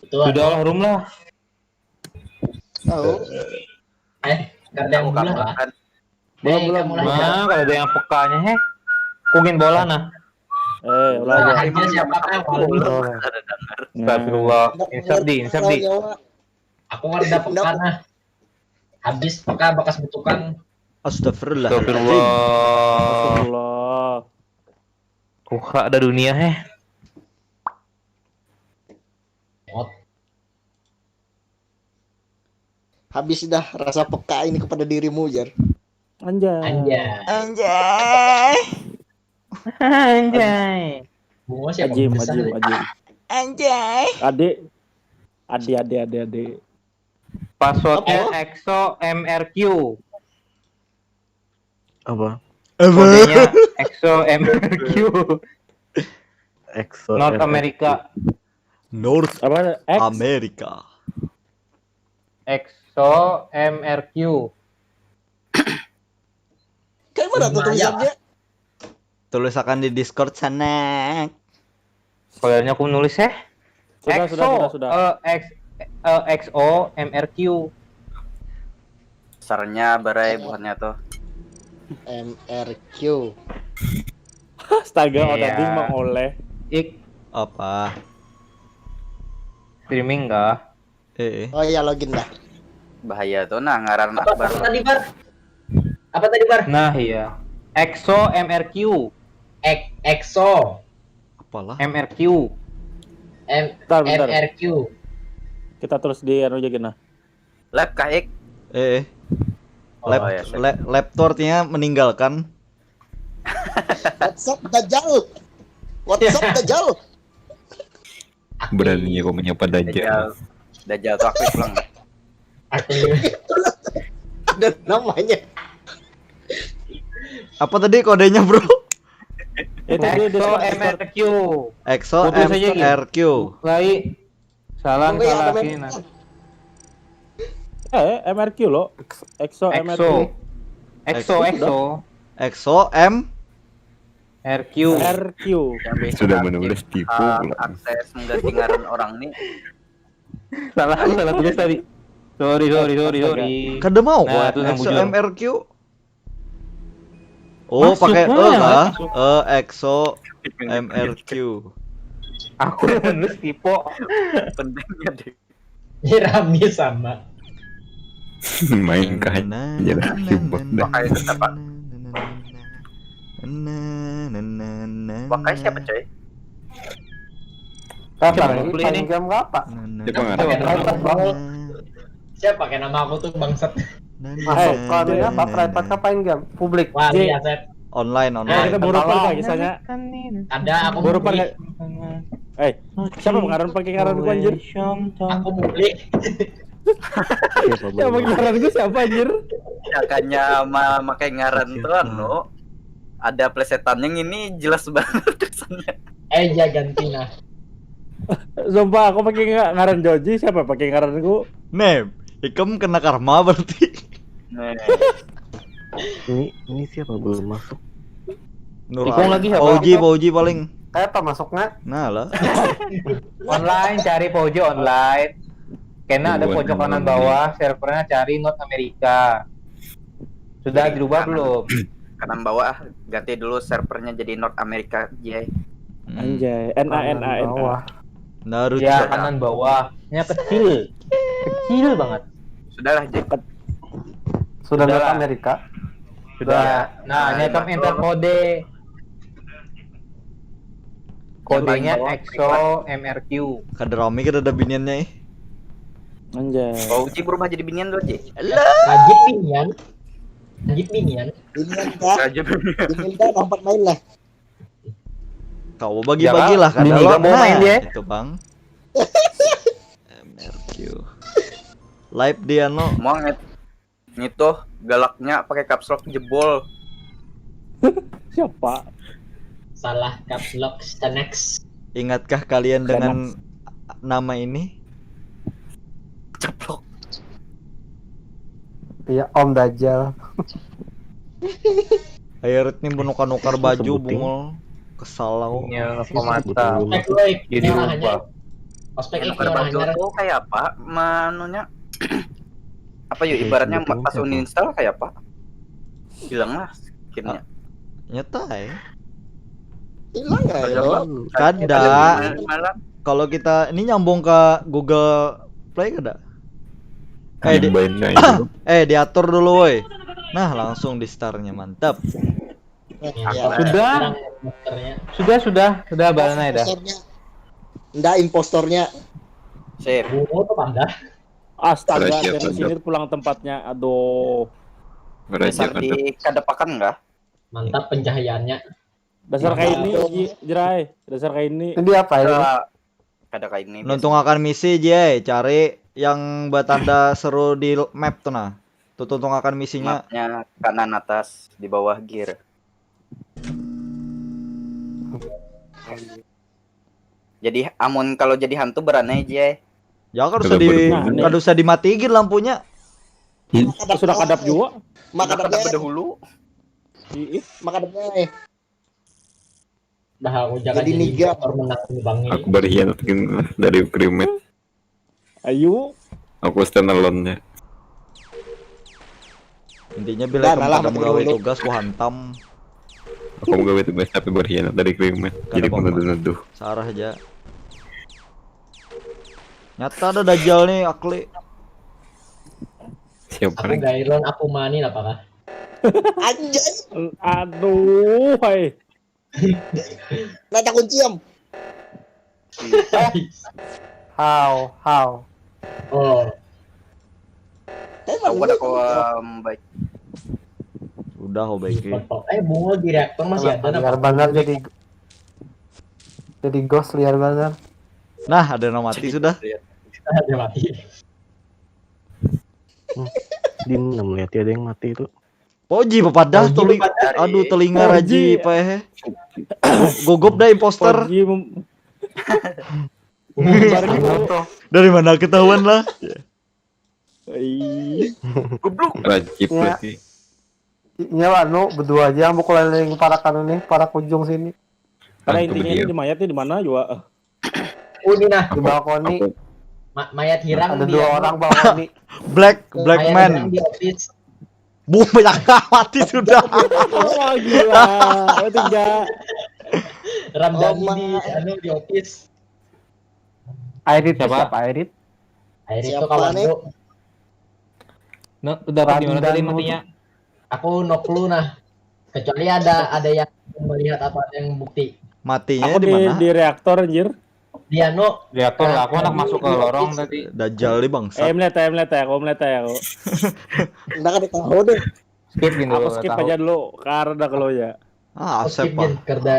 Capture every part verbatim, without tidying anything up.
Sudah lah, Rum lah. Tahu. Eh, kada yang Aku bola. Kamal kan. Bola, Eh, bola, kamu lah. bola. Nah, kalau ada yang pekanya, heh. Kugin bola nah. Eh, ulah Nah, aja. hanya siapa kah? Astagfirullah. Insaf di, insaf di. Aku kada peka nah. Habis peka bakas butukan. Astagfirullah. Astagfirullah. Astagfirullah. Kuha ada dunia, heh. Ot. Habis dah rasa peka ini kepada dirimu, Jar. Anjay. Anjay. Anjay. Anjay. Bunga siapa Ajim, besar? ajim, ajim. Anjay. Adik. Adi, adi, adi, adi, adi. Passwordnya Apa? EXO M R Q. Apa? Kodenya EXO M R Q. EXO North M R Q. America. North Apa? X. America. EXO M R Q. Kayak mana tuh Lumayan. Tulisannya? Tulisakan di Discord sana. Kayaknya aku nulis, eh. Sudah, EXO, sudah, sudah, sudah. Eh, X, eh, EXO M R Q. Besarnya barai buhannya tuh. M R Q. Astaga, oh, Iya. Tadi mengoleh. Ik, Apa? streaming kah? Eh, eh. Oh iya, login dah. Bahaya tuh nah ngaran Apa, Akbar. Apa tadi, Bar? Apa tadi, Bar? Nah, iya. EXO M R Q. Ek, EXO. Apalah? M R Q. M, Bentar, bentar. M R Q. Kita terus di anu aja gini. Lab kah, Ik? Eh, eh. Oh, Lab, iya, siap. lab, lab tuh artinya meninggalkan. What's up, Dajjal? What's up, Dajjal? Beraninya kau menyapa Dajjal. Dajjal. Dajjal tuh aktif pulang. Aku Ada namanya. Apa tadi kodenya, bro? Itu dia, dia EXO Discord, M Discord. R Q. EXO Putus aja, Gi. M R Q. Lai. Salah, Oh, iya, salah ada sini nah. Eh, M R Q lo. EXO M R Q. EXO. EXO, EXO. EXO. EXO M. R Q. R Q. Yang bisa Sudah aktif, menulis tipu ah, pula. Akses mengganti ngaran orang nih. Salah, salah tulis tadi. Sorry, sorry, sorry, sorry. Kada mau Nah, kok tuh yang EXO bujur. M R Q. Oh, Masuk pakai E lah, kah? masuk. E EXO M R Q. Aku yang nulis tipe. Pentingnya deh. Jerami sama. Main kah? Nah, Iya, nah, hebat. nah, Pakai siapa? nah, nah, nah, nah, nah, nah, nah. Pakai siapa, coy? Siapa Siapa yang lagi? beli Main ini? Game apa? Nah, nah, Siapa nah, ngaran? nah, nah, Siapa kayak nama aku tuh bangsat? nah, Masuk nah, ke anu ya, nah, apa? nah, Private nah. Apa game? Publik. Wah, J. iya, Sep. Online, Nah, online. kita baru Kenalan. lagi sana. Ada aku Baru mau beli. pakai. Eh, siapa pengaran pakai ngaran gua, anjir? Aku mau beli. Siapa Siapa belum? ngaran gua siapa, anjir? Makanya mah pakai ngaran tuh anu. Ada plesetan yang ini jelas banget kesannya. Eh, ya ganti nah. Sumpah, aku pakai nga- ngaran Joji, siapa pakai ngaran gua? Nih, ikam kena karma berarti. Nih. Ini ini siapa belum masuk? Nur Ikung lagi siapa? Pauji, Pauji paling. Kayak apa masuknya? Nah lah. Online, cari Pauji online. Kena ada Buat pojok kanan online. Bawah, servernya cari North America. Sudah dirubah belum? Kanan bawah, ganti dulu servernya jadi North America, Jay. Hmm. Anjay, N A N A N A. Bawah. Naruto. Ya, kanan bawah. Nya kecil. Kecil banget. Sudahlah, Jay. Sudah Udah lihat lah. Amerika. Sudah. Nah, ini akan enter kode. Kodenya EXO M R Q. Kada rame kada ada biniannya eh. Anjay. Pauji berubah jadi binian dulu, Jay. Rajin binian. Rajin binian. Binian dah, Raja binian. binian dah, tempat main lah. Kau Jangan, bagi-bagilah kada bini lo. kamu main, Nah, dia. Itu bang. M R Q. Live dia no. Mau nget ngitu galaknya pakai caps lock jebol. Siapa? Salah caps lock, Stanex. Ingatkah kalian dengan nama ini? Ceplok. Iya, Om Dajjal. Ayo Rit nih menukar-nukar baju Sebuting. Bungul. Kesal aku. Ini apa mata? Eh, Floyd, Jadi ini arahnya. Rubah. Ospek Yang X kada orang bajul hanyar. Tuh kayak apa? Manunya apa yuk, Kayak ibaratnya gitu pas siapa? Uninstall kayak apa? Hilang lah skinnya. Nyata ya. Hilang nggak ya? Coba. Kada. Malam. Kalau kita ini nyambung ke Google Play kada? Eh, di, Gimbain kayak gitu. Eh, diatur dulu woi. Nah, langsung di starnya, mantap. Ya, Aku lah. Sudah, Orang posternya. sudah, sudah, sudah, barang aja dah. Impostornya. Nda, impostornya. Sip. Bungo tuh panggah. Astaga, Raja dari Pandak. Sini pulang tempatnya. Aduh. Raja Dasar Pandak. Di kadepakan kah? Mantap pencahayaannya. Dasar Mantap. Kayak ini, Ji- Jerai. Dasar Kayak ini. Ini apa ini? Ada, ada Kayak ini. Nuntungakan misi, Jay, cari yang batanda seru di map tuh nah. Tuh tuntungakan misinya. Mapnya kanan atas, di bawah gear. Jadi amun kalau jadi hantu beranai, Jay. Ya kada Kada usah di berguna. kada usah dimatikan lampunya. Sudah kadap juga. Maka Kada dapnya, bedahulu. Ih, maka dapnya. Dah aku jangan Jadi jadi niga. Motor menang bangi. Aku berkhianat gini lah dari crewmate. Ayo. Aku standalone-nya. Intinya bila Dah, kamu nalah, kada mati menggawe dulu. Tugas ku hantam. Aku menggawe tugas tapi berkhianat dari crewmate. Kada Jadi apa-apa. menuduh-nuduh. Sarah aja. Nyata ada Dajjal nih, Akli. Siapa Aku lagi? Gairon, aku Mani, apakah? Anjay. Aduh, hai. Nah, tak kunci, Om. How, how. Oh, Eh, Aku mana ada dia? kawan baik. Udah, oh baik. foto. Eh, bungo di reaktor masih ada. Liar banget jadi jadi ghost, liar banget. Nah, ada yang mati sudah. Ada mati. Di mana melihat ya ada yang mati itu? Poji papadah Poji tuli. papadah. Aduh, telinga Poji. Raji paeh. Gugop dah imposter. Poji mem- Baru tuh. Dari mana ketahuan lah? Ih, Goblok. Rajib Ya. berarti. Nya anu berdua aja yang bukulan yang parak anu nih, parak ujung sini. Karena Hantu intinya dia. ini di mayat nih di mana juga? Eh, Oh, ini nah, Di balkoni Aku ma- mayat hirang ada di dua anu, orang balkoni. Black Black mayat Man. Hirang di office. Bu, banyak mati sudah. Wah, gila. Oh, tiga. Ramdhani Oh, di ma- anu di office. Airit Siapa? Siapa Airit? Akhirnya itu Siapa kawan nih? Tuh. Nah, udah apa di mana tadi Ramdhani. Matinya? Aku no clue nah. Kecuali ada ada yang melihat atau ada yang bukti. Matinya Aku di di, mana? Di reaktor anjir. Dia no Reaktor lah, aku anak masuk ke lorong tadi. Dajjal di Eh, bangsat. melihat ya, melihat ya, aku melihat ya aku. Nggak ada tahu deh. Skip gini Aku dulu, skip tahu. Aja dulu, karena kalau ya. Ah, Aku Asep skip ah. Jin, kerja.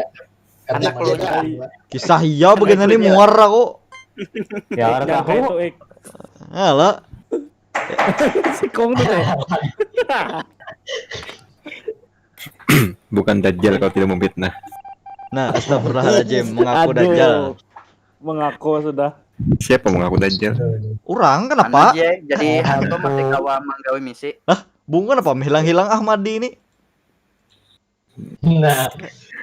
Anak Kerja nya. Kisah iya begini nih muar aku. Ya, ada Yang kayak itu, tahu. eh, Alah, si Kong tuh deh. Bukan Dajjal kalau tidak memfitnah. Nah, astagfirullahaladzim, mengaku Aduh. Dajjal. Mengaku sudah. Siapa mengaku Dajjal? Orang Anu kenapa? Aja, jadi hantu masih kawa manggawi misi. Bunga kenapa hilang-hilang Ahmadi ini? Nah,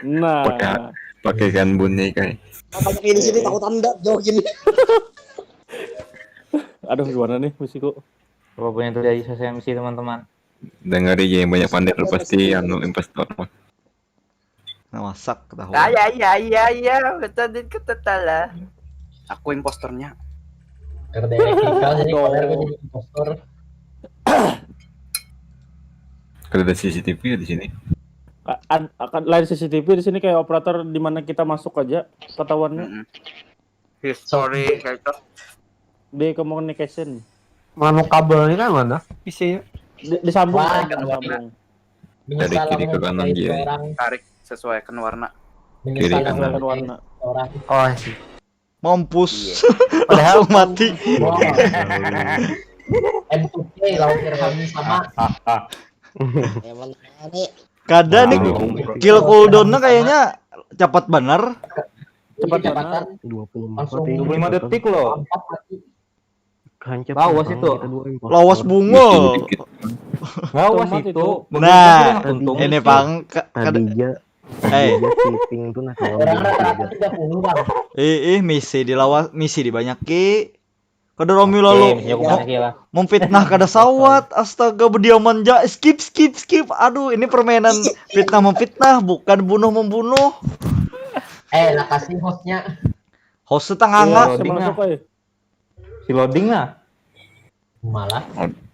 Nah, Pakai pakai kan bunyi kayak. Apa ini sini takut anda jauh gini. Aduh, gimana nih misiku? Apapun yang terjadi, saya M C, teman-teman. Dengar aja yang banyak pandir pasti anu impostor. Nah, masak ketahuan. Ah, ya, ya, ya, ya, betul, dit, ketetala. Aku impostornya. Karena elektrikal jadi koler jadi impostor. Kada ada C C T V ya di sini. Ad, ad, lain C C T V di sini kayak operator di mana kita masuk aja ketahuannya. Mm-mm. History kayak itu. Di communication. Mana kabelnya kan mana? P C-nya. Di, disambung Wah, kan, disambung. Dari kiri ke kanan dia. Tarik sesuaikan warna. Kiri kanan. Warna. Orang. Oh, I see. Mampus. Padahal Langsung mati. M two K lawan Irhami sama. Emang aneh. Kada nih, kill cooldownnya kayaknya cepat benar. Cepat Jadi banget. Dua puluh empat. Langsung dua puluh lima detik loh. Empat mati. Hancur. Lawas itu. Kita dua impostor. Lawas bungo. Lawas Tomat itu. itu. Nah, Untung. Ini pang ka- Tadi kada aja Eh, Dia si Pink tuh nah kalau Orang dia rata-rata hujat. tiga puluh bang. ih, ih, misi dilawas, misi dibanyaki. Kada Romi lalu Oke, ya, aku banyaki lah. memfitnah kada sawat. Astaga, bediaman ja. Skip, skip, skip. Aduh, ini permainan fitnah memfitnah, bukan bunuh membunuh. Eh, lah kasih hostnya. Host tengah Iya, nganga. loading Masuk, nah. oi. Si loading nah. Malah.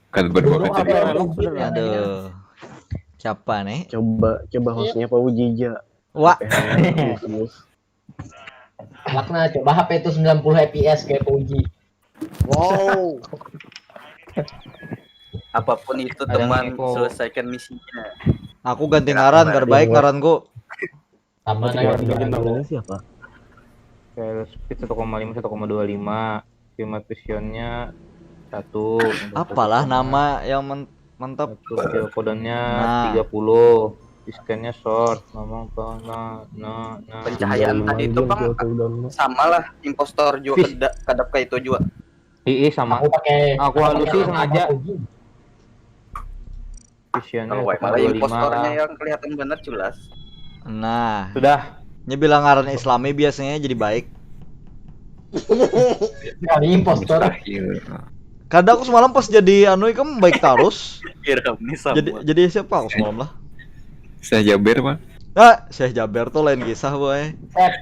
Kada berdoa Buruk aja. apa yang Buruk buruk sebenarnya. sebenarnya? Aduh. Siapa nih? Coba coba hostnya Pak Uji ja. Wah, Serius. Lakna coba H P itu sembilan puluh F P S kayak P U B G. Wow. Apapun itu Ada teman, Niko. Selesaikan misinya. Aku ganti ngaran, kada baik ngaranku. Sama Oke, kayak oke, orang oke, dulu. Siapa? Kayak speed satu koma lima, satu koma dua lima. Cuma visionnya satu. Apalah nama yang men- mantap? Satu, skill cooldownnya Nah. tiga puluh. Diskannya short. Nama apa? Nah, nah, nah. Pencahayaan Tinggal tadi itu manggil bang ke cooldown. Sama lah, impostor juga Fis. kada kadap kayak itu juga. Ii sama. Aku pakai Aku aku halusi pakai sengaja. P U B G. Visionnya Kalau wae satu koma malah dua lima impostornya lah. Yang kelihatan benar jelas. Nah, Sudah. nya bilang ngaran Islami biasanya jadi baik. Kali impostor. Mustahil. Kada, aku semalam pas jadi anu ikam baik tarus. Iram nih sama. Jadi jadi siapa aku semalam lah? Saya Jaber, Pak. Ah, Syekh Jaber tuh lain kisah, boy. Sep,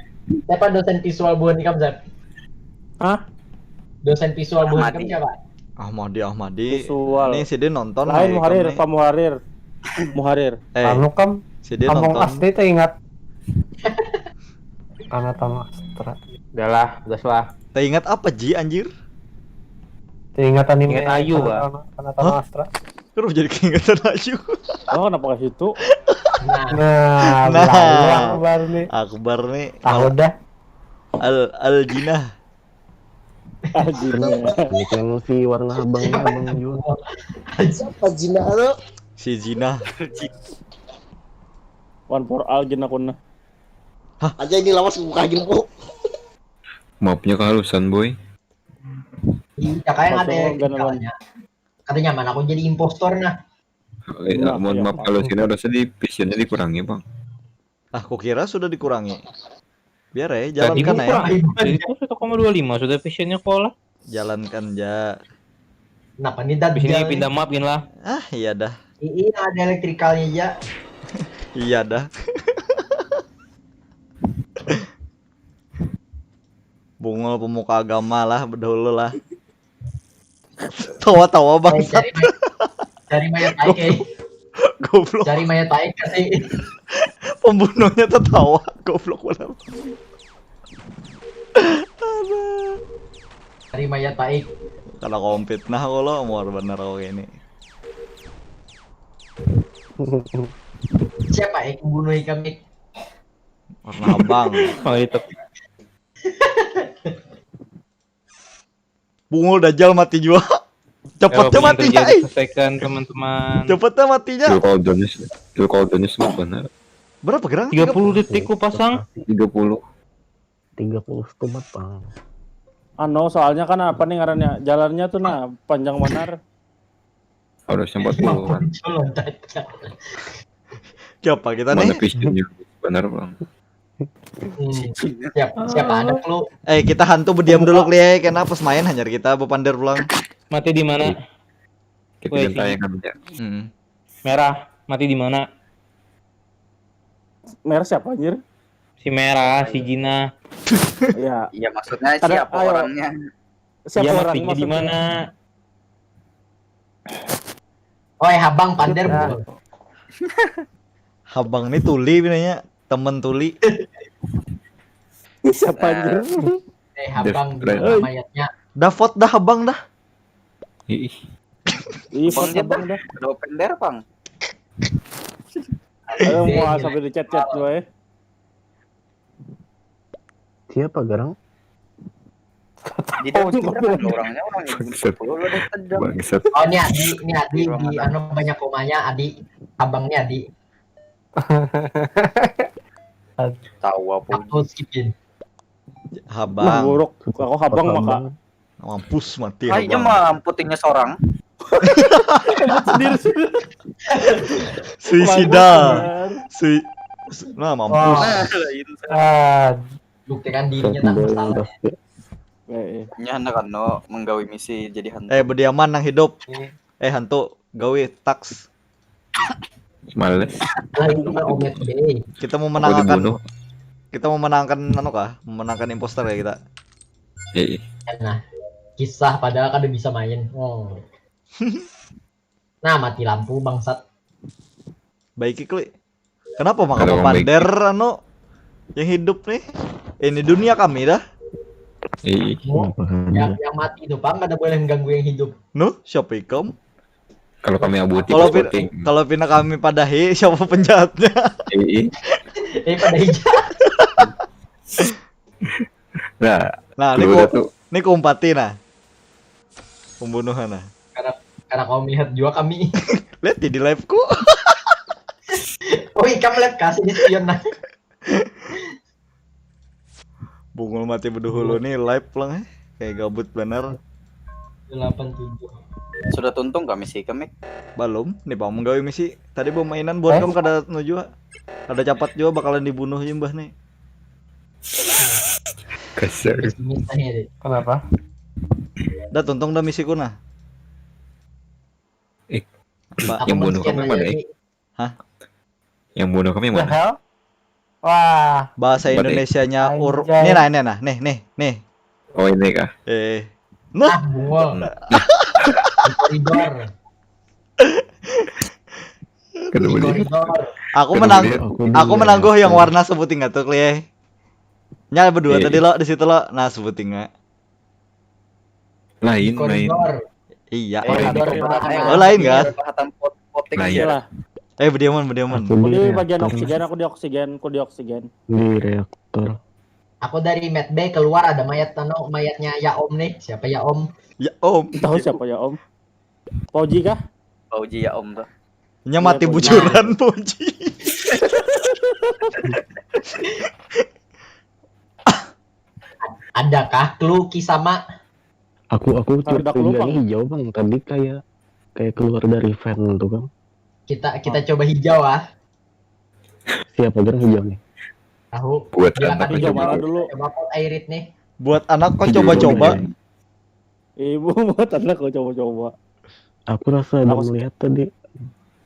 siapa dosen visual buhan ikam Sep? Hah? Dosen visual buhan ikam Ahmadi. Siapa? Ahmadi, Ahmadi. Visual. Nih, sidin nonton Lain nih, Muharir, ikam nih. Pak Muharir. Muharir. Eh, Anu kam sidin Among nonton. Us nih teringat. Karena tamu Astra. Udahlah, gas lah. Teringat apa, Ji, anjir? Teringat anime. Ingat Ayu, karena Pak. tamu- Karena tamu Hah? Astra. Kenapa jadi keingetan Ayu? Oh, kenapa ke situ? Nah, Nah. Lalu Akbar nih. Akbar nih. Tahu dah. Al Al Jinah. Anjing. Kenapa? Ini kan si warna abang abang juga. Siapa Jina lo? Si Jinah. One for all gin aku nah. Aja ini lawas buka gin aku. Maafnya kehalusan, boy. Iya, kayak ada Masuk yang organ kalanya. Kada nyaman aku jadi impostor nah. Eh, Nah, mohon iya, maaf Pak. kalau sini udah sedih, visionnya dikurangi, Bang. Ah, kukira sudah dikurangi. Biar ya, Tadi jalankan gua ya. kurang. Tadi gua satu koma dua lima sudah visionnya kok lah. Jalankan ja. Kenapa nih dan Di sini pindah map gin lah. Ah, iya dah. Iya, ada elektrikalnya aja. Iya dah. Bungul pemuka agama lah, bedahulu lah. Tawa-tawa Eh, bangsat. Cari mayat, cari mayat taik eh. Goblok. Cari mayat taik kasih. Pembunuhnya tertawa, goblok benar. Cari mayat taik. Kalau kau fitnah aku lo, muar bener kau ini. Siapa eh pembunuh ikam eh? Warna abang. Oh itu. Bungul Dajjal mati juga. Cepetnya Apapun yang matinya, terjadi, eh. Selesaikan teman-teman. Cepetnya matinya. Kill cooldownnya, kill cooldownnya smooth benar. Berapa gerang? Tiga puluh detik ku pasang. Tiga puluh. Tiga puluh tumat bang. Anu, soalnya kan apa nih ngarannya? Jalannya tuh nah panjang benar. Harusnya empat puluh kan. Muncul loncat. Siapa kita Mana nih? visionnya benar, Bang. Hmm. Siapa siapa ada lu? Eh, kita hantu berdiam dulu kali ya, karena pas main hanyar kita bepander pulang. Mati di mana? Kita Woi, ganti si- kan ya. Hmm. Merah. Mati di mana? Merah siapa anjir? Si merah, si Jina. Ya. Iya, maksudnya Ada- siapa ayo. Orangnya? Siapa Dia orang matinya di maksudnya? Mana? Oi, habang pander Nah. Bro. Habang nih tuli pinanya, temen tuli. Ini siapa anjir? Eh, habang Death Stranding. gimana mayatnya? Dapot dah habang dah. Ih, Ih, Bang siapa Jendra, dah? ada open bar, Bang. Ayo mau sampai di chat-chat gue. Siapa garang? Jadi oh, itu kan orangnya orang yang Bangsat. Lu udah tendang. Bangsat. Oh, ini Adi, ini Adi di anu banyak komanya Adi. Habang nih Adi. Tahu apa? Aku skipin. Wah, Habang. buruk. Aku habang maka. Mampus mati Kayaknya habang. Mah putingnya seorang. Sendiri sih. Suisida. Sui Nah, mampus. Nah, itu. Ah, buktikan dirinya tak bersalah. Eh, Nya handak anu menggawi misi jadi hantu. Eh, bediaman nang hidup. Eh, hantu, gawi, taks. Males. Lain juga Omet Bay. Kita mau Aku menangkan dibunuh. Kita mau menangkan anu kah? Memenangkan imposter ya kita. Eh, Nah, kisah padahal kada bisa main. Oh. Nah, mati lampu bangsat. Baik, Kli. Kenapa maka Kalau pander anu yang hidup nih? Ini dunia kami dah. eh, Oh, yang, yang mati itu pang kada boleh mengganggu yang hidup. Nuh, siapa ikam? kalau kami abuti Kalau pasti pin- kalau pina kami padahi siapa penjahatnya? eh, Eh, pada hijau. Nah, Nah, ini dulu ku, tuh ini kumpati nah. Pembunuhan nah. Karena karena kau melihat juga kami. Lihat di live-ku. Oh, ikam live kasih di spion nah. Bungul mati berdahulu nih live lang eh. Kayak gabut bener. Delapan tujuh. Sudah tuntung kami sih kami. Belum, nih bang menggawe misi. Tadi pemainan buat kamu kada nuju. Kada capat juga bakalan dibunuh aja mbah nih. Kasar. Ini tanya deh. Kenapa? Dah tuntung dah misiku nah. Eh, Pak, yang bunuh Sekian kami aja mana eh? Nih. Yang bunuh kami The mana? Hell? Wah, bahasa Batik. Indonesianya ur Anjay. nih nah nih nah nih nih nih. Oh, ini kah? Eh. Ah, bungul. Di koridor. Kedua Di dia. koridor. Aku Kedua menang dia. aku menangguh yang warna sebuting tuh kli. Nya berdua Iya, tadi iya. Lo di situ Lo. Nah, sebuting. Lain, Di lain. Koridor. Iya. Eh, Koridor di belakang. Oh, lain kah? Pahatan pot potik Lain. aja lah. Eh, bediaman, bediaman. Aku Aku di di bagian reaktor. Oksigen, aku di oksigen, aku di oksigen. Di reaktor. Aku dari med bay keluar ada mayat anu, mayatnya Yaom nih. Siapa Yaom? Ya, Om. Tahu siapa ya Om? Fauji kah? Fauji ya Om tuh. Nya mati Iya, bujuran, Puji. Adakah clue Kisama? Aku aku Ada curiga lubang. Hijau bang tadi kayak kayak keluar dari fan tuh kan. Kita kita coba hijau ah. Siapa gerang hijau nih? Tahu. Buat Bila anak kami Hijau coba, mana dulu? Coba pot airit nih. Buat anak kau Hijau coba-coba. dulu. Ibu buat anak kau coba-coba. Aku rasa ada Aku- melihat tadi.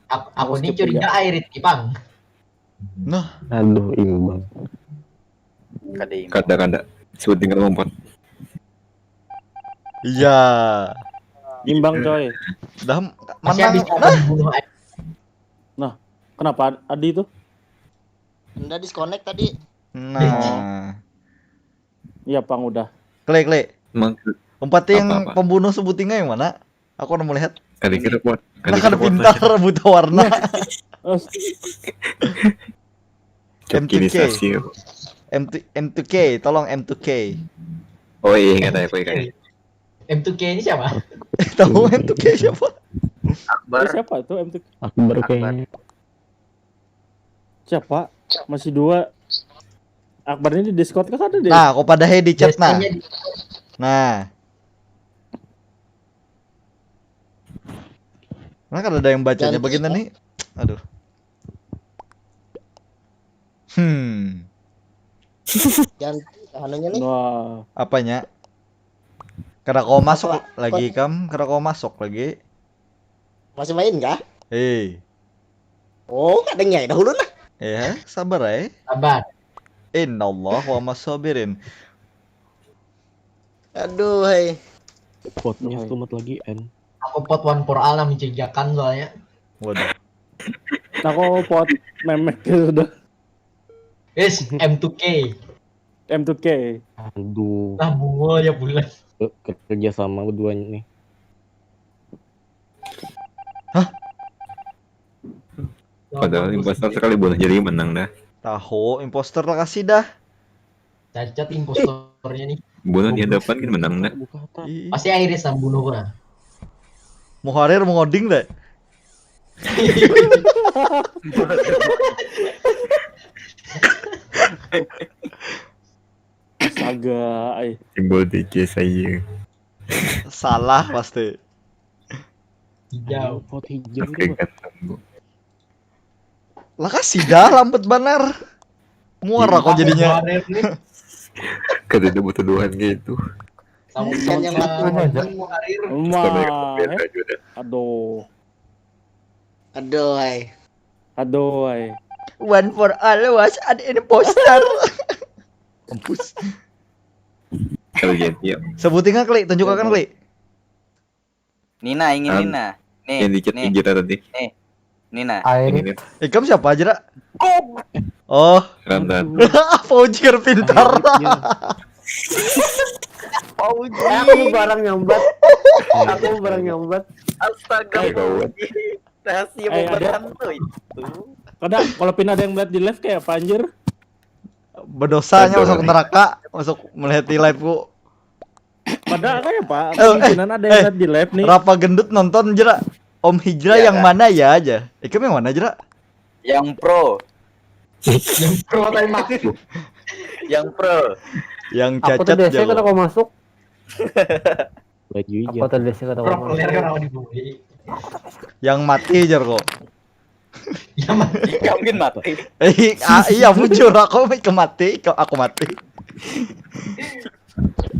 Aku, aku Aku nih skip curiga aja. Airit nih, Pang. Nah, Aduh imbang. Kada imbang. Kada kada. Sebut tinggal lompat. iya. Imbang coy. Dah Masih menang. habis apa dibunuh Airit? Kenapa Adi tuh? Anda disconnect tadi. Nah. Iya pang udah. Klik, klik. Emang Empat yang Apa-apa? Pembunuh sebutingnya yang mana? Aku udah melihat. Kada kira pot. Nah, kada pintar buta warna. Oh, M two K. Cokinisasi. M two, M two K, tolong M two K. Oh iya, ingat aku ingat. M two K ini siapa? Tahu M two K siapa? itu Akbar. Siapa tuh M T? Akbar kayaknya. Siapa? Masih dua. Akbar ini di Discord kah ada deh? Nah, aku padahi di chat nah. Biasanya di- Nah. Nah, kalau ada yang bacanya Ganti. Begini nih. Aduh. Hmm. Ganti anunya nih. Wah, Apanya? Kada kau masuk Apa? lagi kam, kada kau masuk lagi. Masih main kah? Eh, Oh, kadangnya dahulu lah. Ya, sabar eh. Sabar. Innallaha ma'as sabirin. Aduh, hai. Potnya Hai. selamat lagi N. Aku pot one for all lah mencurigakan soalnya. Waduh. Aku pot memek sudah. Is M two K. M two K. Aduh, Lah bungul ya bulan. ke- kerja sama berduanya nih. Padahal impostor sekali bunuh jadi menang dah. Tahu imposter lah kasih dah. Cacat impostornya nih. Bunuh di hadapan kan menang dah. Buka hata. Ih, Pasti Iris yang bunuh lah. Muharir mengoding deh. Astaga, ai. Simbol D C saya. Salah pasti. Hijau. Pot hijau Oke, tuh. ketemu. Lah kasih dah lambat banar. Muar aku jadinya. Kada ada butuh doan gitu. Sampaikan yang Mana aja? Muharir. Wah, eh. Aduh. Aduh, Aduh, ay. Aduh, ay. One for all was an imposter. Mampus. Kalau jadi ya. Sebutin nggak, Kli? Tunjukkan, Kli. Nina, ingin An- Nina. Nih, Yang dikit nih, kita tadi. Nina. Air. Ini nih. Ikam siapa aja, Ra? Oh, Ramdan. Fauji kan pintar. Aku barang nyambat. Aku barang nyambat. Astaga, Kawan. Rahasia Eh, ada- pemberantu itu. Kada, kalau pina ada yang melihat di live kayak apa anjir? Berdosanya Aduh. Masuk neraka, masuk melihat di live ku. Padahal kayak apa? Eh, eh, Kemungkinan ada yang eh. Lihat di live nih. Rapa gendut nonton jera. Om Hijrah Iya, yang Kak. Mana ya aja. Ikam yang mana jera? Yang pro, Pro time aku. yang pro. Yang Aku cacat tadi saya jago. Kau masuk. Baju Aku hijau. tadi saya kata Pro kau masuk. player awak dibully. Yang mati jar kok. Ya mati. Gak mungkin mati. Eh, ah, iya bujur aku ke mati, ke aku mati.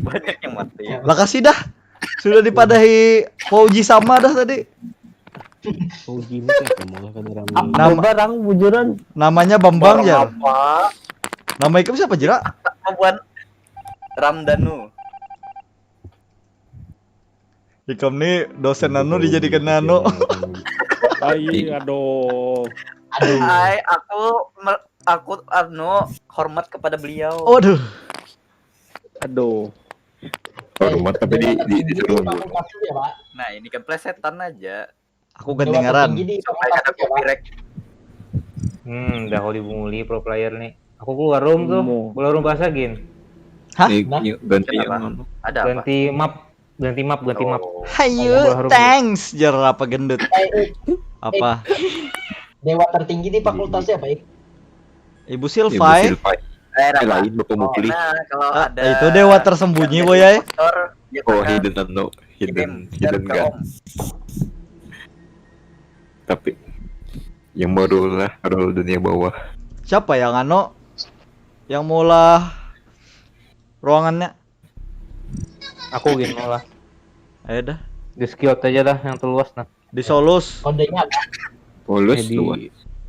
Banyak yang mati. Lah kasih dah. Sudah dipadahi Fauji sama dah tadi. Fauji ini kayak mau kan rame. Nama- Barang bujuran. Namanya Bambang ya. Apa? Nama ikam siapa jera? Membuat Ramdanu. Ikam nih dosen anu dijadikan anu. Ai, aduh. Aduh. Hai, aku mer- aku anu hormat kepada beliau. Waduh. Aduh. Hormat tapi di di disuruh mundur. Fakultas ya, Pak. Nah, ini kan plesetan aja. Aku gandengaran. Tinggi di Supaya ada fakultas ya, Pak. Copyright. Hmm, dah kau dibunguli pro player nih. Aku keluar room tuh. Mu. Keluar room bahasa gin. Hah? Ini Nah. ini ganti Kenapa? yang anu. Ada apa? Ganti map, ganti map, ganti map. Oh. Hayu, Ngobrol harum. Thanks jar apa gendut. Eh, eh, Apa? Dewa tertinggi di fakultas ya, Pak? Ibu Ibu Silvai. Silvai. Eh, Eh, Rafa. lain Bapak Mukli. Nah, kalau Ah, ada itu dewa tersembunyi, yang Boy, jadi ya. Impostor, dia Oh, bakal hidden anu, hidden kirim hidden ke gun. Om. Tapi yang baru lah role dunia bawah. Siapa yang anu? Yang maulah ruangannya? Aku gin lah. Ayo dah. Di skill aja dah yang terluas nah. Di Solus. Kodenya apa? Polus Jadi tuh.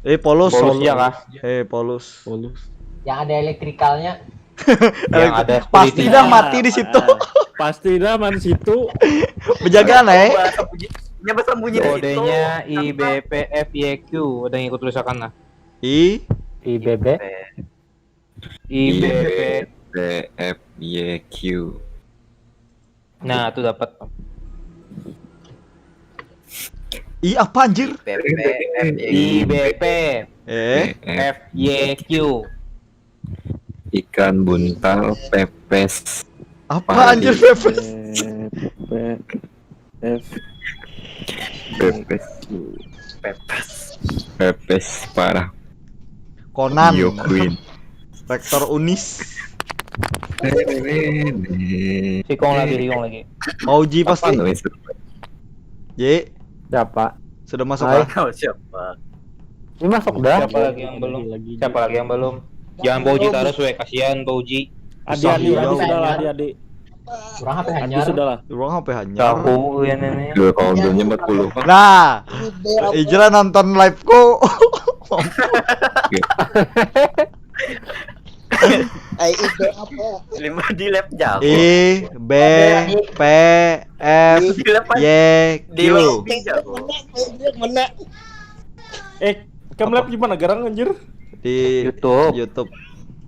Eh, Polus, Polus Solus. ya kah? Eh, Polus. Polus. Yang ada elektrikalnya. Yang ada Pasti security-nya. Dah mati di situ. Pasti dah man situ. Bejagaan eh. Coba sembunyi, dia bersembunyi di situ. Kodenya I B P F Y Q udah ngikut tulisakan nah. I I B B. I B P. P F Y Q. Nah, tuh dapat. I apa anjir? P P F Y. I B P Eh, F Y Q. Ikan buntal pepes. Apa anjir pepes? Eh, P F Pepes. Pepes. Pepes parah. Conan. Yo Queen. Rektor Unis. Sikong lagi, sikong lagi. Fauji pasti. Apa namanya? J, Siapa? Sudah masuk Hai. kah? Tahu siapa? Ini masuk dah. Siapa Lagi, lagi yang belum? lagi, lagi. Siapa lagi yang belum? Jangan Fauji terus weh, kasihan Fauji. Susah Adi, ya. Adi sudah lah, Adi, Adi. Kurang apa Adi hanyar? Sudah lah. Ruang apa hanyar? Tahu ya nenek. Dua kalau dunia empat puluh kan. Nah, Ijra nonton live ku. Ai itu apa? Lima di lab jago. I B P F Di lab aja. Y Di Q. lab jago. Mana? Mana? Eh, kamu live di mana garang anjir? Di YouTube. YouTube.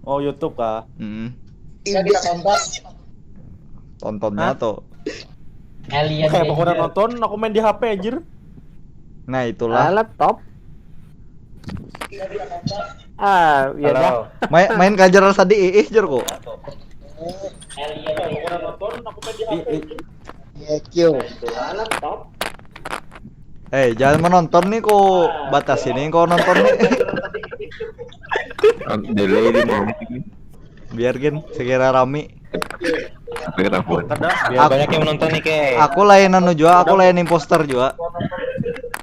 Oh, YouTube kah? Mm. Kita kita tonton. Tontonnya tuh. Alien Kayak pokoknya Ranger. Nonton, aku main di H P anjir. Nah, Ah, itulah. Laptop. Ah, ya dah. Main main kajar tadi iih jer kok. Ya, Q. Eh, jangan menonton nih kok, batasi nih kok nonton nih. Ah, delay di mau. Biar gin sekira rami. Biar aku. Biar banyak yang menonton nih, Ke. Aku lain anu jua, aku lain imposter jua.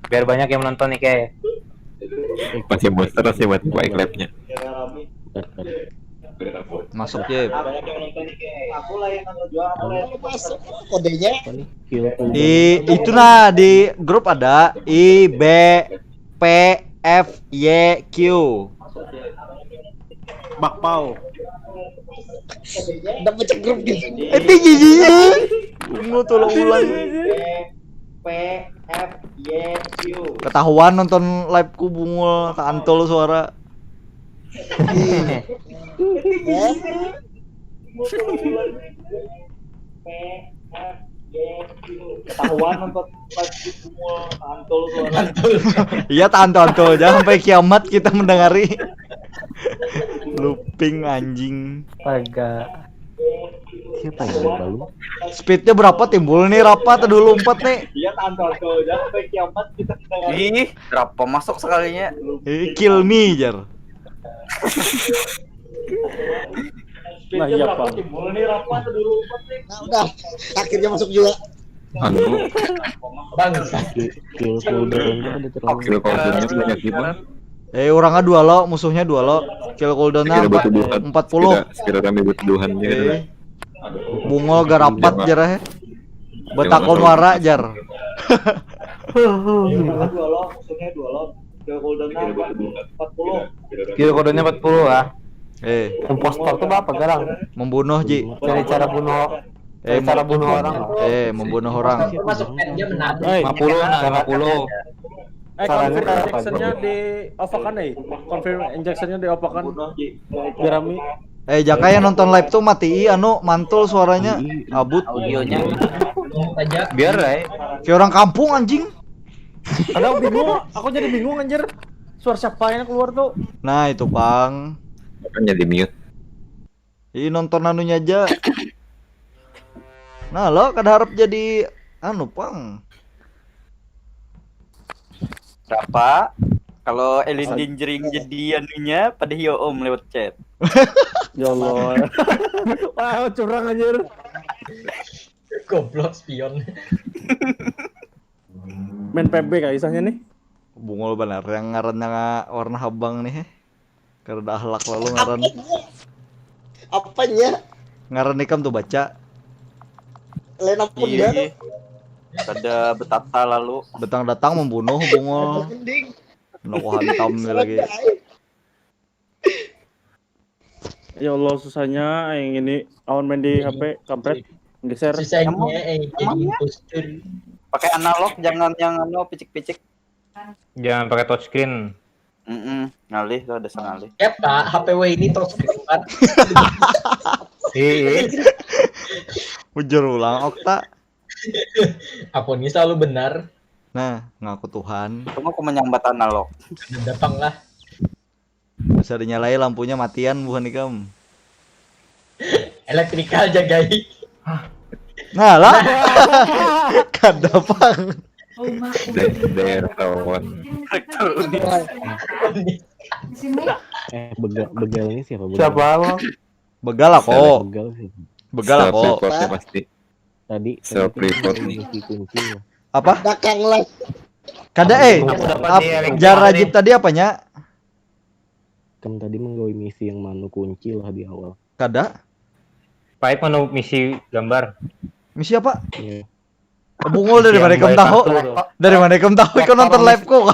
Biar banyak yang menonton nih, Ke. Masih booster sih buat buat live-nya. Masuk ya. Masuk kodenya. Di itu nah di grup ada I B P F Y Q. Bakpao. Udah pecah grup gitu. Eh tinggi tinggi. Bungo tolong ulang. P F Y Q. Ketahuan nonton live ku bungul tak antol suara. Eh, Ketahuan nonton live ku bungul tak antol suara. Iya tak antol antol aja sampai kiamat kita mendengari. Looping anjing. Astaga. Siapa yang baru? Speednya berapa timbul nih rapa tuh dulu empat nih. Iya tak antol antol aja sampai kiamat kita mendengari. Ih, berapa masuk sekalinya? Eh, kill me jar. Nah iya pak. Timbul nih rapa tuh dulu empat nih. Nah, udah, akhirnya masuk juga. Anu, Bangsa. Kill cooldown itu udah terlalu. Kill cooldown-nya banyak juga. Eh orangnya dua lo, musuhnya dua lo. Kill cooldown-nya Sekira empat butuh buat empat puluh. Sekira, sekira kami butuh Tuhan ya. Eh, bungul garapat jar eh. Betakon wara jar. Dua lo, musuhnya dua lo. Kill cooldown-nya empat puluh. Kill cooldown-nya empat puluh lah. Eh, Impostor tuh apa garang? Membunuh ji. Cari cara bunuh. Eh, Cari cara bunuh orang. Eh, membunuh orang. Masuk kan dia menang. Hei, Lima puluh nah, lima puluh. Eh, Caranya confirm apa injection-nya aja? Di off-akan eh. Confirm injection-nya di off-akan. Jerami. Eh, jaka yang nonton live tuh matii anu mantul suaranya. Abut. Audionya. Biar lah. Ya. Kayak orang kampung anjing. Kadang bingung, aku jadi bingung anjir. Suara siapa yang keluar tuh? Nah, itu pang. Makanya di mute. Ih nonton anunya aja. Nah lo kada harap jadi anu pang. Berapa? Kalau Elin Dinjering jadi anunya pada hio om lewat chat. Ya Allah. Wah, curang anjir. Goblok spion. Main P B kah isahnya nih? Bungul benar yang ngarannya warna habang nih. Karena ahlak lalu ngaran. Apanya? Ngaran ikam tuh baca. Lain apa dia? Iya. Pada betata lalu. Betang datang membunuh bungul. Mending. Noko hantam nih lagi. Ya Allah susahnya yang ini awan main di H P kampret geser. Susahnya Emang- eh jadi emangnya? Impostor. Pakai analog, jangan yang anu picik-picik. Jangan pakai touchscreen. Mm-mm, ngalih tuh ada sangalih. Ya pak, H P W ini touchscreen pak. Ih, ih. Bujur ulang Okta. Apa ini selalu benar? Nah, ngaku Tuhan. Cuma aku menyambat analog. Datang lah. Bisa dinyalai lampunya matian buhan ikam. Elektrikal jagai. Nah lah. Kada pang. Da- daerah rawan. Eh, begal, begal ini siapa? Begal. Siapa lo? Begal lah kok. Begal sih. Begal lah kok. Self-report pasti. Tadi Self-report tadi nih. Misi kunci lah. Apa? Belakang lah. Kada eh. Aku dapat Ap, di elektrik jar tadi. Rajib tadi apanya? Kamu tadi menggawe misi yang mana kunci lah di awal. Kada. Paip mana misi gambar. Misi apa? Iya. Bungul dari mana Yang ikam bayar tahu? kartu. Dari mana ikam tahu? Ikam nonton live kok.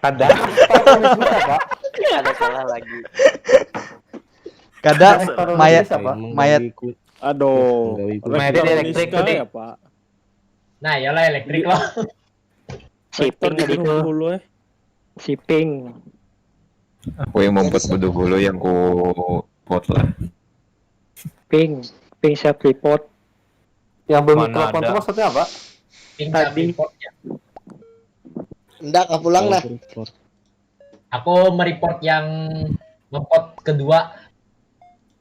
Kada. Ada salah lagi. Kada mayat Siapa? mayat Menggawe ku- Aduh. Menggawe ku- Mayatnya di elektrik Niska tadi. Ya pak. Nah, iyalah elektrik loh. Shipping Tadi tadi dulu tuh. Dulu eh. Shipping. Aku yang membuat bodoh dulu yang ku vote lah. Ping. Ping self report. Yang bermikrofon tuh maksudnya apa? Ping Tadi. Report ya. Ndak ah, pulang lah. Report. Aku mereport yang nge-vote kedua.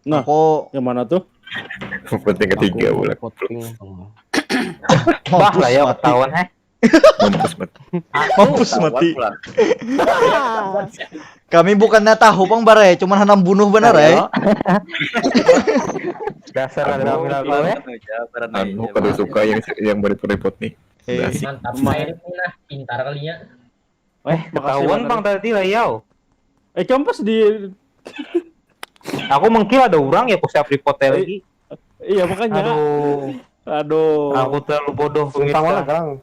Nah, Aku yang mana tuh? Vote yang ketiga Aku boleh. Voting. Bah lah ya ketahuan eh. Mampus mati. Mampus mati. Pulang. Kami bukannya tahu pang bara ya, cuman hanam bunuh benar ya. Dasar ada kami lagu eh. Aja, karena Anu ini, kada Bang. Suka yang yang berepot-repot nih. Eh, Asik. Mantap main nah, pintar kalinya. Eh, ketahuan Bang tadi lah yau. Eh, kamu pas di Aku mungkin ada orang ya ku self report lagi. Iya, makanya. Aduh. Aduh. Aku terlalu bodoh pemirsa. Sama lah, Kang.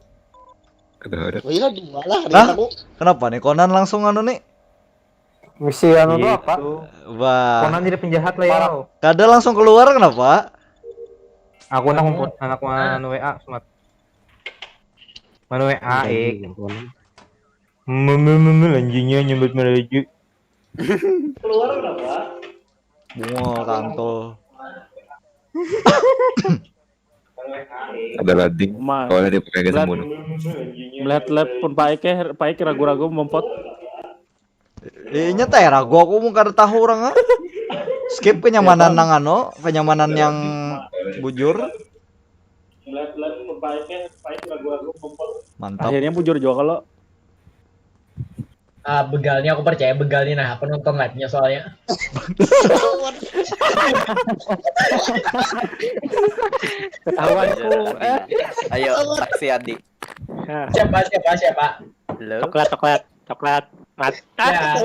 Aduh, aduh. Oh iya, dua lah. Hah? Kenapa nih Konan langsung anu nih? Misi anu tuh apa? Wah. Konan jadi penjahat lah ya. Kada langsung keluar kenapa? Aku nak ngumpul anak mana W A semat. Mana W A eh. Meme meme anjingnya nyebut melaju. Keluar kenapa? Bunga kantol. Ada lading. Kalau dia pakai ke sembunuh. Melihat lab pun paik eh, paik ragu-ragu mempot. Eh, nyata ya ragu aku mau kada tahu orang ah. Skip kenyamanan nang anu, kenyamanan yang bujur. Mantap. Akhirnya bujur juga kalau Ah, begalnya aku percaya begalnya nah aku nonton live-nya soalnya. Ketahuanku. Eh. Ayo taksi Adi. Siapa siapa siapa? Halo. Coklat coklat coklat. Mat. Ya.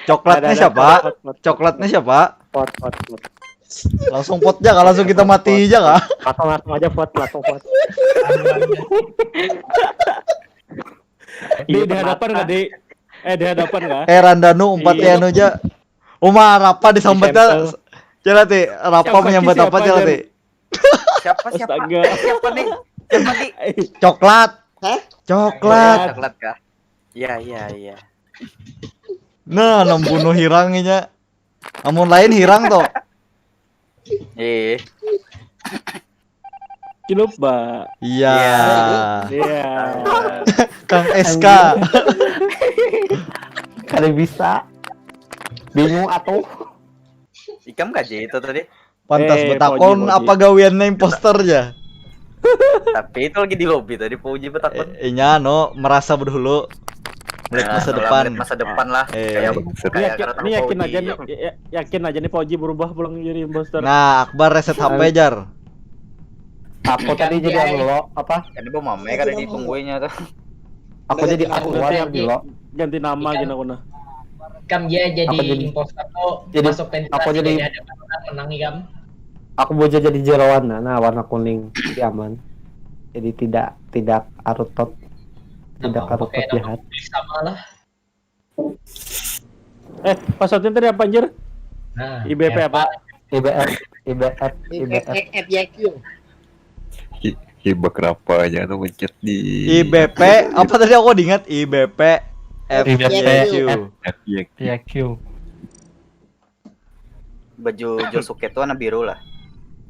Coklatnya siapa? Coklatnya siapa? Pot, pot, pot. Langsung pot aja, langsung kita mati aja kah? Langsung langsung aja pot, langsung pot. Di, di hadapan nggak di? Eh di hadapan nggak? Eh Randanu umpat ya anu aja. Uma rapa disambat ya. Coba ti, rapa menyambat apa coba ti? Siapa siapa? Siapa nih? Siapa nih? Coklat. Hah? Coklat. Coklat kah? Iya iya iya. Nah, nang bunuh hirang inya. Amun lain hirang to. Eh. Kilup ba. Iya. Iya. Kang S K. Kada bisa. Bingung atuh. Ikam kaji itu tadi. Pantas eh, betakon apa gawiannya imposter ya. Tapi itu lagi di lobby tadi Pak Uji betakon. Eh, inya no merasa berdulu. Melihat masa depan. Melihat masa depan lah. Eh, kayak, kayak ini yakin aja nih, yakin aja nih Pak Uji berubah pulang jadi imposter. Nah, Akbar reset H P jar. Aku tadi jadi anu lo apa? Tadi bom mame kada ditungguinya tuh. Aku jadi aku ganti, ganti nama gini aku nah. Kam dia jadi imposter tuh masuk pentas aku jadi menang ikam. Aku bojo jadi jeroan nah, nah warna kuning jadi aman. Jadi tidak tidak arutot. Tidak arutot jahat. Sama lah. Eh, passwordnya tadi apa anjir? Nah, I B P apa? I B F, I B F, I B F. F Y Q. Hibak rapanya tuh mencet di I B P apa tadi aku ingat I B P F Y Q. F Y Q. Baju Josuke tuh warna biru lah.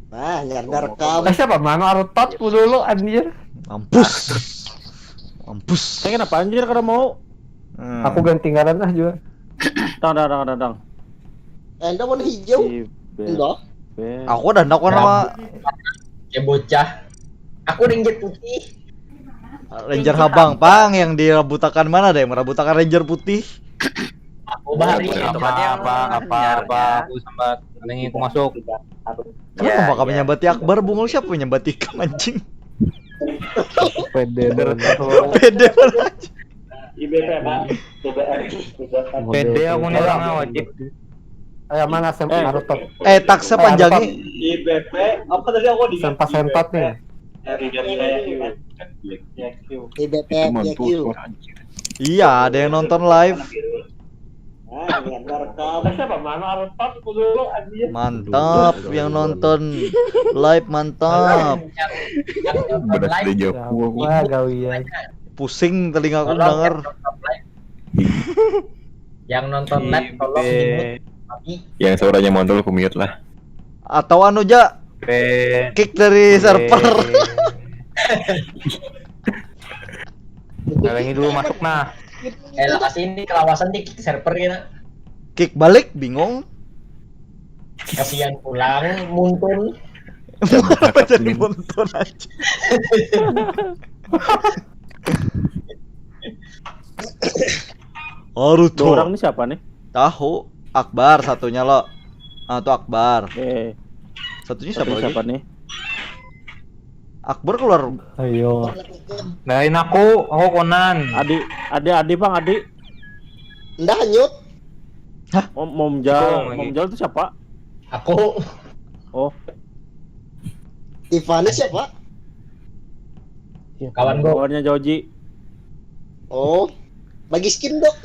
Nah, nyadar kau. Eh, siapa mana arutot dulu anjir. Mampus. Mampus. Saya kenapa anjir kalau mau? Hmm. Aku ganti ngaran lah juga. Dang dang dang dang. Enda warna hijau. Enggak. Aku udah ndak warna. Ya bocah. Aku ranger putih. Ranger habang pang yang dirabutakan mana deh? Merabutakan ranger putih. Aku bahari. Apa apa apa apa aku sambat. Paling aku masuk. Kenapa kamu nyambati Akbar bungul siapa yang nyambati ikam anjing? Pede banget. Pede banget. I B P Pak. Pede aku nih orang wajib. Ayo mana sem Naruto. Eh tak sepanjangi. I B P apa tadi aku di sempat sempat nih. I B P F Y Q. Iya, ada yang nonton live. Siapa mana Arfan dulu anjir. Mantap yang nonton live mantap. Beras dejavu aku. Wah, gawian. Pusing telingaku dengar. Yang nonton live tolong mute. Yang suaranya mandul aku mute lah. Atau anu ja kick dari server. Nah, ini dulu masuk nah. Eh, lokasi ini kelawasan di kick server ya. Kick balik bingung. Kasihan pulang muntun. Kenapa jadi muntun aja? Naruto. Dua orang ini siapa nih? Tahu. Akbar satunya lo. Ah, itu Akbar. Eh, Satunya siapa satu lagi? Siapa nih? Akbar keluar. Ayo. Lain aku, aku Konan. Adi, Adi, Adi bang, Adi. Ndah hanyut. Mom, Momjal, Bohong lagi. Momjal itu siapa? Aku Oh, Ivana siapa? kawan gue. Kawannya Joji. Oh, bagi skin dok.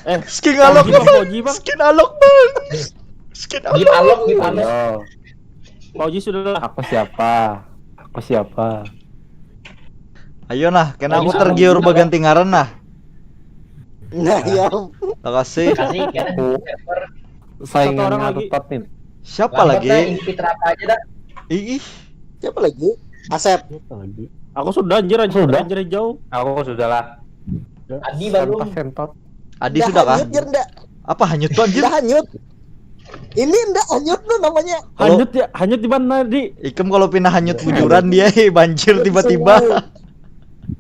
Eh, Skin alok Fauji bang, bang. Fauji bang. Skin alok bang. Skin Di alok. alok di alok. Ayo. Fauji sudah lah. Aku siapa? Aku siapa? Ayo nah, kena aku Fauji tergiur sudah. Baganti ngaran nah. Nah ya. Makasih. Kasih kan. Aku Satu saingan orang aku lagi. Totnin. Siapa Lambat lah, lagi? Ini Fitra apa aja dah. Ih, Siapa lagi? Asep. Siapa lagi? Aku sudah anjir, anjir, Sudah? Anjir jauh. Aku sudah lah. Adi belum. Tanpa sentot. Adi Ndah sudah kah? Hanyut jer ndak? Apa hanyut tuh anjir? Ndah hanyut. Ini ndak hanyut tuh namanya. Kalau- Hanyut ya, hanyut di mana di? Ikam kalau pindah hanyut bujuran dia, eh, banjir tiba-tiba.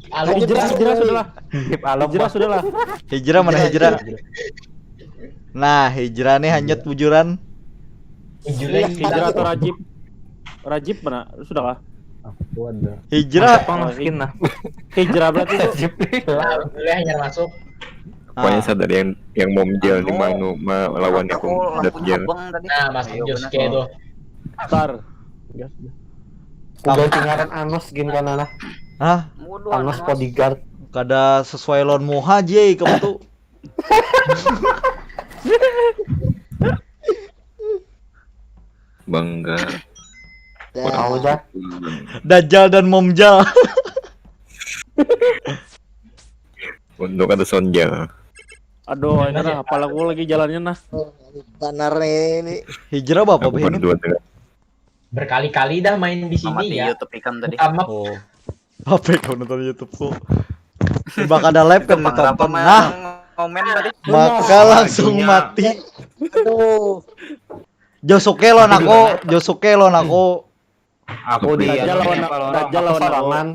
Alok Hijrah, hijrah sudah lah. Skip alok Hijrah bah. Sudah lah. Hijrah mana hijrah? Nah, hijrah nih hanyut bujuran. Hijrah. Hijrah atau Rajib? Rajib mana? Sudah kah? Aku ada. Hijrah. Apa masukin nah? Hijrah berarti itu. Nah, boleh hanya masuk. Pokoknya Ah, sadar yang yang mau menjual di Anu, mana melawan aku aku lampu menjual. Habang tadi. Nah, masuk Ayo, jus benar. K tuh. Tar. Ganti ngaran Anos gin kan anak. hah? Mudu Anos anu. bodyguard. Kada sesuai lawan muha je kamu tuh. Bangga. Tahu dah. Dajjal dan Momjal. Untuk ada Sonjal. Aduh, ini lah, apal aku lagi jalannya nah. Benar nih ini. Hijrah apa Aku ini? Berdua dengan Berkali-kali dah main di sini Amati ya. YouTube ikan tadi. Utama Oh. Apa yang kau nonton YouTube ku? Tiba kada live kan Mang apa ditonton. mah Nah, komen tadi? Maka langsung mati. Aduh. Josuke lawan aku, Josuke lawan aku. Aku di Dajjal anu, lawan apa, lawan Dajjal apa, lawan aku. sorangan.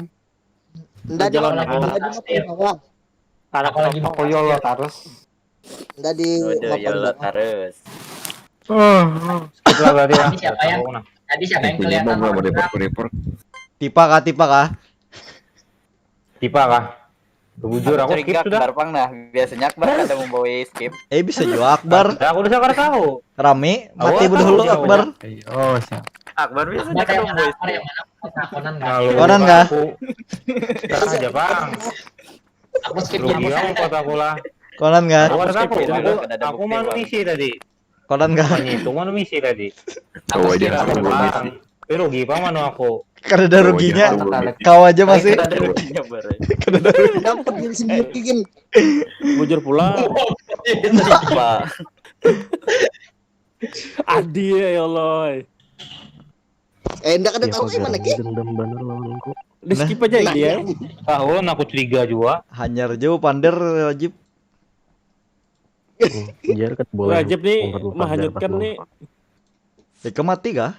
Ndak di Jalan mana aku. Ndak di mana bawah. Aku lagi mau Aku yolo terus. Ndak di Udah papan ya bawah. Terus. Skip lah berarti lah. Tadi siapa yang Aku nah. Tadi siapa yang Ini kelihatan mau lawan report kita? Report. Tipa kah, tipa kah? Tipa kah? Bujur aku skip Curiga sudah. Akbar pang nah. Biasanya Akbar kada membawa skip. Eh, bisa juga Akbar. Nah, aku udah sakar tahu. Rame, mati Awal bedahulu tahu, Akbar. Oh, siap. Akbar biasanya Mana kada yang membawa mana? Apa skip. yang mana? Konan kan? Kalau Konan bukan kah? Aku. Terang aja bang. Aku skip Rugi yang yang mana? Kota aku lah. Konan kah? Aku ada Skip aku. juga, Aku kada aku bukti, mau Bang. Misi tadi. Konan kah? Apanya itu mau misi tadi? Tahu aja Skip aku apa? belum misi. Tapi rugi apa mana aku? Kada ada ruginya. Tahu aja aku belum misi. Kau aja masih. Kada ada ruginya bareng. Kada ada ruginya. Dapat diri sendiri gin. Bujur pula. Apa? Adi ya Allah. Eh, ndak ada Ya, tahu pagar gimana ki? Dendam bener lawanku. Di skip aja ya dia. Tahu lah aku curiga juga. Hanyar jauh pander wajib. Hmm, biar kan boleh. Rajib nih Empat empat menghanyutkan dapat nih. Ika mati kah?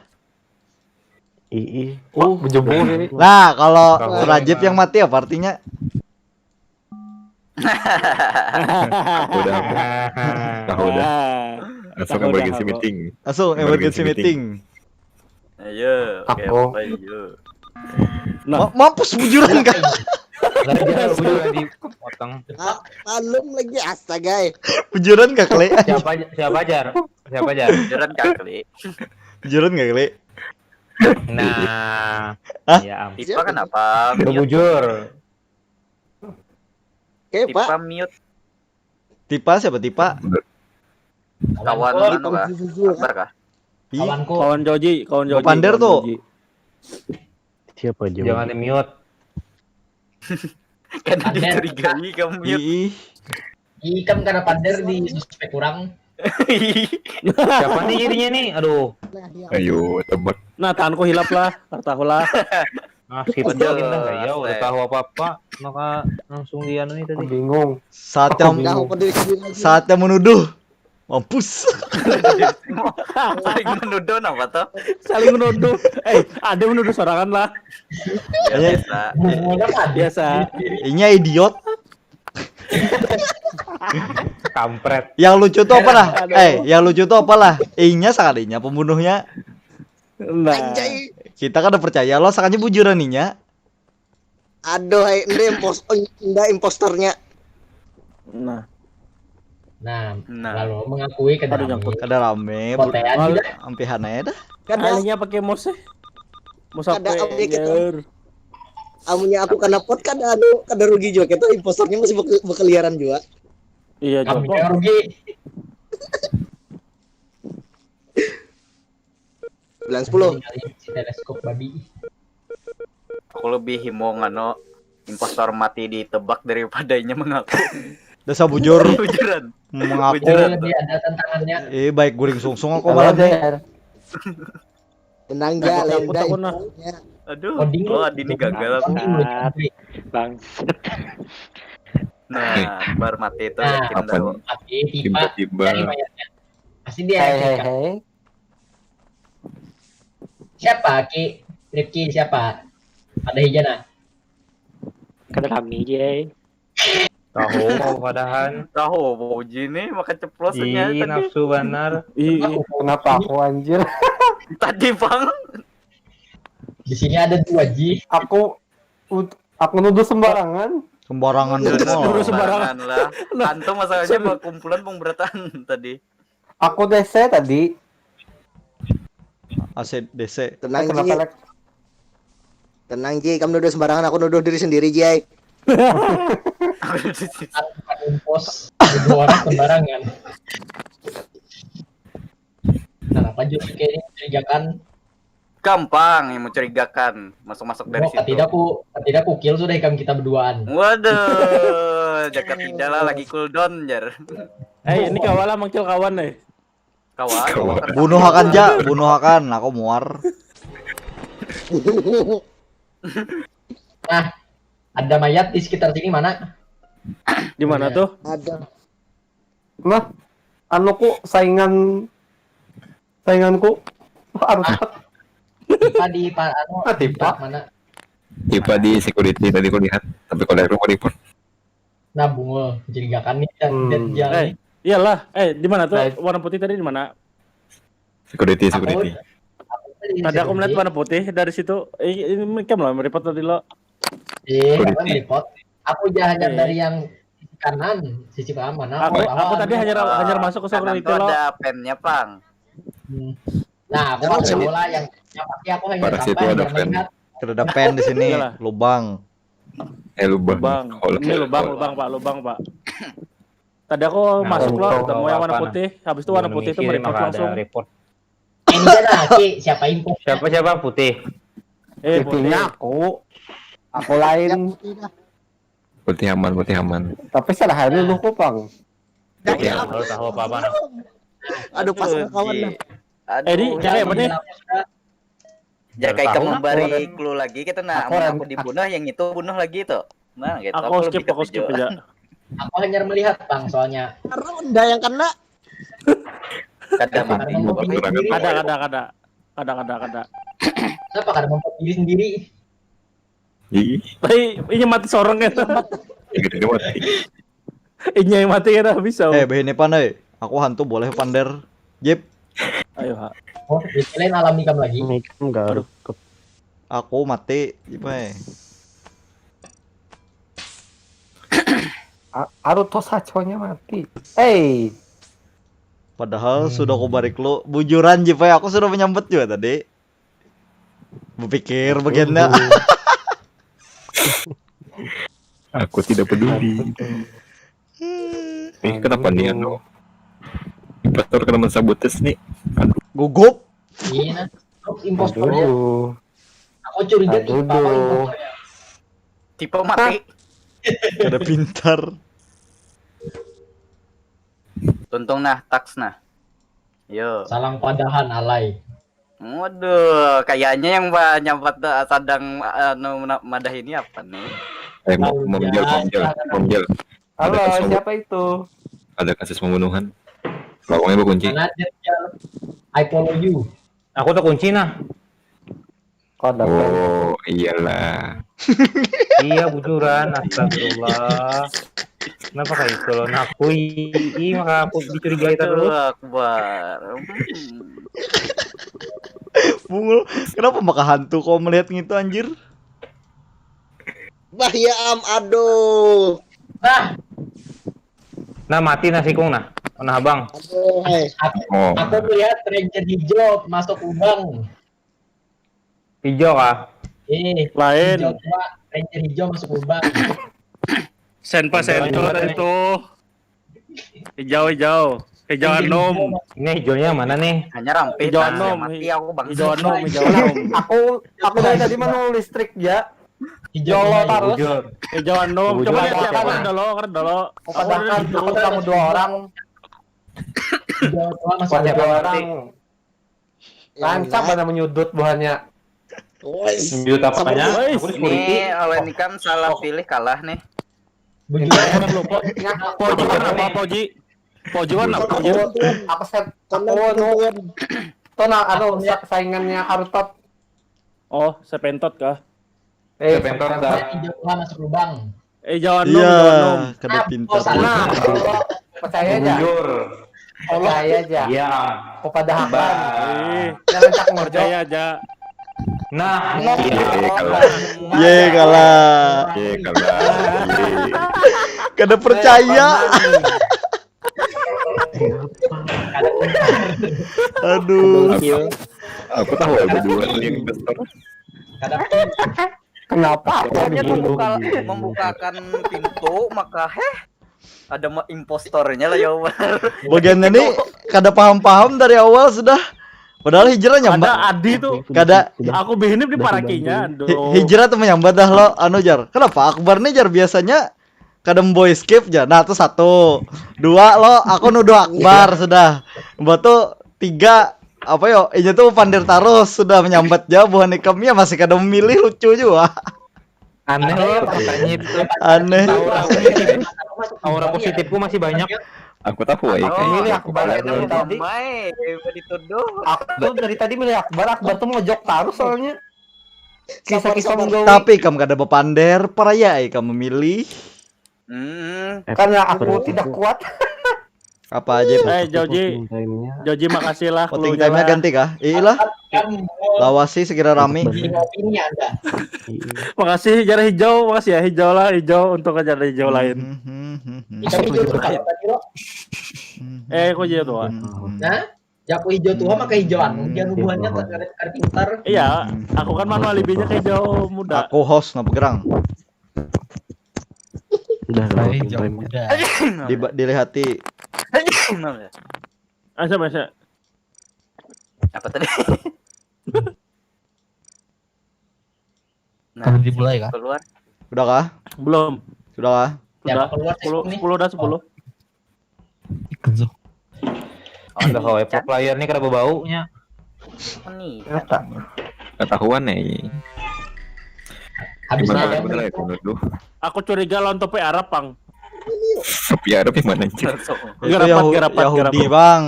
Ih, ih. Oh, bejebur ini. Nah, kalau Tahu Rajib lah. Yang mati apa artinya? Udah aku. Tahu udah. Ah, Langsung tahu emergency dah aku. Meeting. Langsung emergency Emergency meeting. Ayo, Aku. oke, ayo. Nah. Ma- mampus bujuran kan? Lagi udah dipotong. Ah, malum lagi astaga. Eh. Bujuran kah kali? Siapa siapa jar? Siapa jar? Jalan kaki. Bujuran kah kali? Nah. Hah? Ya ampun. Tipa kenapa? Udah Mute. bujur. Oke, Pak. Tipa mute. Tipa siapa Tipa? Kawan Oh, anu kah? Akbar kah? Ih, Kawanku. Kawan Joji, kawan Joji. Pander Kawan tuh. Joji. Siapa aja? Jangan di mute. Kada Pander. Dicurigai kamu mute. Ih, Ikam karena pander di suspek kurang. Siapa nih jadinya nih? Aduh. Ayo tebak. Nah, tanganku hilap lah, tahu lah. Nah, skip aja kita nggak ya, udah tahu apa-apa, maka langsung di anu nih tadi. Bingung. Saat yang Dah aku diri sendiri lagi. Saat yang menuduh. Mampus. Saling menuduh apa tuh? Saling menuduh. Eh, ada menuduh sorangan lah. Ya, biasa. Biasa. Inya idiot. Kampret. Yang lucu tuh apa lah? Aduh. Eh, yang lucu tuh apa lah? Inya sekalinya pembunuhnya. Nah. Anjay. Kita kada percaya lo, sakanya bujuran inya. Aduh, hai, enda impos, enda impostornya. Nah, Nah, Nah. lalu mengakui ke Aduh, dalam nyangkut. Kada rame, Kotean bu- tidak? ampihan aja dah. Kada, alihnya pakai mouse sih. Mouse Kada apa update kita. ya? Amunnya aku kena pot kada anu, kada rugi juga kita, impostornya masih beke- berkeliaran juga. Iya, Kami coba. yang rugi. Sembilan sepuluh. Si teleskop babi. Aku lebih himung anu impostor mati ditebak daripada inya mengaku. Dasar bujur Bujuran. mengaku. Bujur. Lebih ada tantangannya. Eh, baik guring sungsung aku Kalau malam nih. der. Tenang ja, Aku lain dah takut, nah. infonya. Aduh, Coding oh lu. Adi ini gagal aku. Coding lu, Coding. Bangsat. Nah, bar mati itu Nah, yakin Apa dah. nih? Tapi tiba Tiba-tiba. dari mayatnya. Pasti dia Hei, yakin, hei, Kak. hei. Siapa, Ki? Rifki, siapa? Ada hijau, nah. Kada kami, Jay. Tahu mau padahan. Tahu mau uji nih makan ceplosannya Ih, tadi. Nafsu banar. Ih, ih. Kenapa aku anjir? Tadi bang. Di sini ada dua, Ji. Aku ut- aku nuduh sembarangan. Sembarangan Udah dulu. Terus sembarangan. sembarangan lah. Antum masalahnya berkumpulan pemberatan tadi. Aku D C tadi. A C D C. Tenang Kenapa Ji. lek? Tenang Ji, kamu nuduh sembarangan, aku nuduh diri sendiri Ji. Impos dua orang sembarangan. Nah, apa juga kayak ini mencurigakan? Gampang yang mencurigakan. Masuk-masuk dari Oh, situ. tidak ku, tidak ku kill sudah ikam kita berduaan. Waduh, jaga tidak lah lagi cooldown jar. Eh, ini kawalah mangkil kawan nih. Kawan. Kawan. Bunuh akan ja, bunuh akan. Aku muar. Nah, ada mayat di sekitar sini mana? Di mana tuh? Ada. Nah, anu ku saingan sainganku harus Tipa di pa, anu, Ah, Tipa. Mana? Tipa di security tadi ku lihat, tapi kalau aku report Nah, bungul, mencurigakan nih dan Hmm. dan jalan. Eh, iyalah. Eh, di mana tuh? Baik. Warna putih tadi di mana? security Aku- security. aku Tadi aku melihat warna putih dari situ. Eh, ini kamu lah report tadi lo. Eh, Security. apa report? Aku aja hanya Eh. Dari yang sisi kanan, sisi kanan mana? Aku Tahu aku tadi ada. hanya Ah, hanya masuk ke kanan security tuh lo. Ada pennya pang. Hmm. Nah, aku Emang masuk sini- bola yang yang pasti aku hanya Pada apa situ yang ada hanya fan. Melihat. Kada ada pen di sini. Iyalah. Lubang. Eh, lubang. Lubang. Kalau Ini lubang, lubang, Pak, lubang, Pak. Tadi aku Nah, masuk lo, lubang ketemu bawa yang warna apa, putih, habis itu warna Belum putih itu mikir, mereport maka ada langsung. Report. Ini kan aki, siapa info? Siapa siapa putih? Eh, putih. Intinya aku, aku lain. Berarti aman, berarti aman. Tapi salah hari lu kok pang. Ya, kalau tahu apa-apa nah. Aduh, pas Aduh, kawan Ji. dah. Aduh, Eh, di, jangan apa nih? Jaka Tahu ikam lah. membari clue lagi kita nah, Aku amun rem- aku dibunuh yang itu bunuh lagi tuh. Nah, gitu. Aku Aku skip, lebih aku skip ketujuh. aja. Aku hanya melihat, Bang, soalnya. Karena udah yang kena. Kada mati. Karena membuat diri sendiri. Ada, ada, ada. Ada, ada, ada. Kenapa kada membuat diri sendiri? Ih, Tapi ini mati seorang kan. gitu dia mati. Ini yang mati kan bisa. Eh, bahini pan euy. Aku hantu boleh pander. Jip, Ayo, ha. Oh, itu lain alami kamu lagi. Ini kan garuk. aku mati. Jip, eh. A- Aruh toh saconya mati. Eh, Padahal sudah aku barik lu. Bujuran Jip, eh. Aku sudah menyambut juga tadi. Berpikir bagiannya. Aku tidak peduli. Eh, kenapa nih anu? Impostor kena mensabotis nih. Aduh, Gugup. Iya, nah. Terus impostornya. Aduh. Aku curiga Aduh, Tipa apa duh. impostornya. Tipe mati. Kada pintar. Tuntung nah, taks nah. Yo. Salang padahan alay. Waduh, kayaknya yang ba- nyampat da- sadang anu na- madah ini apa nih? Eh, mau mau menjual, mau menjual, mau menjual. Halo, Ada kasus, siapa itu? Ada kasus pembunuhan. Lawangnya berkunci. Mana dia? I follow you. Aku tak kunci nah. Kok ada Oh, iyalah. Iya bujuran, astagfirullah. Kenapa kayak itu lo? Nah, aku i, i, maka aku dicurigai Allahu terus. Akbar. Hmm. Bungul, kenapa maka hantu kau melihat ngitu anjir? Bah ya am, aduh. Nah, nah mati nasikung nah. Nah abang. Aduh, hai. Aku, oh. Aku melihat ranger hijau masuk lubang. Hijau kah? Eh, lain. Hijau tua, ranger hijau masuk lubang. Senpa sentor itu. Hijau hijau. Hijau anum. Ini hijaunya mana nih? Hanya ramping. Hijau anum. Mati aku bang. Hijau anum, hijau anum. Aku aku dari tadi mana listrik ya. Hijau terus. Hijau anum. Coba lihat siapa dulu, kan dulu. Padahal kamu dua orang. Hijau tua masuk dua orang. Rancak mana menyudut buahnya. Menyudut apanya? Ini oleh nikam salah pilih kalah nih. Poji kan apa Poji? Poji kan apa Poji? Apa set? Aku anu. Tona anu saingannya Artot. Oh, sepentot kah? Eh, sepentot dah. Masuk lubang. Eh jangan nom, iya, jangan nom. Kada pintar. Nah, percaya aja. Jujur. Percaya aja. Iya. Kepada hamba. Jangan cak ngorjo. Percaya aja. Nah, ye kalah. Ye kalah. Kada percaya. Aduh. Aku tahu ada dua link investor. Kenapa? Akhirnya membuka membukakan pintu maka heh ada impostornya lah ya Umar. Bagiannya nih kada paham-paham dari awal sudah. Padahal hijrah nyambat. Ada Adi tuh. Kada. Aku bihinip di parakinya. Hijrah tuh menyambat dah lo anu jar. Kenapa Akbar nih jar biasanya kada membawa escape ja. Nah, tuh satu. Dua lo, aku nuduh Akbar sudah. Mbak tuh tiga apa yo? Inya tuh pandir tarus sudah menyambat jauh buhan ikam ya masih kada memilih lucu juga. Aneh lo pertanyaan itu. Aneh. Aura positifku masih banyak. Aku tahu ya. Aku milih Akbar dari tadi. Aku dari tadi milih Akbar. Akbar tuh mojok tarus soalnya. Kisah-kisah menggawa. Tapi kamu kada bepander, peraya ai kamu memilih. Hmm. Karena aku tidak kuat. Apa aja? Eh Joji, Joji makasih lah. Voting time-nya ganti kah? Iya lah. Lawasi segera rame. Makasih jar hijau, makasih ya hijau lah hijau untuk ajar hijau lain. Eh, kok jadi tuh? Nah, jaku hijau tua maka hijauan. Dia hubungannya terkait pintar. Iya, aku kan manual lebihnya ke hijau muda. Aku host napa gerang. Udah lah, hijau muda. Di dilihati. Asa masa. Apa tadi? Nah, dimulai kah? Keluar. Udah kah? Belum. Sudah kah? Sudah. Sepuluh, sepuluh dah sepuluh. Ikan so. Ada kau epok layar nih kada bebaunya. Nih. Ketahuan nih. Habis ada mulai dulu. Aku curiga lawan topi Arab pang. Topi Arab yang mana anjir? Garapat, garapat, Yahudi bang.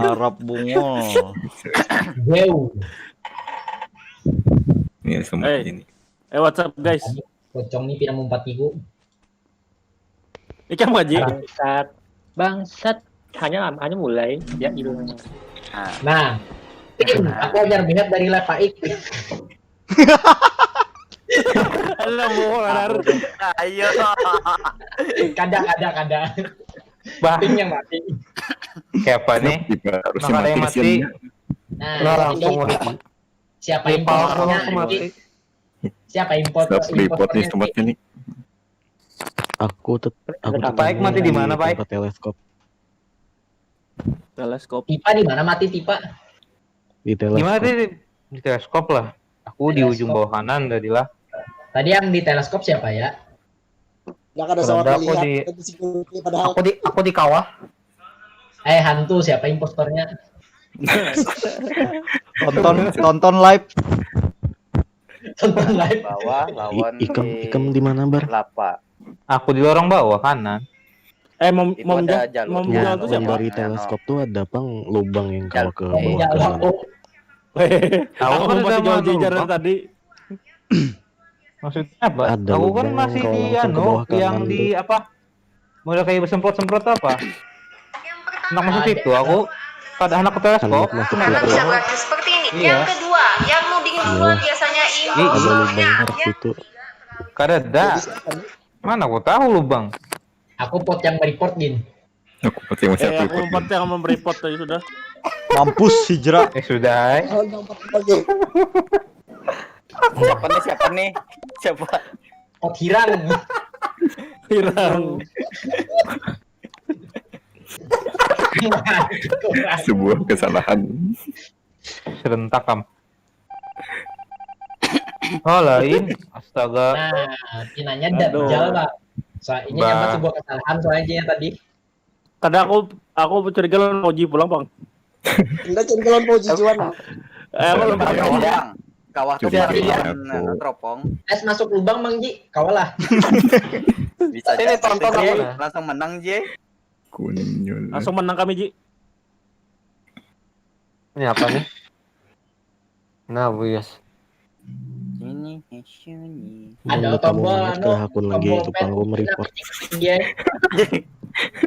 Arab bungul. Jauh. Ini semua ini. Eh, what's up guys? Pocong nih pindah empat minggu. Ikam gaji. Bangsat. Bangsat. Hanya hanya mulai ya ilmu. Nah. Aku ajar minat dari Lepaik. Ayo. Ayo. Kada kada kada. Bah. Ping yang mati. Siapa nih? Harus mati. Mati. Nah, langsung mati. Siapa yang mati? Siapa impostor? Report nih tempat ini. Aku tetap aku tetap mati di mana, Pak? Tempat teleskop. Teleskop. Tipa di mana mati Tipa? Di teleskop. Di mana di, di teleskop lah. Aku di ujung bawah kanan tadi lah. Tadi yang di teleskop siapa ya? Yang ada sama aku di, aku di aku di kawah. Eh hantu siapa impostornya? Tonton tonton live. Tonton live. Bawah lawan ikam ikam di mana bar? Lapa. Aku di lorong bawah kanan. Eh mom mom jalan tuh siapa? Dari teleskop tuh ada pang lubang yang kalau ke bawah kanan. Aku kan masih jauh jajaran tadi. Maksudnya apa? Ada aku kan masih di anu yang di apa? Model kayak bersemprot-semprot apa? Nak masuk situ aku kada anak teleskop. Bisa berarti seperti ini. Yang kedua, yang nuding duluan biasanya ini. Ada lubang merah situ. Kadada. Mana aku tahu lubang? Aku pot yang mereport, Din. Aku pasti masih Eh, aku aku empat yang mereport tadi sudah. Mampus hijrah. Eh sudah. Eh. Siapa nih, siapa nih? Siapa? Pot hirang. Hirang. Sebuah kesalahan. Serentak kam. Oh lain. Astaga. Nah, pinanya dajal, Bang. Soalnya nyambat sebuah kesalahan soalnya tadi. Kada aku aku curiga lawan Oji pulang, Bang. Anda jangan kalau mau jijuan lah. Eh, aku lupa. Bang, kawah tuh Curiga paringan aku. Teropong. Es masuk lubang, Mang Ji. Kawalah. Bisa Sini, aja tonton gitu, Ji. aku. Langsung menang, Ji. Kunyul. Langsung menang kami, Ji. Ini apa nih? Nah, buyas. Ini sunyi. Ada Minta tombol mau anu, ke akun lagi tombol itu pet. panggung mereport. Iya. Asli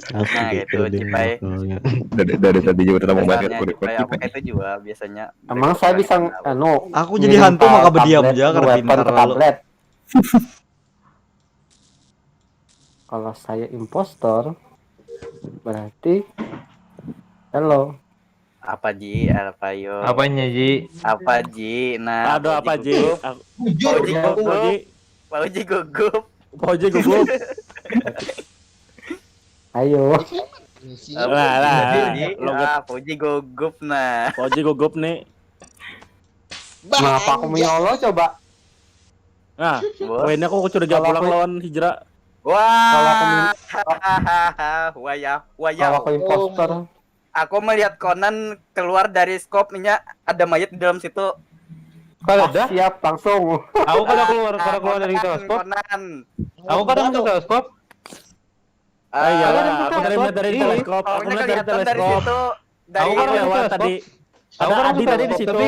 Nah, kayak gitu, kira-kira Cipai. Soalnya. Dari dari tadi juga udah mau banget Dasarnya aku Cipai report apa Cipai. Itu juga biasanya. Emang saya bisa anu Aku jadi hantu maka berdiam aja karena pintar lalu. Kalau saya impostor, berarti hello. Apa, Ji? Apa, yo? Apanya, Ji? Apa, Ji? Nah, Aduh, apa, Ji? Gugup. Aku- Jujur, Oji ya, gugup. Oji. Pak Uji gugup. Pak Uji gugup. Ayo. Lah, lah. Ji. Logat. Ah, Pak Uji gugup, nah. Pak Uji gugup nih. Kenapa aku menyolo coba? Nah, Bos. poinnya aku curiga Kalau pulang aku- lawan Hijrah. Wah. Kalau aku Hahaha. Wayah, wayah. Kalau aku impostor, Aku melihat Conan keluar dari skop, inya ada mayat di dalam situ. Kalau dah, siap langsung. Aku kada keluar, kada keluar dari teleskop. Conan. Aku kada masuk teleskop. Ah, iya, Ada lah. di Aku tadi teleskop. melihat dari Ih. teleskop. Aku Pokoknya melihat dari kelihatan dari teleskop. situ. Aku Aku kan orang lewat teleskop. Tadi. Aku Ada orang Adi tadi di teleskop, situ. Tapi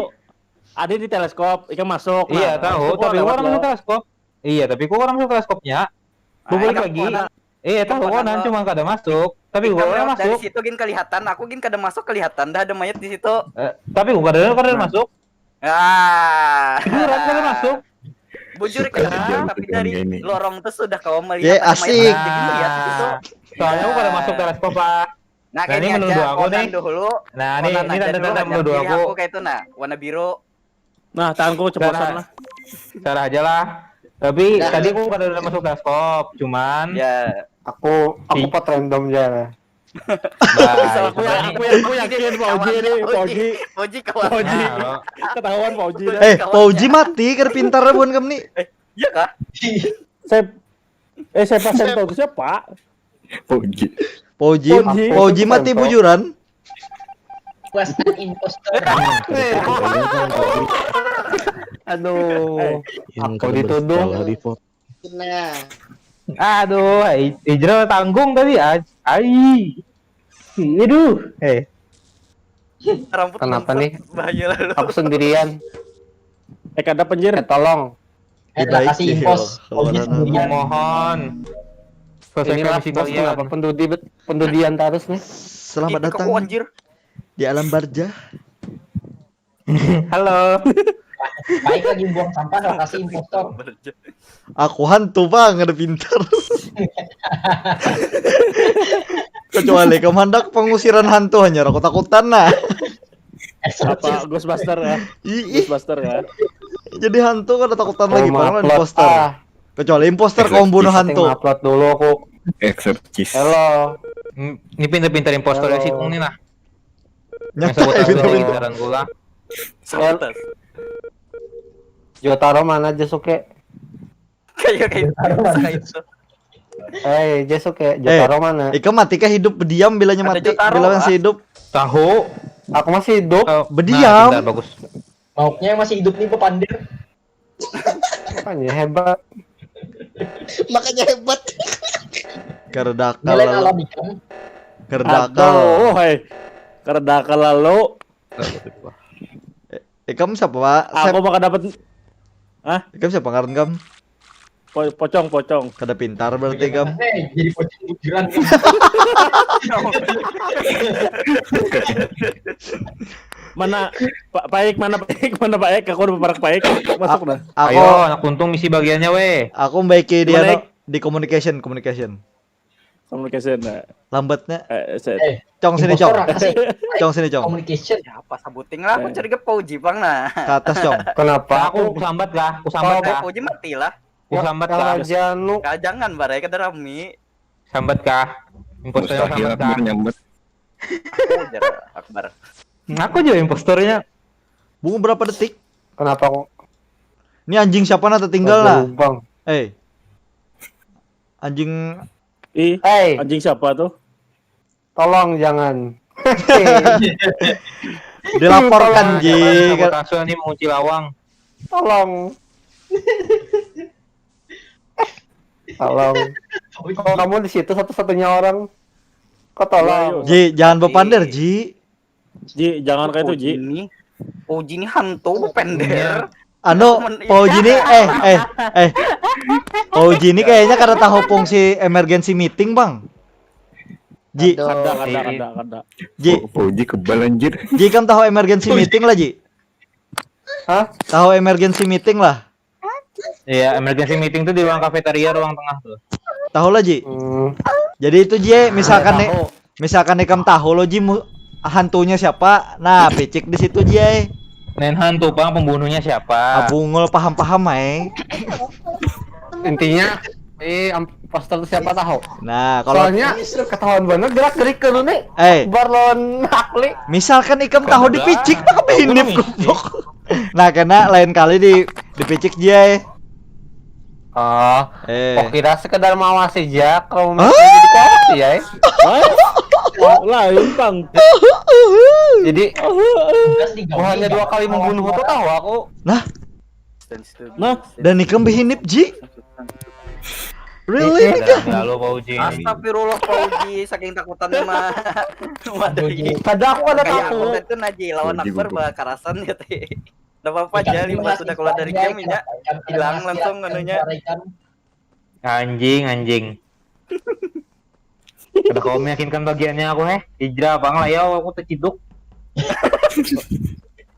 Adi di teleskop, ikam masuk. Iya, Nah, tahu, tapi aku tapi lewat orang lo. Teleskop. Iya, tapi aku orang teleskopnya. Aku balik lagi. Iya, tahu Conan cuma kada masuk. Tapi aku orang masuk. Dari situ gin kelihatan, aku gin kada masuk kelihatan dah ada mayat di situ. Eh, tapi aku kada kada masuk. Ah. Bujuran kada masuk. Bujur kan, tapi dari lorong tuh sudah kau melihat ada mayat. Jadi lihat di situ. Soalnya aku kada masuk teleskop, ah. Nah, ini menuduh aku nih. Nah, ini tanda-tanda menuduh aku. Aku kayak itu nah, warna biru. Nah, tanganku keceplosan lah. Salah aja lah. Tapi tadi aku kada masuk teleskop, cuman ya aku aku pot random aja lah. Aku yakin, aku yakin Pak Oji ini, Pak Oji. Oji kawan. Oji. Ketahuan Pak Oji. Eh, Pak Oji mati, kada pintar bukan kamu nih. Iya kah? Saya eh siapa saya tahu siapa? Pak Oji. Pak Oji, Pak Oji mati bujuran. Kuasaan impostor. Aduh, aku dituduh. Nah. Aduh, Ijrel tanggung tadi. Ai. Aduh, eh. Rambut kenapa nih? Bahaya lalu. Aku sendirian. Eh, kada penjir. Eh, tolong. Eh, kasih impos. Mohon. Inilah bos kenapa pendudi pendudian terus nih. Selamat datang di alam barja. Halo. Baik lagi buang sampah, kasih impostor. Aku hantu bang, ada pintar. Kecuali kamu hendak pengusiran hantu hanya aku takutan nah. Apa Ghostbuster ya? Ghostbuster ya. Jadi hantu kada takutan lagi, pokoknya imposter. Kecuali imposter kau bunuh hantu. Upload dulu aku. Exorcist. Halo. Ini pintar-pintar impostor sih nih nah. Nyata itu pintar. Gula. Jotaro mana Jasuke? Kayak kayak itu. Eh, Jasuke, Jotaro mana? Ika mati kah hidup berdiam bilanya mati, bila masih hidup? Tahu. Aku masih hidup. Berdiam. Bagus. Mauknya masih hidup nih pepandir. Makanya hebat. Makanya hebat. Kerdakal. Kerdakal. Oh, hai. Kerdakal lalu. Eh, kamu siapa, Pak? Aku bakal dapat. Hah? Kamu siapa ngaran kamu? Pocong, pocong. Kada pintar berarti kamu. Eh, jadi pocong bujuran. Mana Pak Paik, mana Paik, mana Paik? Aku udah parak Paik. Masuk dah. Aku Ayo, anak tuntung misi bagiannya weh. Aku membaiki dia Mana, no, di communication, communication. Communication. Nah. Lambatnya. Eh, set. Eh, Cong sini cong. Impostor apa sih? Cong sini cong. Communication. Siapa sebuting lah, aku curiga Pauji pang nah. Ke atas cong. Kenapa? Aku kusambat kah? Kusambat kah? Pauji mati lah. Kusambat Yang kah? Raja Nu. Kah, jangan barai kada rami. Sambat kah? Impostornya Mustahil sambat kah? Akbar nyambat. Aku ujar Akbar. Ngaku aja impostornya. Bungu berapa detik? Kenapa kok? Ini anjing siapa nata tinggal lah. Lubang. Eh. Anjing Ih, Hei, anjing siapa tuh? Tolong jangan. dilaporkan ji. Sabotase nih mau cilawang. Tolong. Tolong. Kalau kamu di situ satu-satunya orang. Kok tolong. Ji, jangan bepander Ji. Ji, jangan kayak itu Ji. Ini Pauji ini hantu pender. Anu, Pauji nih, eh, eh, eh. Pauji ini kayaknya kada tahu fungsi emergency meeting bang. Ji, Kada, kada, kada, kada. Ji, Pauji kebal anjir. Ji kan tahu emergency meeting lah Ji. Hah? Tahu emergency meeting lah. Iya, emergency meeting tuh di ruang kafetaria, ruang tengah tuh. Tahu lah Ji. Hmm. Jadi itu Ji, misalkan nih, misalkan ikam tahu lo Ji mu- hantunya siapa, nah picik di situ Ji. Nen hantu pang pembunuhnya siapa? Abungul paham-paham ai. Intinya eh am- impostor itu siapa tahu. Nah kalau Soalnya ketahuan banget gerak gerik ke nih. Eh, Barlon Akli. misalkan ikam tahu dipicik maka Tahu behinip misi. Goblok. Nah kena lain kali di dipicik Ji. Oh, Eh. Kok kira sekedar mawasi aja kalau Hah? jadi kuat ya. Eh? Lain bang. Jadi Tugas digawe bukannya ya. Dua kali membunuh itu tahu aku. Nah, Dan ikam behinip Ji. Really? Udah, udah lo Pauji. Astagfirullah Pauji, saking takutannya mah. Waduh. Pauji. Kada aku kada Kayak tahu. aku itu Naji lawan Pauji Akbar goblok. Bakarasan gitu. Nggak apa-apa Ikan aja, limbah masih sudah keluar dari ikannya, game ya. ikan Hilang masih langsung ikan, anunya. suara ikan. Anjing, anjing. Kada kau meyakinkan bagiannya aku eh. Hijrah bang lah ya, aku terciduk.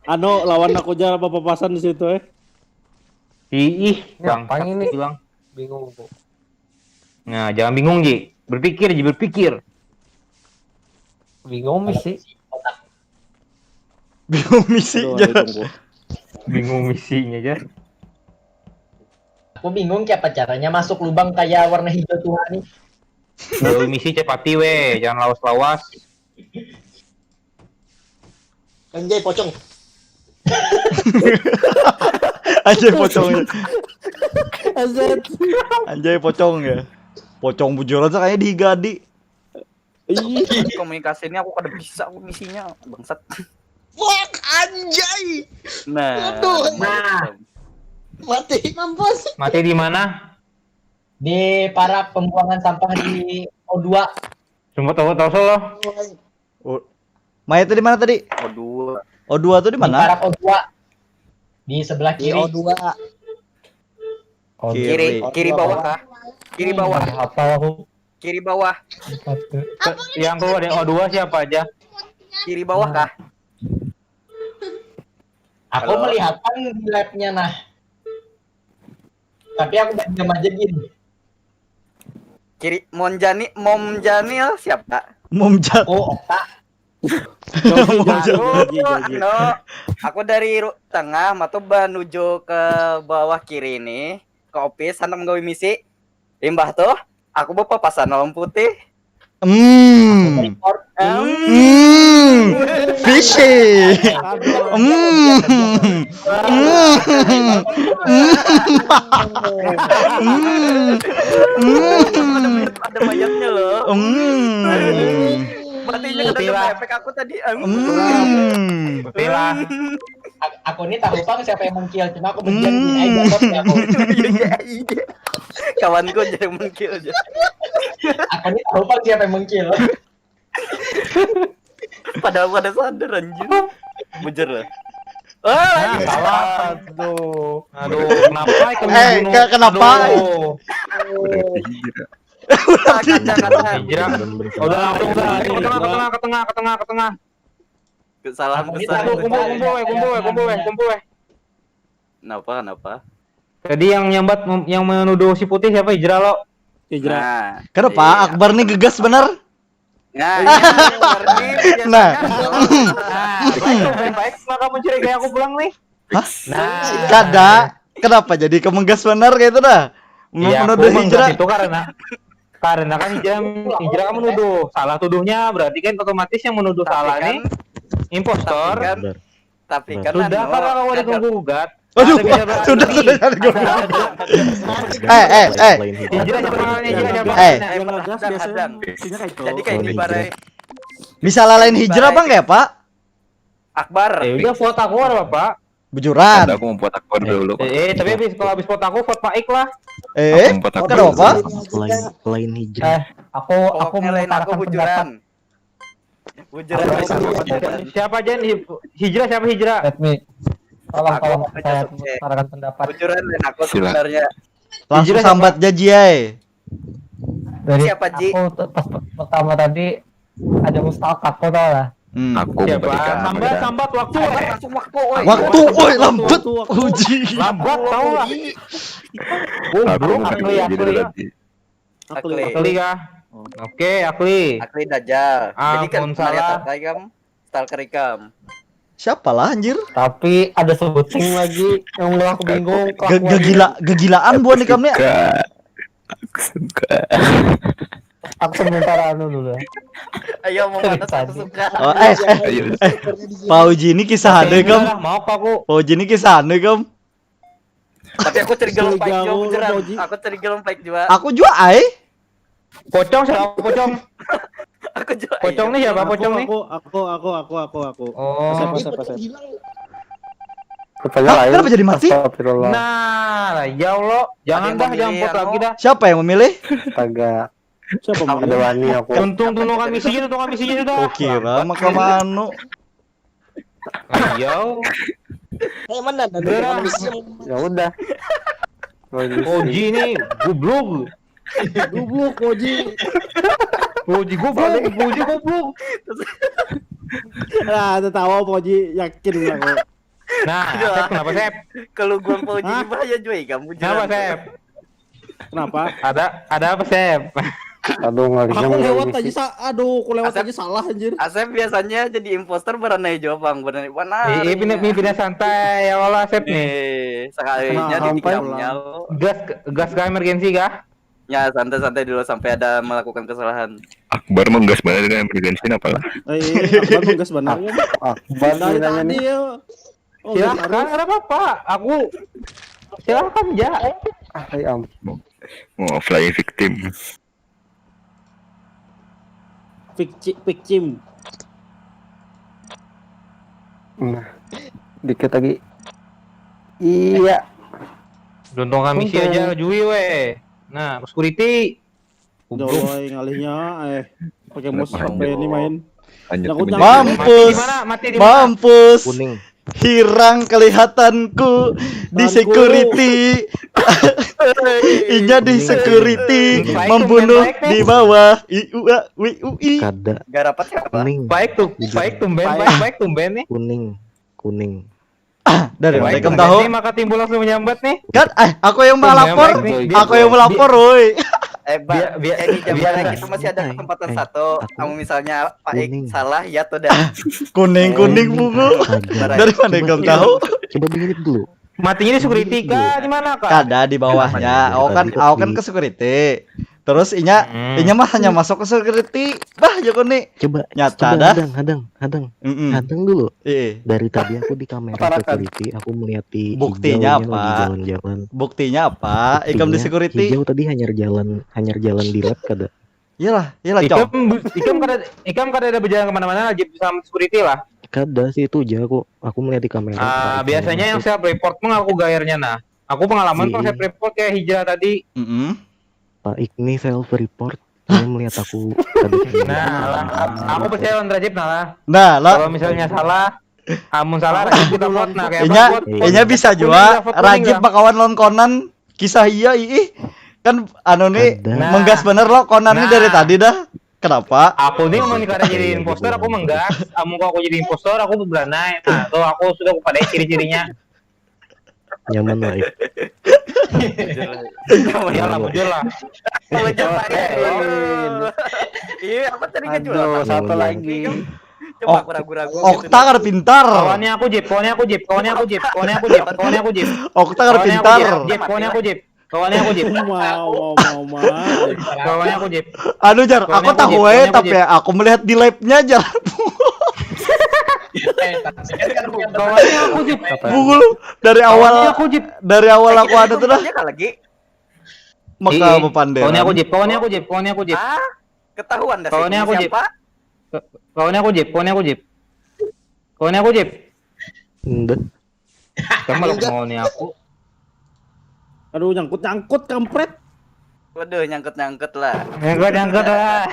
Anu lawan aku aja papasan di situ eh. Ih, Ini apa bang, ini? Bilang. Bingung aku. Nah, jangan bingung Ji. Berpikir Ji, berpikir. Bingung sih. Bingung misi Aduh, aja. aduh, tunggu. Bingung misinya aja. Aku bingung siapa caranya masuk lubang kayak warna hijau tua nih. Kalau misi cepati weh, jangan lawas-lawas. Anjay pocong. Anjay pocong ya. Anjay pocong ya. Pocong bujuran kayaknya digadi. Ih, Komunikasi ini aku kada bisa aku misinya bangsat. Fuck anjay. Nah. Aduh. Nah. Mati. Mampus. Mati di mana? Di parak pembuangan sampah di O dua. Sempat tahu tahu solo. Mayatnya di mana tadi? O dua. O dua tuh di Di mana? parak O dua. Di sebelah Di kiri. O dua. Kiri kiri bawah kah? Kiri bawah. Apa aku? Kiri bawah. Yang keluar dari O dua siapa aja? Kiri bawah kah? Aku Halo? Melihatan di labnya nah. Tapi aku diam aja gini. Kiri Monjani Mom Janil siapa? Momjat. Oh, otak. Joji, Joji, Aku, Joji, Joji. No, aku dari ru- tengah matu menuju ke bawah kiri nih, ke office handak menggawe misi. Imbah tuh, aku bapapasan lawan putih. Hmm. Em, Hmm. Fishy. Hmm. Hmm. Hmm. ada mayatnya loh. Hmm. Matinya kena efek aku tadi. Em. Hmm. Bepilah. A- Aku ini tahu pang siapa yang mengkill, cuma aku berdiam gini aja, takut ya aku. Iya, iya, iya. Kawanku aja yang mengkill aja. Aku ini tahu pang siapa yang mengkill. Padahal aku ada sadar anjir. Bujur lah. Oh, Salah tuh. Aduh, kenapa ikan Eh, dibunuh? ke- kenapa? Aduh. Berarti hijrah. kata-kata. Hijrah. Udah, udah, udah. Ayo, ke tengah, ke tengah, ke tengah, ke tengah, ke tengah. Kesalahan Aku besar. Kumpul, kumpul, kumpul, weh, kumpul, weh, kumpul, weh. Kenapa, kenapa? Tadi yang nyambat, yang menuduh si putih siapa? Hijrah lo. Hijrah. Nah, Kenapa iya. Akbar nih gegas benar? Nah, iya, Akbar nih, Nah. biasanya. Nah, baik, baik, maka mencurigai aku pulang nih. Hah? Nah, Kada. Kenapa jadi kemegas benar kayak itu dah? Iya, Menuduh aku Hijrah. Itu karena karena kan Hijrah Hijrah kan menuduh salah tuduhnya, berarti kan otomatis yang menuduh Tapi salah kan- nih impostor. Tapi kan, Bener. tapi Nah. kan Sudah anu, kan kalau udah ada- gugat. Aduh, Ada bisa berarti. sudah, sudah, sudah. Ada, ada. Eh, eh, eh. Lain Hijrah. Hijrah siapa namanya? Hijrah siapa? Eh. Yang ngegas biasanya Kadang-kadang. isinya kayak itu. Jadi kayak Lain di Hijrah. barai Bisa lalain Hijrah bang ya pak? Akbar. Ya udah, vote aku ada apa? Bujuran. Ada aku mau vote Akbar dulu. Eh, eh, tapi habis kalau habis vote aku, vote Pak Ik lah. Eh, Aku empat, aku kenapa? Lain, lain Hijrah. Eh, aku aku Pokoknya lain aku mengutarakan pendapat. Bujuran. Bujuran. Siapa Jen? Hij- Hijrah siapa Hijrah? Let me. Tolong Aku tolong mau kerja saya sukses. mengutarakan pendapat. Bujuran lain aku Silakan. Sebenarnya. Langsung Hijrah sambat jaji ai. Dari Siapa, Ji? aku tuh pas per- pertama tadi ada mustalk aku tau lah. Hmm. Aku Siapa? memberikan Sambat, kepada sambat waktu. Langsung waktu, oi. Waktu, oi lambat. Waktu, waktu. Uji. Lambat tau lah. Aku Akli, memberikan Akli. Dari tadi. Akli. Akli kah? Oke, Akli. Akli Dajjal. Jadi kan Amun melihat salah. Apa ikam? Stalker ikam. Siapa lah anjir? Tapi ada sebuting lagi yang mulai aku bingung. Ge- Gegila gegilaan buan ikam nih. Suka. Aku suka. Aku sementara anu dulu. Ayo mau mana satu Tadi. suka. Oh, eh, eh, Ayo. Pak Uji ini kisah ada ikam. Lah, mau apa aku? Pak Uji ini kisah ada ikam. Tapi aku curiga lompat Curiga juga aku, Bujuran. Pak Uji. Aku curiga lompat juga. Aku juga ai. Pocong siapa Pocong? Aku juga. Pocong nih siapa Pocong nih? Aku, aku, aku, aku, aku. Oh. Siapa, siapa, siapa? Rupanya Hah, lain. Kenapa jadi mati? Astagfirullah. Nah, ya Allah, jangan yang dah, jangan memilih vote anu. Lagi dah. Siapa yang memilih? Astaga. Siapa mau? Ada wani aku. Tuntung tuntung kami sih, tuntung kami sih sudah. Kukira maka manu. Ayo. Eh mana ada Udah. Ya udah. Lagi Oji ini goblok. Goblok Oji. Oji goblok, Oji goblok. Nah, tertawa Oji, yakin lah kok. Nah, Sep, kenapa Sep? Kalau gua mau jadi Hah? Bahaya juga kamu. Kenapa Sep? Kenapa? Ada ada apa Sep? Aduh, ngalinya Aku lewat mengisi. Aja sa- aduh, aku lewat Asep. Aja salah anjir. Asep biasanya jadi imposter beranai jawab bang, beranai mana? Ini pindah pindah pindah santai ya Allah Sep nih. Nih, sekalinya Nah, jadi sampai kamunya. Gas gas kah emergency kah? Ya santai-santai dulu sampai ada melakukan kesalahan. Akbar mau gas mana dengan emergency apa lah? Eh, iya, Akbar mah gas benar kan? Akbar Dari nanya tadi nih. Ya. Oh, Silahkan, harus. Ada apa-apa. Aku silahkan ya. Ah, ya ampun. Mau fly victim. Victim. Nah, dikit lagi. Iya. Untung kami sih aja Jui weh. Nah, security. Joloi ngalihnya eh pakai mouse sampai ini main. Lanjut. Aku Ke nyampe. meja. Mampus. Mati di mana? Mati di mana? Mampus. Kuning. Hirang kelihatanku di Tanku. Security. Inya di Kuning. Security Baik, membunuh baik, baik. Di bawah. I u a wi u i. Kada. Garapat siapa? Kuning. Baik tuh, Jujur. Baik tumben, Baik. baik, baik tumben nih. Kuning. Kuning. Dari Baik mana ikam tumben tahu? Nih, maka timbul langsung menyambat nih. Kan, eh, aku yang Tumben melapor. baik nih. Aku yang melapor, woi. Eh bang, Bia- bia- ini jam biar- kita masih ada kesempatan Eh, satu. aku Kamu misalnya Pak Ik kuning. Salah ya atau dah? Kuning kuning bungu. Ada. Dari mana ikam tahu? Coba dengerin dulu. Matinya di security kah? Di mana kah? Kada di bawahnya. Aku kan, aku kan ke security. Terus inya, Hmm. inya mah hanya masuk ke security. Bah, jago nih. Coba. Nyata Coba dah. Hadang, hadang, hadang. Mm-mm. Hadang dulu. Iya. Dari tadi aku di kamera Utarakan. Security, aku melihat di Buktinya hijau ini apa? Lagi jalan-jalan. Buktinya apa? Ikam di Buktinya, security. Hijau tadi hanyar jalan, hanyar jalan di lab kada. Iyalah, iyalah, Ikam, cong. Ikam kada, Ikam kada ada berjalan kemana-mana lagi sama security lah. Kada sih itu aja aku, aku melihat di kamera. Ah, Kayak biasanya gitu. Yang self report mah aku gayarnya nah. Aku pengalaman tuh Iya. Self report kayak Hijrah tadi. Mm-mm. Pak Ik nih self report. Dia melihat aku tadi. Nah, lah, aku percaya lawan Rajib nah lah. Nah, lah, Kalau misalnya salah, amun salah Rajib kita vote nah kayak inya, vote, vote. inya bisa Kuning juga dah, vote kuning Rajib dah. bakawan lawan Conan. Kisah iya ih. Kan anu nih Ada. menggas bener lo Conan nih dari Nah. Tadi dah. Kenapa? Aku nih mau kada jadi impostor, aku menggas. Amun aku jadi impostor, aku beranai. Nah, tuh aku sudah pada ciri-cirinya. Nyaman lah. Iyalah, bujur lah. Iya, apa tadi kan juga. Aduh, satu lagi. Coba aku ragu-ragu. Okta kada pintar. Kawannya aku Jip, kawannya aku Jip, kawannya aku Jip, kawannya aku Jip, kawannya aku Jip. Okta kada pintar. Jip, kawannya aku Jip. Kawannya aku Jip. Mau mau mau mau. Kawannya aku Jip. Aduh jar, aku tahu eh tapi aku melihat di live-nya jar. Kawannya aku Jip. Bungul dari awal Aku Jip. dari awal aku ada tuh dah. Lagi. Maka Kawannya aku bepanderan. Jip, kawannya aku Jip, kawannya aku Jip. Ah, ketahuan dah. Kawannya Kawannya aku Jip. Siapa? Kawannya aku Jip, kawannya aku Jip. Kawannya aku Jip. Nde. Kamu malah kawannya aku. Aduh, nyangkut-nyangkut, kampret. Waduh, nyangkut-nyangkut lah. Nyangkut-nyangkut lah.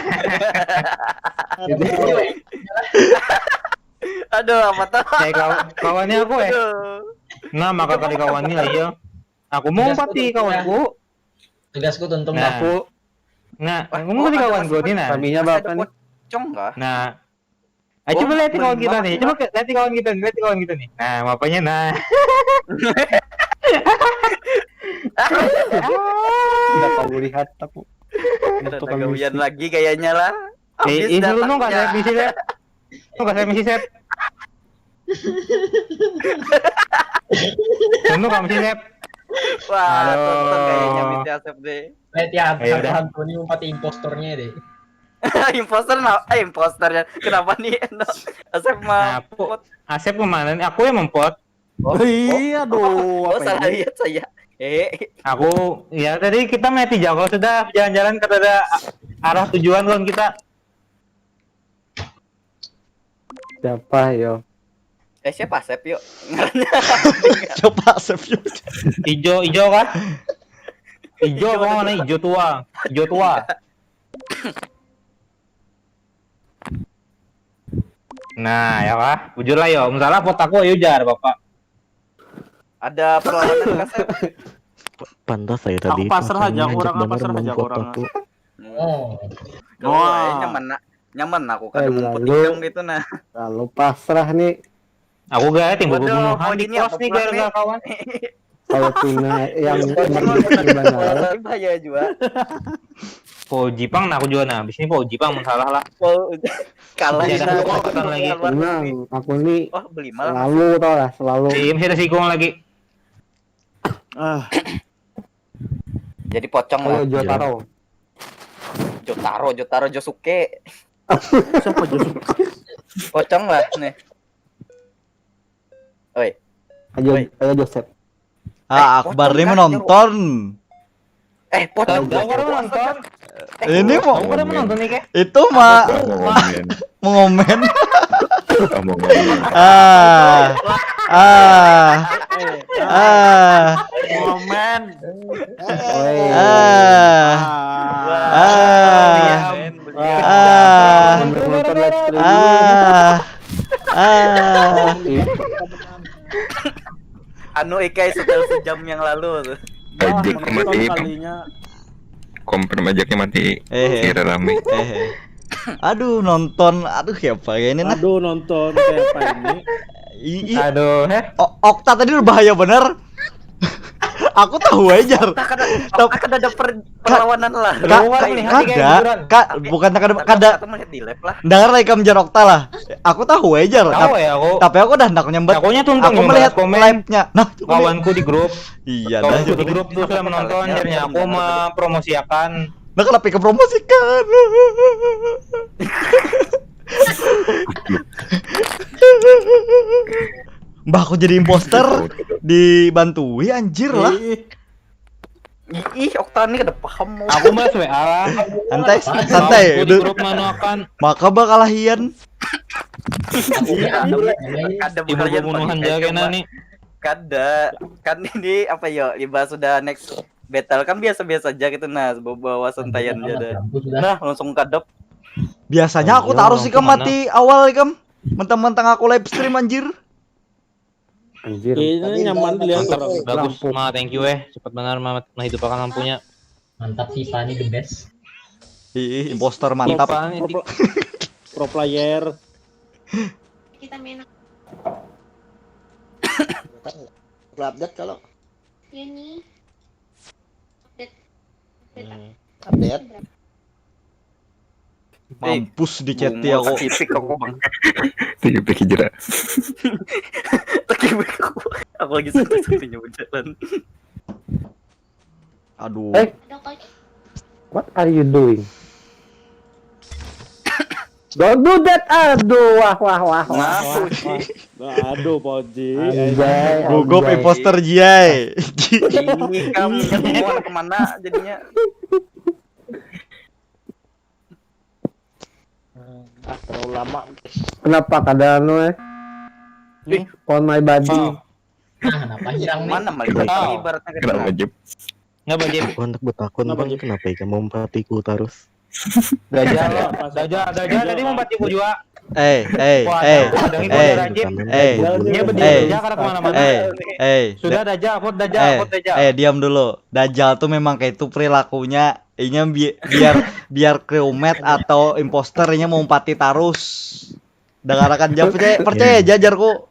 Aduh, apa tuh? Eh, kaw- kawannya aku eh. Aduh. Nah, maka kali kawannya iya. Aku mau pati kawanku. Tugasku tuntung Nah. aku. Nah, aku mau pati kawanku nih nah. Kaminya bapak nih. Cong kah? Nah. Ayo coba lihat kawan kita nih. Coba ke- lihat kawan kita nih, lihat kawan kita nih. Nah, apanya nah. Tidak kau lihat aku. Ada gawian lagi kayaknya lah. Eh, ini lu nggak saya misi Sep. Lu nggak saya misi Sep. Lu nggak misi Sep. Wah, Halo. Tonton kayaknya misi Asep deh. Eh tiap Ya udah. Hantu ini umpati impostornya deh. Imposter nah, eh imposternya. Kenapa nih? No? Asep Nah, mah. aku Asep kemana nih? Aku yang mempot. Iya aduh, Oh, apa salah ini? Lihat saya. Eh, Aku ya tadi kita mati jago sudah jalan-jalan ke ada arah tujuan kan kita. Siapa yo? Eh siapa Asep yuk? Siapa Asep yuk? Ijo, ijo kah? Ijo apa mana ijo tua? Ijo tua. Nah, ya kah? Bujur lah yo. Misalnya pot aku ayo jar bapak. Ada perlawanan kasar. Pantas saya tadi. Aku pasrah aja, Ngajak kurang apa banar serah aja mempot kurang. Aku. Oh. Oh, Wah. Nyaman nak. Nyaman aku kada Eh, mumput lalu- idam gitu nah. Lalu pasrah nih. Aku gak tinggal Waduh, bunuhan kau di gini kos apa nih pulang gara-gara nih? Kawan. Kalau Tina yang benar Bahaya juga. Pau Jipang nah aku juga nah. Abis ini Pau Jipang masalah lah. Pau kalah Iya, ini. dah, kekuatan lagi. Tenang, aku nih Wah, beli malah. Selalu tau lah, selalu. Tim saya sikung lagi. Ah, Jadi pocong ayo lah. Jotaro. Jotaro, Jotaro, Josuke. Siapa Josuke? Pocong lah nih. Oi. Ayo, Woi. Ayo Joseph. Ah, Akbar ini menonton. Eh, pocong. Tahu orang nonton. Ini mau Kamu pada menonton nih keh? Itu mah Ngomen. Mengomen. Kamu ngomen. Ah. Ah. Ah. Momen. Oi. Ah. Ah. Ah. Nonton live stream. Ah. Ah. Anu ikai setel sejam yang lalu tuh. Ajak mati. Kalinya. Confirm ajaknya mati. Eh. Kira rame. Eh. Aduh nonton, aduh siapa ya ini nah. Aduh nonton kayak apa ini? I- i- Aduh, heh. O- Okta tadi udah bahaya bener. Aku tahu aja. Nah, kada, kada ada per- perlawanan lah. Ka- Luar nih, hati kayak kada, hiburan. ka- bukan kada, kada. Atau melihat di live lah. Dengar lagi kamu jar Okta lah. Aku tahu aja. Tahu ya aku. Tapi aku udah hendak nyambat. Aku nya tuntung Aku nih, melihat komen. Live-nya. Nah, cukup nih. Kawanku di grup. Iya dah. Kawanku di grup tuh sudah menonton, akhirnya aku mempromosikan. Nah, kenapa ke promosikan? Mbah aku jadi imposter dibantui anjir lah. Ih, Ih, Okta nih kada paham mau. Aku balas W A lah. Santai, santai. Aku di grup manuakan. Maka bakal hian. Kada Ibu bunuhan jaga nani. Kada. Kan ini apa yo? Iba sudah next battle kan biasa-biasa aja gitu nah, bawa santaian aja dah. Nah, langsung kadep. Biasanya aku taruh sih ke mati awal ikam. Mentang-mentang aku live stream anjir. Anjir. Ini nyaman dilihat. Mantap, bagus. Ma, thank you eh. Cepat benar ma, ma hidup akan lampunya. Mantap sih, Fani the best. Ih, imposter mantap. Pro, pla- pro player. Kita main Perlu update kalau ini. Hmm. Update. Mampus di chat ya kok. Tipik aku bang. Tiga pikir jera. Tapi aku aku lagi sakit sakitnya berjalan. Aduh. Eh, what are you doing? Don't do that. Aduh, wah wah wah. wah. Nah, Uji. Nah, aduh, Pak Uji. Anjay, Gugup anjay. Imposter Jai. Ini kamu mau kemana jadinya? Ah, terlalu lama, guys. Kenapa kada anu eh? Ih. On my body. Nah, kenapa hilang nih? Mana melihat ibaratnya Kenapa kita? Jep? Nggak, Bang Jim. Aku handak batakun Kenapa, bang, Jim? kenapa ikam meumpati ku tarus? Dajal, Siapa, siapa? Dajal, Dajal tadi meumpati ku jua. Eh, eh, Wah, eh, ada, ada, eh, ada, Jim. eh, Dia berdiri eh, aja karena kemana-mana. eh, eh, Sudah Dajal, vote Dajal, eh, vote Dajal. eh, diam dulu. Dajal tuh memang kayak itu perilakunya. Inya bi- biar biar crewmate atau imposter inya meumpati tarus. Dengarakan aja percaya percaya aja jarku.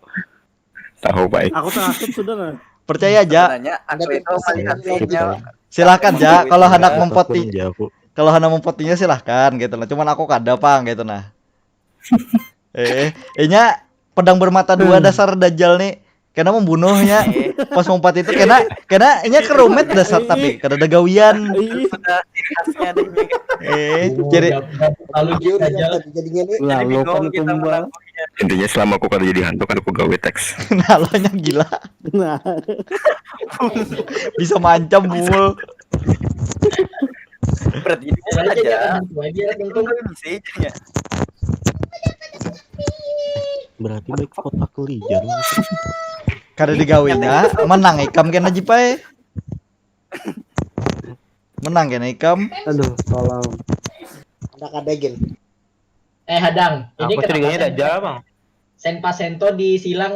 Tahu baik. Aku tengah skip sudah lah. Percaya aja. Sebenarnya aku itu melihat sinyal. Silahkan aja kalau hendak mempoti Aku. kalau hendak mempotinya silahkan gitu nah. Cuman aku kada pang gitu nah. Eh, inya pedang bermata dua dasar Dajal nih. Kena membunuhnya pas meumpati itu kena kena inya crewmate dasar tapi kada ada gawian. Ih, Sudah ciri khasnya deh. Eh, jadi Lalu Jujur Dajal. Jadinya nih lalu kan Bingung kita tumbal. melakukannya. Intinya selama aku kada jadi hantu kada aku gawe teks. nalanya gila. Nah, Bisa mancam bungul. Berarti ini Aja aja. jangan tua aja untung. Untung bisa aja. Berarti baik kotak liar. Kada digawinya menang ikam kena jipai. Menang kena ikam. Aduh, tolong. Ada kada gin. Eh, hadang. Ini Aku kenapa curiganya Sen- Dajal bang. Senpa Sento disilang.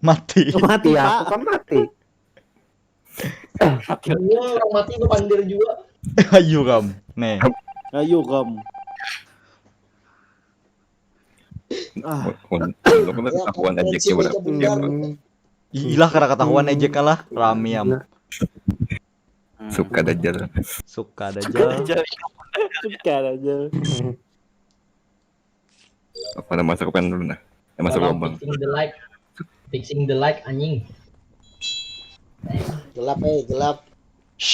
Mati. Mati Iya, pak. Aku kan mati. Iya, orang mati gue pandir juga. Ayo kam. Nih. Ayo kamu. Ah, Untuk ketahuan aja sih berarti. Hmm. Ilah kada ketahuan ejek lah ramiam. Nah. Suka Dajal. Suka Dajal. suka aja. Apa nama masuk pen dulu nah? Ya, masuk Tolong lubang. Fixing the light. Fixing the light anjing. Gelap eh, gelap.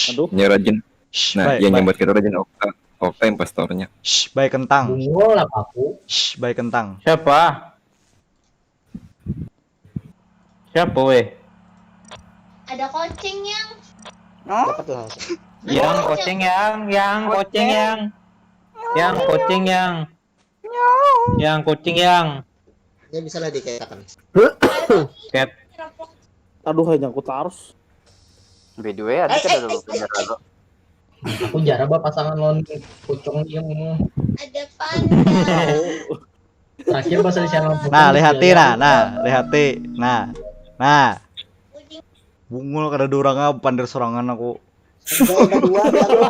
Aduh. Ini rajin. Shh, Nah, baik, yang baik. nyambat kita rajin Okta. Okta impostornya. Shh, baik kentang. Bungul apa aku? Shh, baik kentang. Siapa? Siapa weh? Ada kucing yang Dapat lah. Yang kucing yang, yang kucing yang. Yang kucing yang. Yang kucing yang. Ini bisa lah dikatakan. Cat. Aduh, hanya aku tarus. By the way, ada kita dulu punya lalu. Aku jarang bah pasangan lawan pucung dia ngomong. ada panda. Terakhir bahasa di channel Nah, lihati nah, nah, lihati. Nah. Nah. Bungul kada ada urangnya pandir sorangan aku. Udah, udah dua, udah dua.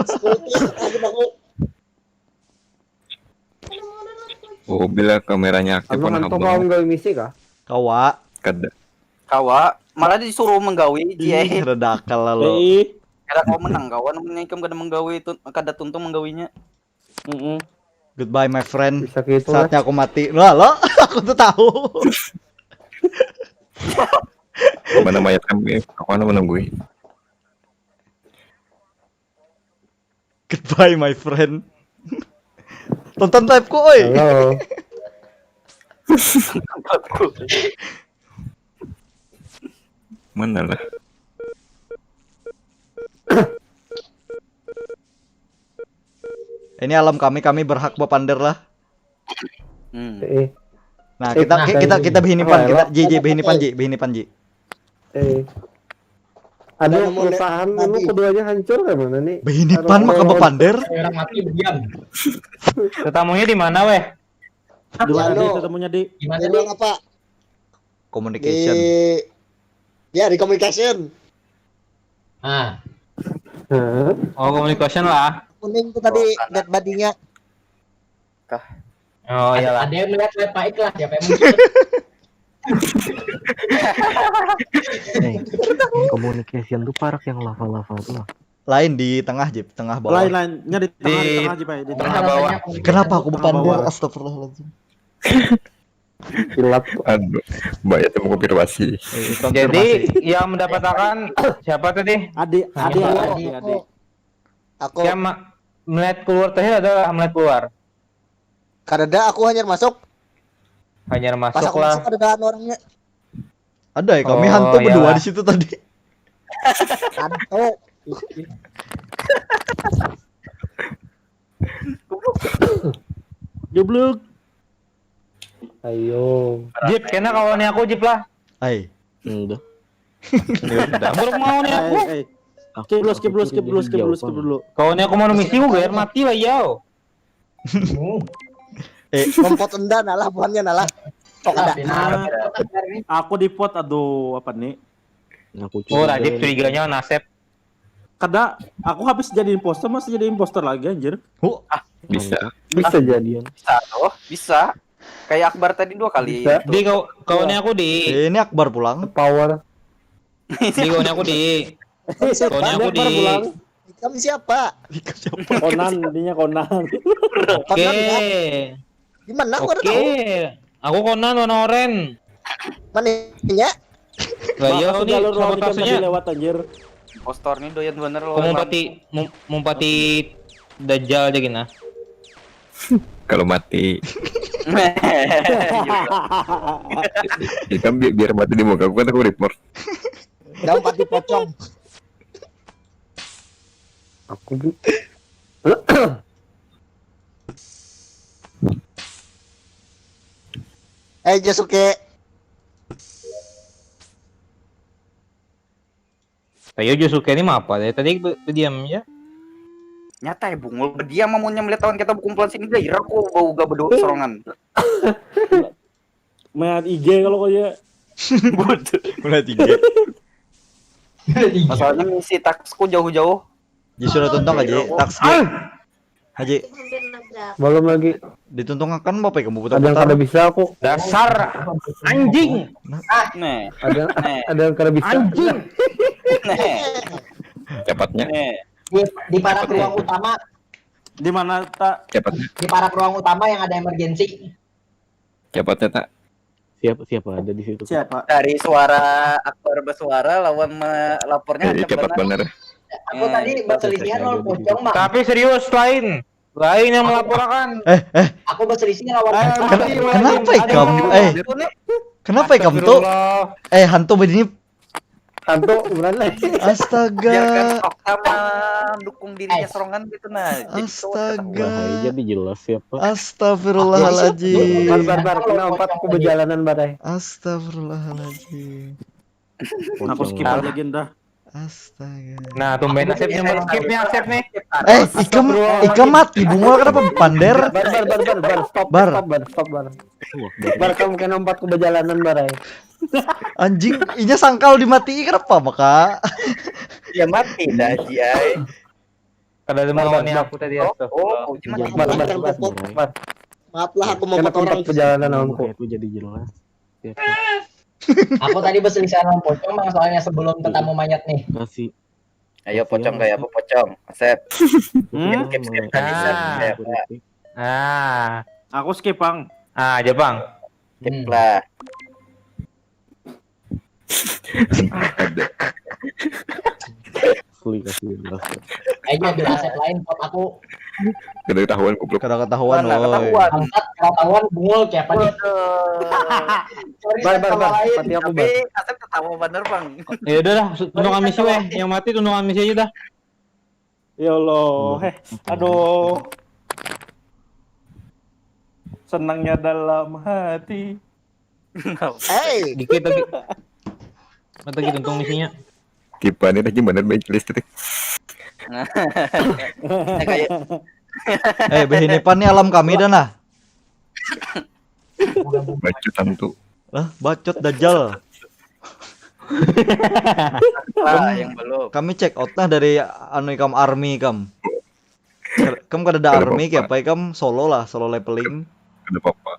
Security, lagi aku. Oh, bila kameranya aktif Anu kan hantu habang. Kau menggawe misi kah? Kawa. Kada. Kawa, malah disuruh menggawi Ih, Jai. rada akal lalu. Eh, Kada kau menang kawan, mun ikam kada menggawi itu, kada tuntung menggawinya. mm-mm. Goodbye my friend. Bisa gitu lah. Saatnya aku mati. Lah, lo, aku tuh tahu. Mana mayat kami? Aku anu menunggu. Goodbye my friend. Tonton live ku oi. Halo. Mana lah? Ini alam kami, kami berhak bapander lah. Hmm. Eh, Nah, Eh, kita nah, kita kita ini. bahinipan Apa, kita apa? J J bahinipan J, bahinipan J. eh. Ada Ada nomor perusahaan lagi. Lu keduanya hancur kayak mana nih? Bahinipan maka bapander. Orang mati diam. Tetamunya di mana weh? Di mana Halo. Di ketemunya di Gimana Di nih? mana, Pak? Di Communication. Ya, di communication. Ah, Hah? Oh, communication lah. Kuning tuh tadi dead body-nya. Oh iyalah. Ada yang melihat live Pak Ikhlas, siapa yang mungkin? Nih, communication tuh parak yang lava-lava tuh lah. Lain di tengah, Jip, tengah bawah. Lain lain, nya di tengah, di Di- tengah aja, Pak, di Tengah tengah. bawah. Kenapa aku Tengah bepander? Bawah. Astagfirullahaladzim. Hilap. Aduh, banyak yang mengkonfirmasi. Eh, Jadi konfirmasi. Yang mendapatkan siapa tadi? Adik, adik, Aku, adik, adik. Aku Yang ma- melihat keluar terakhir adalah melihat keluar. Kadada, aku hanyar masuk. Hanyar Pas masuk aku lah. Masuk, kadada anu orangnya. Ada ya, kami Oh, hantu berdua iyalah. Di situ tadi. Hantu. Goblok. Ayo. Jip, kena kawannya aku Jip lah. Hai. Udah. Baru mau nih aku. Eh, eh. Skip dulu, skip dulu, skip dulu, skip dulu, skip dulu. Kawannya aku mau misi gue biar mati lah yau. Eh, Kompot enda nalah, buhannya nalah. Kok ada? Nah, aku di pot, aduh, apa nih? Aku Oh, Rajib curiganya nasib. Kada, aku habis jadi imposter, masih jadi imposter lagi, anjir. hu, Bisa. Bisa jadian. Bisa tuh, bisa. Kayak Akbar tadi dua kali. Bisa. Di kau kawannya aku di. Eh, ini Akbar pulang. Power. Di kawannya aku di. Kawannya aku di. Kamu siapa? Konan, intinya Konan. Oke. Di mana? Aku ada Oke. tahu. Aku Konan warna oren. Mana nya? Lah iya Maka ini segalur siapa ruang ikan tasnya? Lewat, anjir. Impostor nih doyan bener loh. Aku mau pati mau, mau pati Dajjal aja gini. Kalau mati, ya kan bi- biar mati di muka aku kan aku report. Daun pati pocong. Aku bu. Eh, Josuke. Ayo Josuke ini apa ya? Tadi be- berdiam aja. Nyata ya bungul berdiam amunnya melihat lawan kita berkumpulan sini gairah kok bau gak berdoa sorongan. Main I G kalau kau ya. Mulai tiga. Masalahnya misi taksku jauh-jauh. Jadi sudah tuntung aja taks G. Haji, Belum lagi. Dituntung akan apa ya kamu Ada yang kada putar-putar? Bisa aku. Dasar anjing. Nih, Ada nih. Ada yang kada bisa. Anjing. Nih. Cepatnya, Nih. Di, di parak ruang utama, Di mana tak? cepatnya. Di parak ruang utama yang ada emergency. Cepatnya tak. Siapa siapa ada di situ? Siapa? Dari suara Akbar bersuara lawan me- lapornya Jadi ancap cepat benar. Bener. Aku tadi berselisihan lawan pocong, Bang. Tapi serius lain. Lain yang melaporkan. Eh, eh, Aku berselisih lawan Eh, pocong. mati, kenapa mati, ikam? mati. Eh, kenapa ikam tuh? Astagfirullah. Eh, hantu begini. Hantu beneran lah. Biarkan Astaga. Okta mendukung dirinya sorongan gitu nah. Jadi cowok Astaga. Bahaya jadi jelas siapa. Astagfirullahaladzim. Bar, bar, bar, kena empat aku berjalanan barai. Astagfirullahaladzim. Aku skip aja gin dah. Astaga. Nah, tumben nasibnya mau skip nih Asep nih. Eh, ikam ikam mati bungul kenapa pander? Bar, bar, bar, bar, bar, stop, Bar. Stop, bar, stop, bar. Bar, kamu kena empat aku berjalanan barai. Anjing, inya sangkal dimatii kenapa maka? Ya mati dah Ji ai. Kada ada Bar, bar, melawannya bar. Aku tadi Oh, astagfirullah. oh, Ji mati. Bar, bar, bar, bar. Maaf lah, aku mau Kena potong empat orang. Perjalanan lawanku. Itu jadi jelas. Siapa? Aku tadi berselisih lawan pocong, Bang, soalnya sebelum tetamu mayat nih. Kasih. Ayo pocong kayak apa pocong? Asep. Hmm. Skip skip tadi Sep. Ah. Sep. Ah, Aku skip, Bang. ah, aja bang. Skip lah. Ada. Asli kasih jelas. Aja di aset lain, pot aku. Kada ketahuan goblok. Kada ketahuan, Mana woi. ketahuan? Bangsat, kalau tahuan bungul kayak apa nih? Waduh. Sorry, Bar, Sep, bar, kalau bar. lain. Mati aku, Tapi bar. Asep ketawa bener bang. Ya udah lah, tuntungan misi weh, yang mati tuntungan misi aja dah. Ya Allah, heh. Aduh. Senangnya dalam hati. Hey, Dikit lagi. Mata gitu untung misinya. Kipan ini gimana main list itu? Nah, kayak Eh, behinipan nih alam kami dah nah. Bacot hantu. Lah, bacot dajal. lah yang belum. Kami check out nah dari anu ikam army ikam. Kam kada ada army, apa ikam solo lah, solo leveling. Kada apa-apa.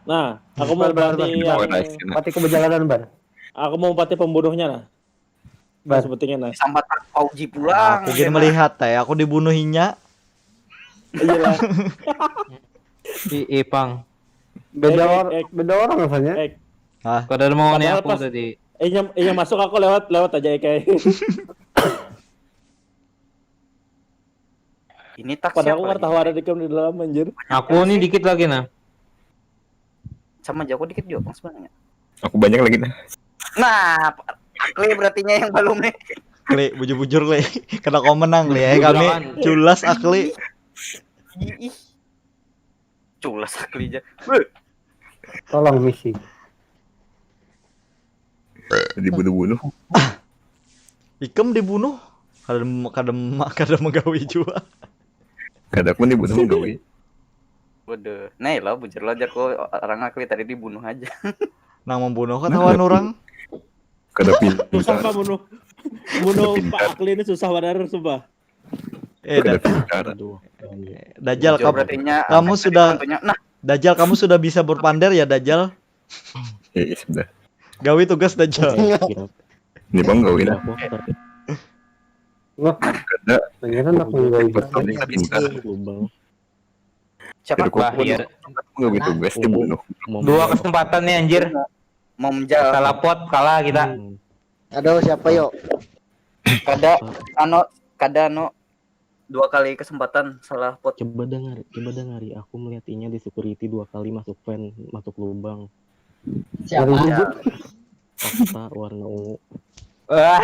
Nah, aku mau berarti yang pati kebejalanan bar. Aku mau pati pembunuhnya lah. Bar. Sepertinya nah. Sambat Pak Fauji pulang. Aku gini melihat teh, aku dibunuhinya. Iyalah. Ih, pang. Beda, or, eh, beda orang rasanya. Eh. Hah? Kada mau nih aku tadi. Eh, yang, yang masuk aku lewat lewat aja kayak. Ini tak Padahal aku tahu ada di dalam anjir. Aku nih dikit lagi nah. Sama aja aku dikit juga sebenarnya. Aku banyak lagi nah. Nah, Akli berarti yang belum nih. Kli, bujur-bujur kli. Kena kau menang kli ya kami. Culas Akli. Culas Akli aja. Tolong misi. Dibunuh-bunuh. Ikam dibunuh? Kada kada kada menggawi juga. Kada pun dibunuh menggawi. Waduh, nah lo bujur lo aja kok orang Akli tadi dibunuh aja. Nang membunuh ketahuan orang. Kada pintar. Susah bunuh. Bunuh Pak Akli ini susah benar sumpah. Eh, Dajjal, kamu, kamu sudah nah. Dajjal, kamu sudah bisa berpander ya, Dajjal? Iya, sudah. Gawi tugas Dajjal. Ini bang gawi lah. Wah, ada. Pengiran aku gawi. Ini pintar. Siapa? Bah, ya. Gawi tugas dibunuh. Dua kesempatan nih anjir. Mau menjawab. Salah pot kalah kita. Hmm. Aduh, siapa yo? Kada ano kada ano dua kali kesempatan salah pot. Coba dengar, coba dengari. Aku melihat Inya di security dua kali masuk fan, masuk lubang. Siapa? Okta warna ungu. Wah.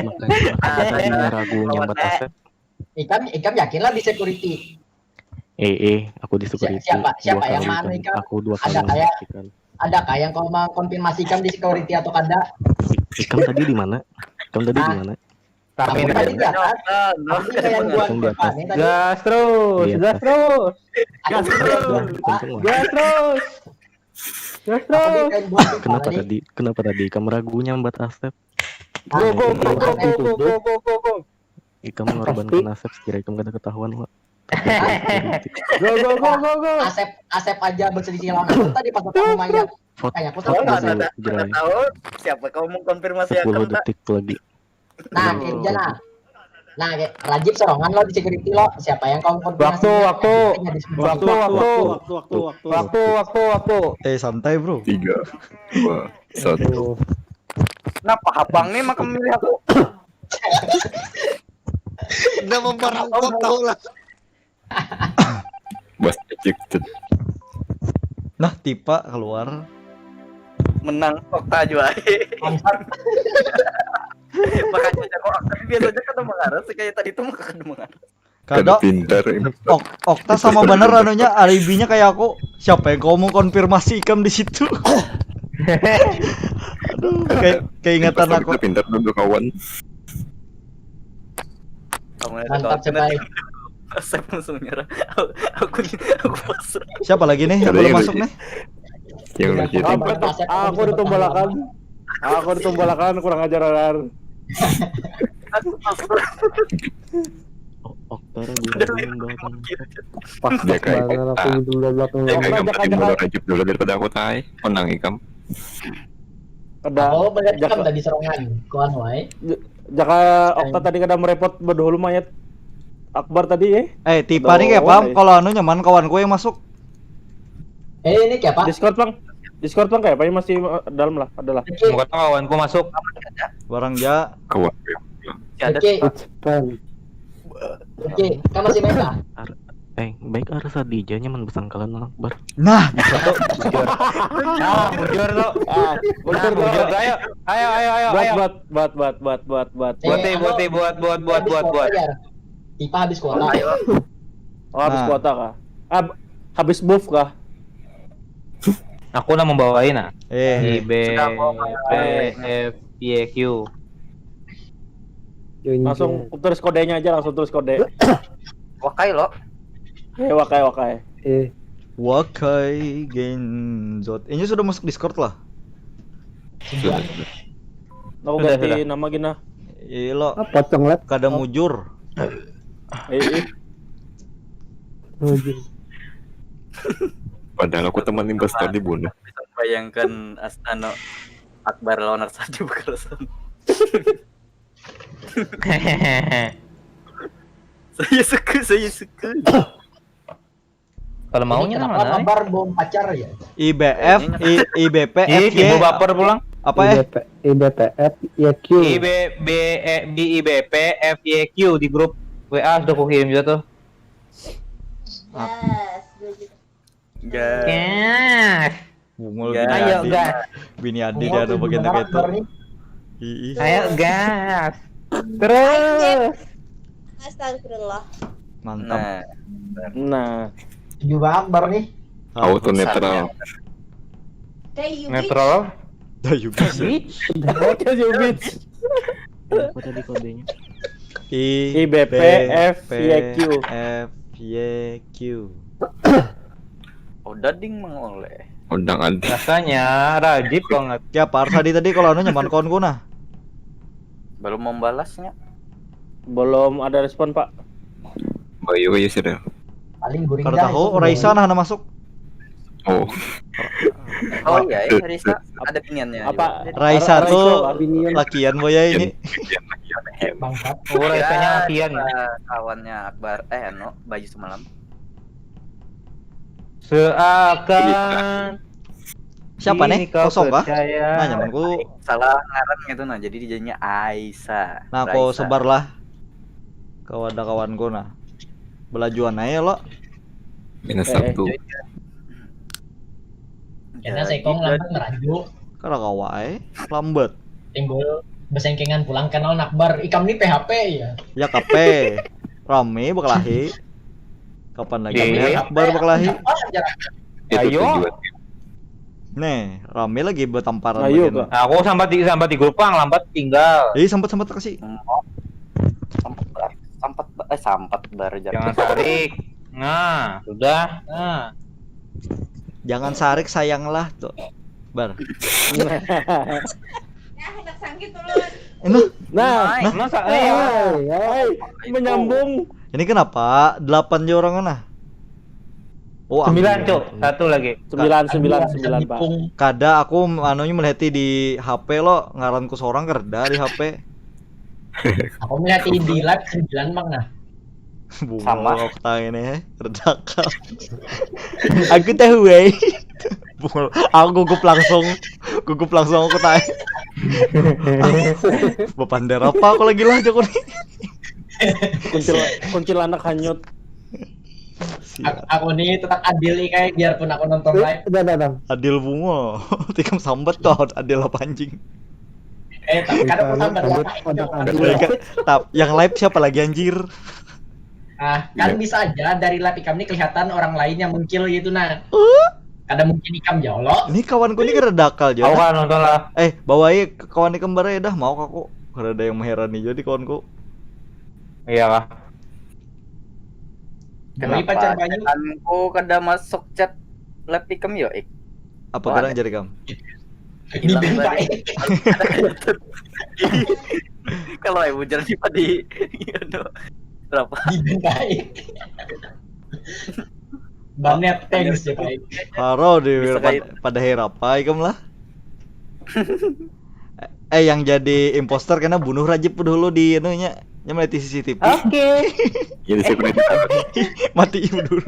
Makanya aku tadi ragu nyambat aset. Ikam, ikam yakin lah di security. Eh, eh, aku di security. Siapa, siapa yang mana ikam? Aku dua kali. Ada kayak, ada kayak yang kau mau konfirmasikan di security atau kada? Ikam tadi di mana? Ikam tadi di mana? Kami tadi di atas. Kami kayak buat gas terus, gas terus. Gas terus. Gas terus. Gas terus. Kenapa tadi? Kenapa tadi? Kamu ragu nyambat Asep? Go go go go go go go go go go. Ikam mengorbankan Asep sekira ikam kada ketahuan, Wak. Go go go go go. Asep Asep aja berselisih lawan aku tadi pas aku mainnya. Kayak aku tahu. Kalau ada ada tahu siapa kau mau konfirmasi aku. Sepuluh detik lagi. Nah, kerja nah. Nah, Rajib sorongan lo di security lo. Siapa yang kau konfirmasi? Waktu, waktu, waktu, waktu, waktu, waktu, waktu, waktu, waktu, waktu. Eh, santai, Bro. Tiga, dua, satu. Kenapa abang nih makan milih aku? Udah memparah uang tahu lah. Bos ejected. Nah, Tipa keluar. Menang Okta juga. Makanya jago Okta biasanya kada mengarah sih kayak tadi tuh mah kada mengarah. Kada pintar. Ok, Okta sama bener anunya alibinya kayak aku. Siapa yang kau mau konfirmasi ikam di situ? Aduh, kayak keingetan aku. Pintar dulu kawan. Mantap sekali. Asep langsung nyerah. Aku aku pasrah. Siapa lagi nih yang belum masuk nih? Yang masih aku ditumbalakan. Aku ditumbalakan kurang ajar alar. Aku pasrah. Oktor gue belakang. Pas dia kayak Oktor. Aku dulu belakang. Dia kayak Oktor, Rajib dulu daripada aku tai. Menang ikam. Kada. Oh, banyak ikam tadi serangan. Kuan wae. Jaka Okta tadi kada merepot berdahulu mayat Akbar tadi ya. Eh, Tipa nih kayak paham kalau anu nyaman kawanku yang masuk. Eh, ini kayak apa? Discord, Bang. Discord, Bang, kayak apa yang masih eh, dalam lah, adalah. Bukan kawanku masuk. Barang ja. Kawan. Oke. Oke, kamu masih main lah. Eh, baik arah sadija nyaman besangkalan lawan Akbar. Nah, bisa tuh. Bujur. Nah, bujur tuh. Ah, bujur tuh. Ayo, ayo, ayo, ayo. Buat, buat, buat, buat, buat, buat, buat. Buat, eh, buat, buat, buat, buat, buat. Tipa habis kuota. Oh, habis nah. Kuota kah? Ah, habis buff kah? Aku nak membawain nah. Eh, I B P F Y Q. Langsung terus kodenya aja, langsung terus kode. Wakai lo. Eh, wakai, wakai. Eh. Wakai Genzot. Ini sudah masuk Discord lah. Sudah. Aku ganti nama gina. Ih, lo Apa conglet? Kada mujur. Eh, eh. Mujur. Padahal aku teman imbas tadi bunuh. Bayangkan Astano Akbar lawan Arsadi bakalasan. Saya suka, saya suka. Kalau maunya Kenapa mana? Akbar bom pacar ya? I B F, I, I B P, F Ih, Y. ibu baper pulang. Apa eh? I B P, I B P F, Y Q. I B B, eh, di I B P F Y Q di grup W A sudah kukirim juga tuh. Gas. Gas. Bungul Gas. bini Ayo, adi. gas. Bini adi Bungul dia tuh anu bagian gimana itu. Akbar nih? Ih, Ayo gas. Terus. Astagfirullah. mantap. Nah, Nah, Juga Akbar nih. Auto netral. Kayak you Netral. Dah you bisa. Bitch. Oke, you bitch. Apa tadi kodenya? I I B P F Y Q. F Y Q. Udah ding mengoleh. Undang adi. Rasanya rajib banget. Ya par tadi tadi kalau anu nyaman kawanku nah. Belum membalasnya. Belum ada respon, Pak. Bayu aja sudah. Paling guring Kada dah tahu itu. Raisa nah masuk. Oh, Oh iya, eh, Raisa ada biniannya. Apa? Juga. Raisa Ra- tuh Raisa, binian. lakian boy ya ini. Bangsat. Oh, rasanya Ya, latihan. Eh, kawannya Akbar, eh anu, Bayu semalam. Seakan Siapa nih? ini kau Kosong kah? percaya. Nah, nyamanku. Salah ngaran gitu nah, jadi dijadinya Aisa. Nah, aku Raisa. sebar lah ke wadah kawanku nah. Belajuan aja lo. Minus Eh, eh. satu. Karena sekong lambat merajuk. Kada kawa eh. Lambat. Timbul besengkengan pulang kan lawan Akbar. Ikam nih P H P ya. Ya kape. Rame bakalahi. Kapan lagi Iya. melihat Akbar bakalahi? Apa aja. Itu Ayo. tujuan. Nih, rame lagi bertamparan Ayo, bagian. Kak. Nah, aku sambat di sambat di grup pang, lambat tinggal. Eh, sempat sempat kasih. Sampat bar, sampat bar, eh, sampat bar jar. Jangan tarik. Nah, sudah. Nah. Jangan sarik sayanglah tuh. Bar. Ya, hendak sangkit ulun. Enuh, Nah, Masa eh, hai, hai, menyambung. ini kenapa delapan aja orang nah? Oh, sembilan, ambil. Cuk. Satu lagi. Sembilan, sembilan, sembilan, Pak. Tepung. Kada aku anunya melihati di H P lo ngaranku seorang kerda di H P. Aku melihat di live sembilan bang nah. Bunga Sama. Lo ketawa ini eh. Redakal. Aku tahu eh. Bunga, aku gugup langsung. Gugup langsung aku tahu. Bepander apa aku lagi lah jago nih. Kuncil kuntilanak hanyut. Aku, aku nih tetap adil nih kayak biarpun aku nonton live. Udah, udah, udah. Adil bungo. Tikam sambat tuh adil apa anjing? Eh tapi kadang aku sambat Lanjut, lah. kontak Adil. adil. Tap, yang live siapa lagi anjir? Ah kan bisa aja dari live ikam nih kelihatan orang lain yang mengkill gitu nah. Kada mungkin ikam jauh lo. Ini kawanku ini kada dakal Aku juga. kan nonton lah. Eh, bawa aja ke kawan ikam baraya dah mau aku. Kada ada yang mengherani jadi kawanku. Iya lah. Kami pacar banyu. Aku kada masuk chat live ikam yo, ik. Apa Wah, kadang ada. Jadi kam? Di band Hilang baik. Kalau ibu jadi di anu, berapa? Di band baik. Banget thanks ya baik. Haro di Bisa pad- pada herapa ikam lah. Eh yang jadi imposter kena bunuh Rajib dulu di anunya. Nya melihat C C T V. Oke. Jadi security harus. Mati dulu.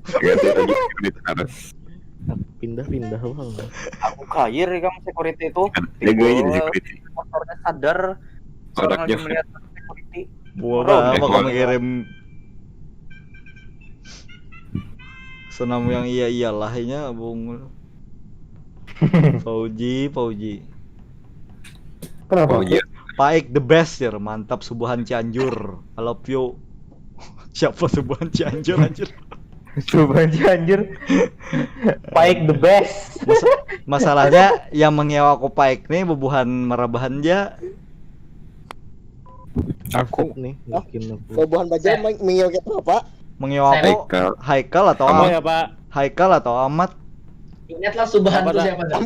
Ganti lagi security harus. Pindah-pindah bang. Aku kayir ikam security itu. Jago aja di Timbul security. Motornya sadar. Otaknya. Orang melihat security. Buat apa kau mengirim senam yang iya iyalah inya bung Fauji, Fauji. Kenapa? Oh iya. Paik the best ya, mantap subuhan Cianjur. I love you. Siapa subuhan Cianjur anjir? Coba aja anjir. Paik the best. Mas- masalahnya yang menyewa aku Paik nih bubuhan marabahan aja. Aku. Nih, mungkin aku. Bubuhan baja meng- mengiau kita apa? Menyewa aku Haikal. Haikal atau Apa Amat? Ya Pak? Haikal atau Amat? Ingatlah subahan Apa tuh dah? Siapa dah?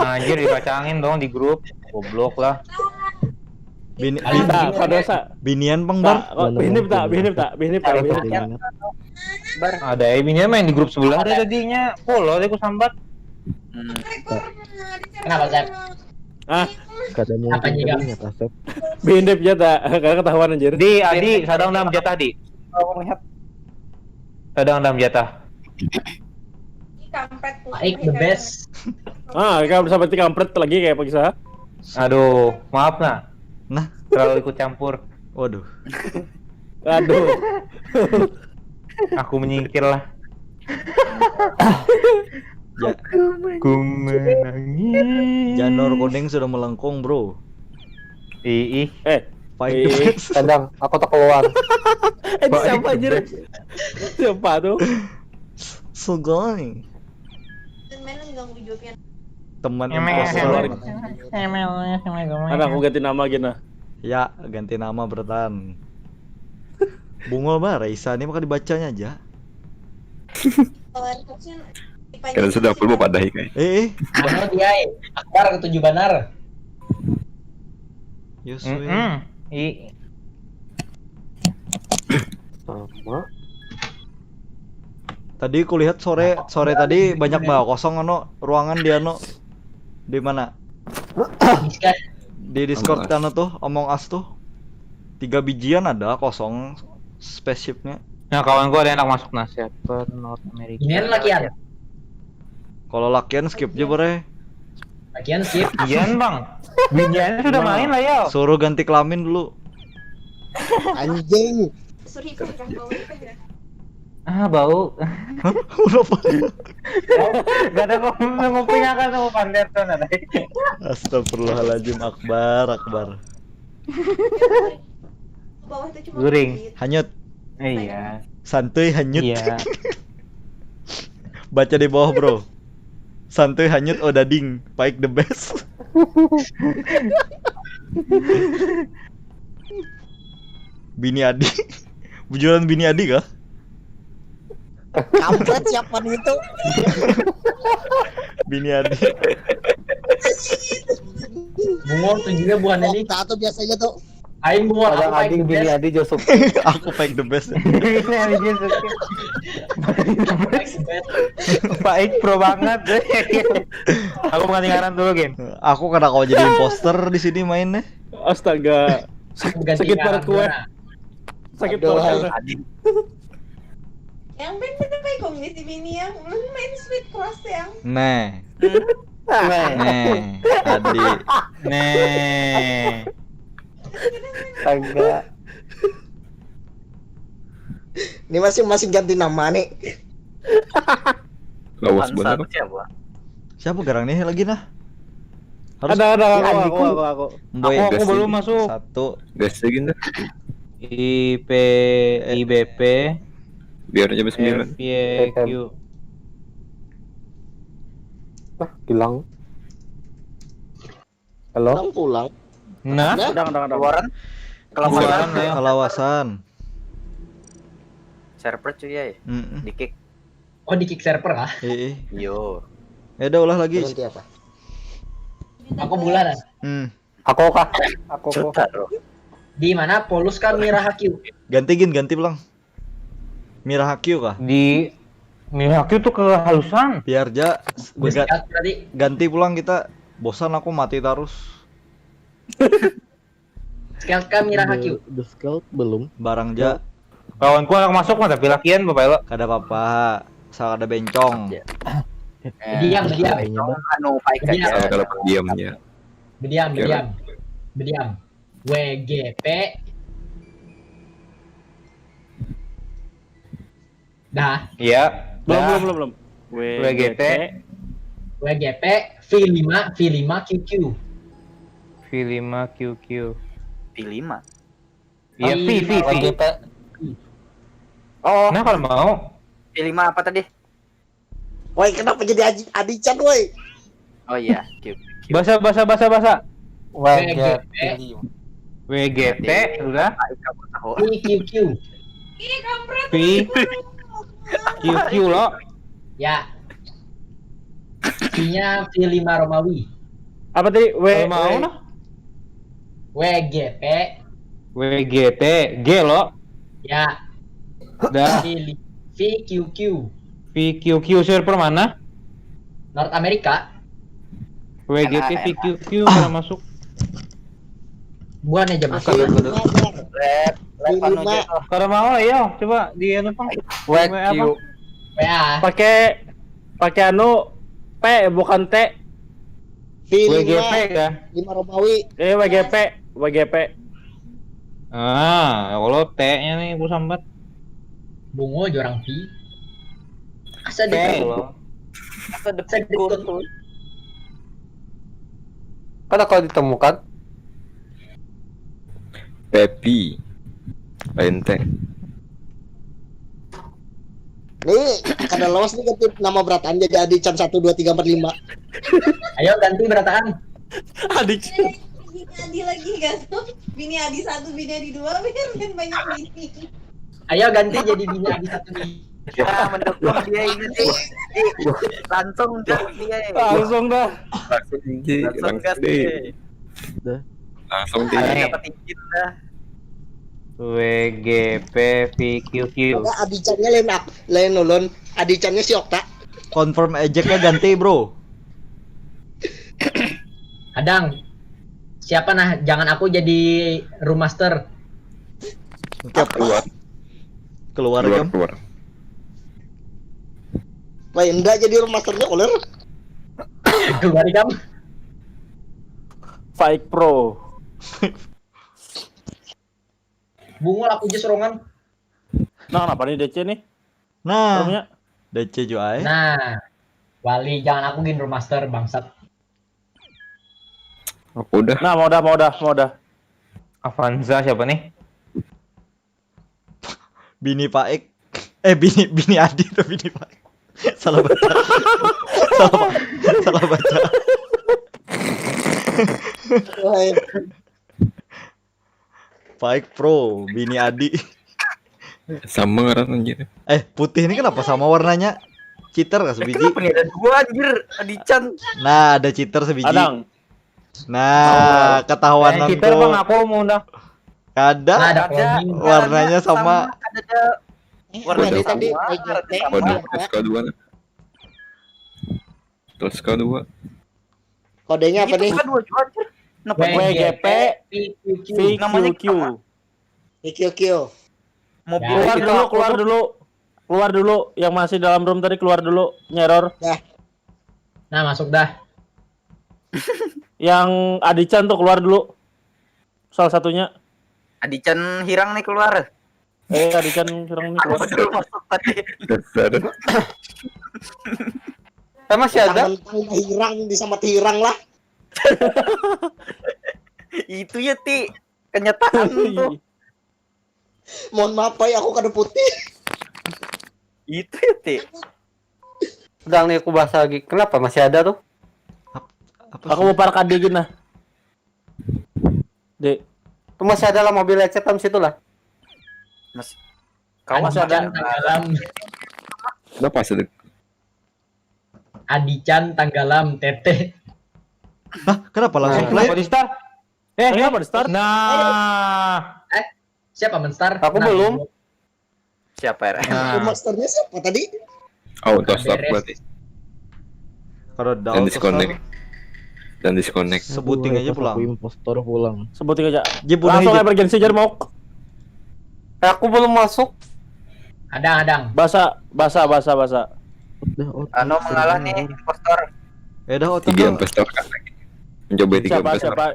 Anjir dipacangin dong di grup. Goblok lah. Bini, Ada, kada usah. Binian pang bar. Tak, kok bini tak, bini tak, bini tak, bini tak. Ada ya binian main di grup sebelah ada tadinya. Polo aku sambat. Kenapa, Zep? Ah, Kada mungkin Apa nih, kada Gam? ingat, Asep. Bini aja tak, karena ketahuan anjir. Di Adi sadang dalam jatah di. Aku melihat. Sadang dalam jatah. Aik the best. Ah, kalau sampai tiga kampret lagi kayak apa kisah? Aduh, maaf nah. Nah. Terlalu ikut campur. Waduh. Aduh. Aku menyingkir lah. Ja, Ku menangis. Janur kuning sudah melengkung, bro. Ih, ih. Eh, Fight Ih. the best. Kadang aku tak keluar. Eh, siapa anjir? Siapa tuh? Sugoi. Main ganggu jawabnya. Teman Emang imposter. Ada aku ganti nama gini. Ya, ganti nama bertan. Bungul ba Raisa ini maka dibacanya aja. Kada sudah full bapak dah ini. Eh, eh. Anu dia, eh, Akbar ketujuh banar. Yosue. Mm-mm. I Sama. Tadi kulihat sore sore tadi banyak banget kosong anu ruangan di anu di mana Discuss. di Discord Among Us. Anu tuh Among Us tuh tiga bijian ada kosong spaceshipnya. Nah, kawan gua ada yang nak masuk nah, siapa North America. Ini lagi ada. Kalau lakian skip aja bare. Lakian skip. Ian, Bang. Biniannya sudah main lah ya. Suruh ganti kelamin dulu. Anjing. Suri kah kah bau kah kah? Ah, bau. Kenapa? Gak ada kok nguping akan sama panter tuh nanti. Astagfirullahaladzim Akbar Akbar. Bawah tuh cuma Guring. dikit. Hanyut. Eh, iya. Santuy hanyut. Iya. Baca di bawah bro. Santuy hanyut oh dading. Paik the best. Bini Adi. Bujuran bini Adi kah? Kampret siapa nih itu? Bini Adi. Bungul tuh juga buahnya nih. Okta tuh biasanya tuh. Aing bungul Ada aku paik ading the bini best. Adi Joseph. Aku paik the best. Paik the best. Baik pro banget. Aku bukan ngaran dulu, Gen. Aku kada kau jadi imposter di sini mainnya. Astaga. Ganti Sakit ngaran perut gue. gimana? Sakit Aduh, perut. Yang bener baik kok ngisi bini yang lu main sweet cross yang Nah, Nah, nah, Adi. Nih. Astaga. Ini masing-masing ganti nama nih. Lawas bener. Siapa? Siapa garang nih lagi nah? Harus Ada ada aku Ini aku adikku. Aku aku. Boy, Aku aku Gas belum lagi. Masuk. Satu. Gas lagi dah. I P I B P Biar aja sembilan. F Y Q. Ah, hilang. Halo? Pulang pulang. Nah, Sedang sedang sedang. Keluaran. Kelaparan. Ayo. Kalawasan. Server cuy ya. Mm-mm. Di kick. Oh, di kick server lah. Eh, eh. Yo. Ya udah ulah lagi. Ganti apa? Aku bulan. Hmm. Aku kah? Aku kah? Jotaro. Di mana Polus kah Mira Hakyu? Ganti gin ganti pulang. Mira Hakyu kah? Di Mira Hakyu tuh kehalusan. Biar ja Gue ga- sikat berarti. Ganti pulang kita. Bosan aku mati terus. Scout kah Mira Hakyu? The scout belum. Barang ja. Kawanku anak masuk mah tapi lakian bapak lo. Kada apa-apa. Asal ada bencong. Diam, diam. Kayaknya dah. Anu paik Diam. aja. Kalau kalau diam ya. Berdiam, Oke, berdiam. Berdiam. W G P. Dah. Iya. Belum Dah. belum belum belum. W G T. W G P V lima V lima Q Q. V lima Q Q. P lima. Iya, V, V, V. W G P. Nah, kalau mau. P lima apa tadi? Woi, kenapa jadi Adi, Adi Chan, woi? Oh iya, Q. Bahasa, bahasa, bahasa, bahasa. W G P. W G T, udah. Paik kamu tahu. Q Q Q. V, Q Q lo. Ya. Q-nya V lima Romawi. Apa tadi? W Kalau mau W- nah. W G P. W G P G lo. Ya. Dah. Pilih V Q Q. V Q Q server mana? North America. W G P V Q Q pernah masuk. Buan aja masuk. Kudu kudu. Lab, lab anu Lima. Jero. Kalau mau ayo coba di anu pang. W Q. W A. Pakai pakai anu P bukan T. V W G P lima. Kah? Lima Romawi. Eh W G P, W G P. Ah, kalau T-nya nih aku sambat. Bungo jorang V. Asa T di lo. Asa Sedikit. dipikul tuh. Kada kalau ditemukan. Pepi. Lain teh. Nih, kada lawas nih ganti nama berataan jadi Adi Chan satu dua tiga empat lima. Ayo ganti berataan. Adik. Bini Adi lagi kan? Bini Adi satu, bini Adi dua, biar kan banyak bini. Ayo ganti jadi bini Adi satu nih. Ya, mendukung dia ini nih. Di- Langsung gas dia. Langsung dah. Langsung tinggi. Langsung gas Langsung deh. dia. Langsung Ada deh. dapat izin dah. W G P V Q Q. Ada Adi Chan-nya lain ak, lain ulun. Adi Chan-nya si Okta. Confirm ejectnya ganti bro. Adang. Siapa nah? Jangan aku jadi room master. Keluar. Keluar Keluar kan? Keluar. Lain ndak jadi room master-nya, Koler. Keluar ikam. Fight Pro. Bungul aku aja serongan. Nah, kenapa nih D C nih? Nah, Rumahnya? D C juga eh. Nah, Wali jangan aku gin room master bangsat. Aku udah. Nah, mau dah, mau dah, mau dah. Avanza siapa nih? Bini Paik. Eh bini bini Adi tuh bini Paik. Salah baca. Salah baca. Salah baca. Wah, Paik Pro, bini Adi. Sama ngaran anjir. Eh, putih ini kenapa sama warnanya? Cheater kah sebiji? Kenapa nih ada dua anjir? Adi Chan. Nah, ada cheater sebiji. Adang. Nah, ketahuan Eh, cheater nonton. Bang, aku mau dah. Kada. Nah, ada Ada cloning. Warnanya sama. Ada ada eh, tadi tadi Warna tadi sama, W G P. ada Waduh, Apa? S K dua. Terus S K dua. Kodenya apa Itu nih? kan dua juga anjir. Kenapa? W G P P Q Q. V Q Namanya Q. sama. V Q Q. Mobil Ya. Keluar kita dulu, apa? Keluar dulu. Keluar dulu. Yang masih dalam room tadi keluar dulu. Nyeror. Nah, masuk dah. Yang Adichan tuh keluar dulu. Salah satunya. Adichan hirang nih keluar. Eh, Adichan hirang nih Aku keluar. dulu masuk tadi. Dasar. Eh masih ada? Mentang-mentang hirang disambat hirang lah. Itu ya Ti. Kenyataan tuh. Mohon maaf, Pai, aku kada putih. Itu ya Ti. Sedang nih aku bahas lagi. Kenapa masih ada tuh? Apa Aku sih? mau parkir dikit nah. Dek. Tuh masih ada lah mobil lecet dalam situ lah. Mas. Kawan Masih ada. Tanggalam. Kenapa sedek? Adichan tanggalam tete. Hah, kenapa langsung Kenapa play? Di Star? Eh, Kenapa Di Star? Nah. Siapa menstar? Aku Nah, belum. gua- Siapa ya? Nah, Masternya siapa tadi? auto start Beres. berarti. Kalau Dan disconnect. Dan disconnect. Sebuting aja pulang. Impostor pulang. Sebuting aja. Jip udah Langsung hijau. Emergency jar mau. Eh, aku belum masuk. Ada, ada. Basa, basa, basa, basa. Udah, oh, Anu mengalah nih impostor. Ya udah otak Tiga tuh. Impostor kan lagi. Mencoba tiga Siapa, Impostor. Siapa?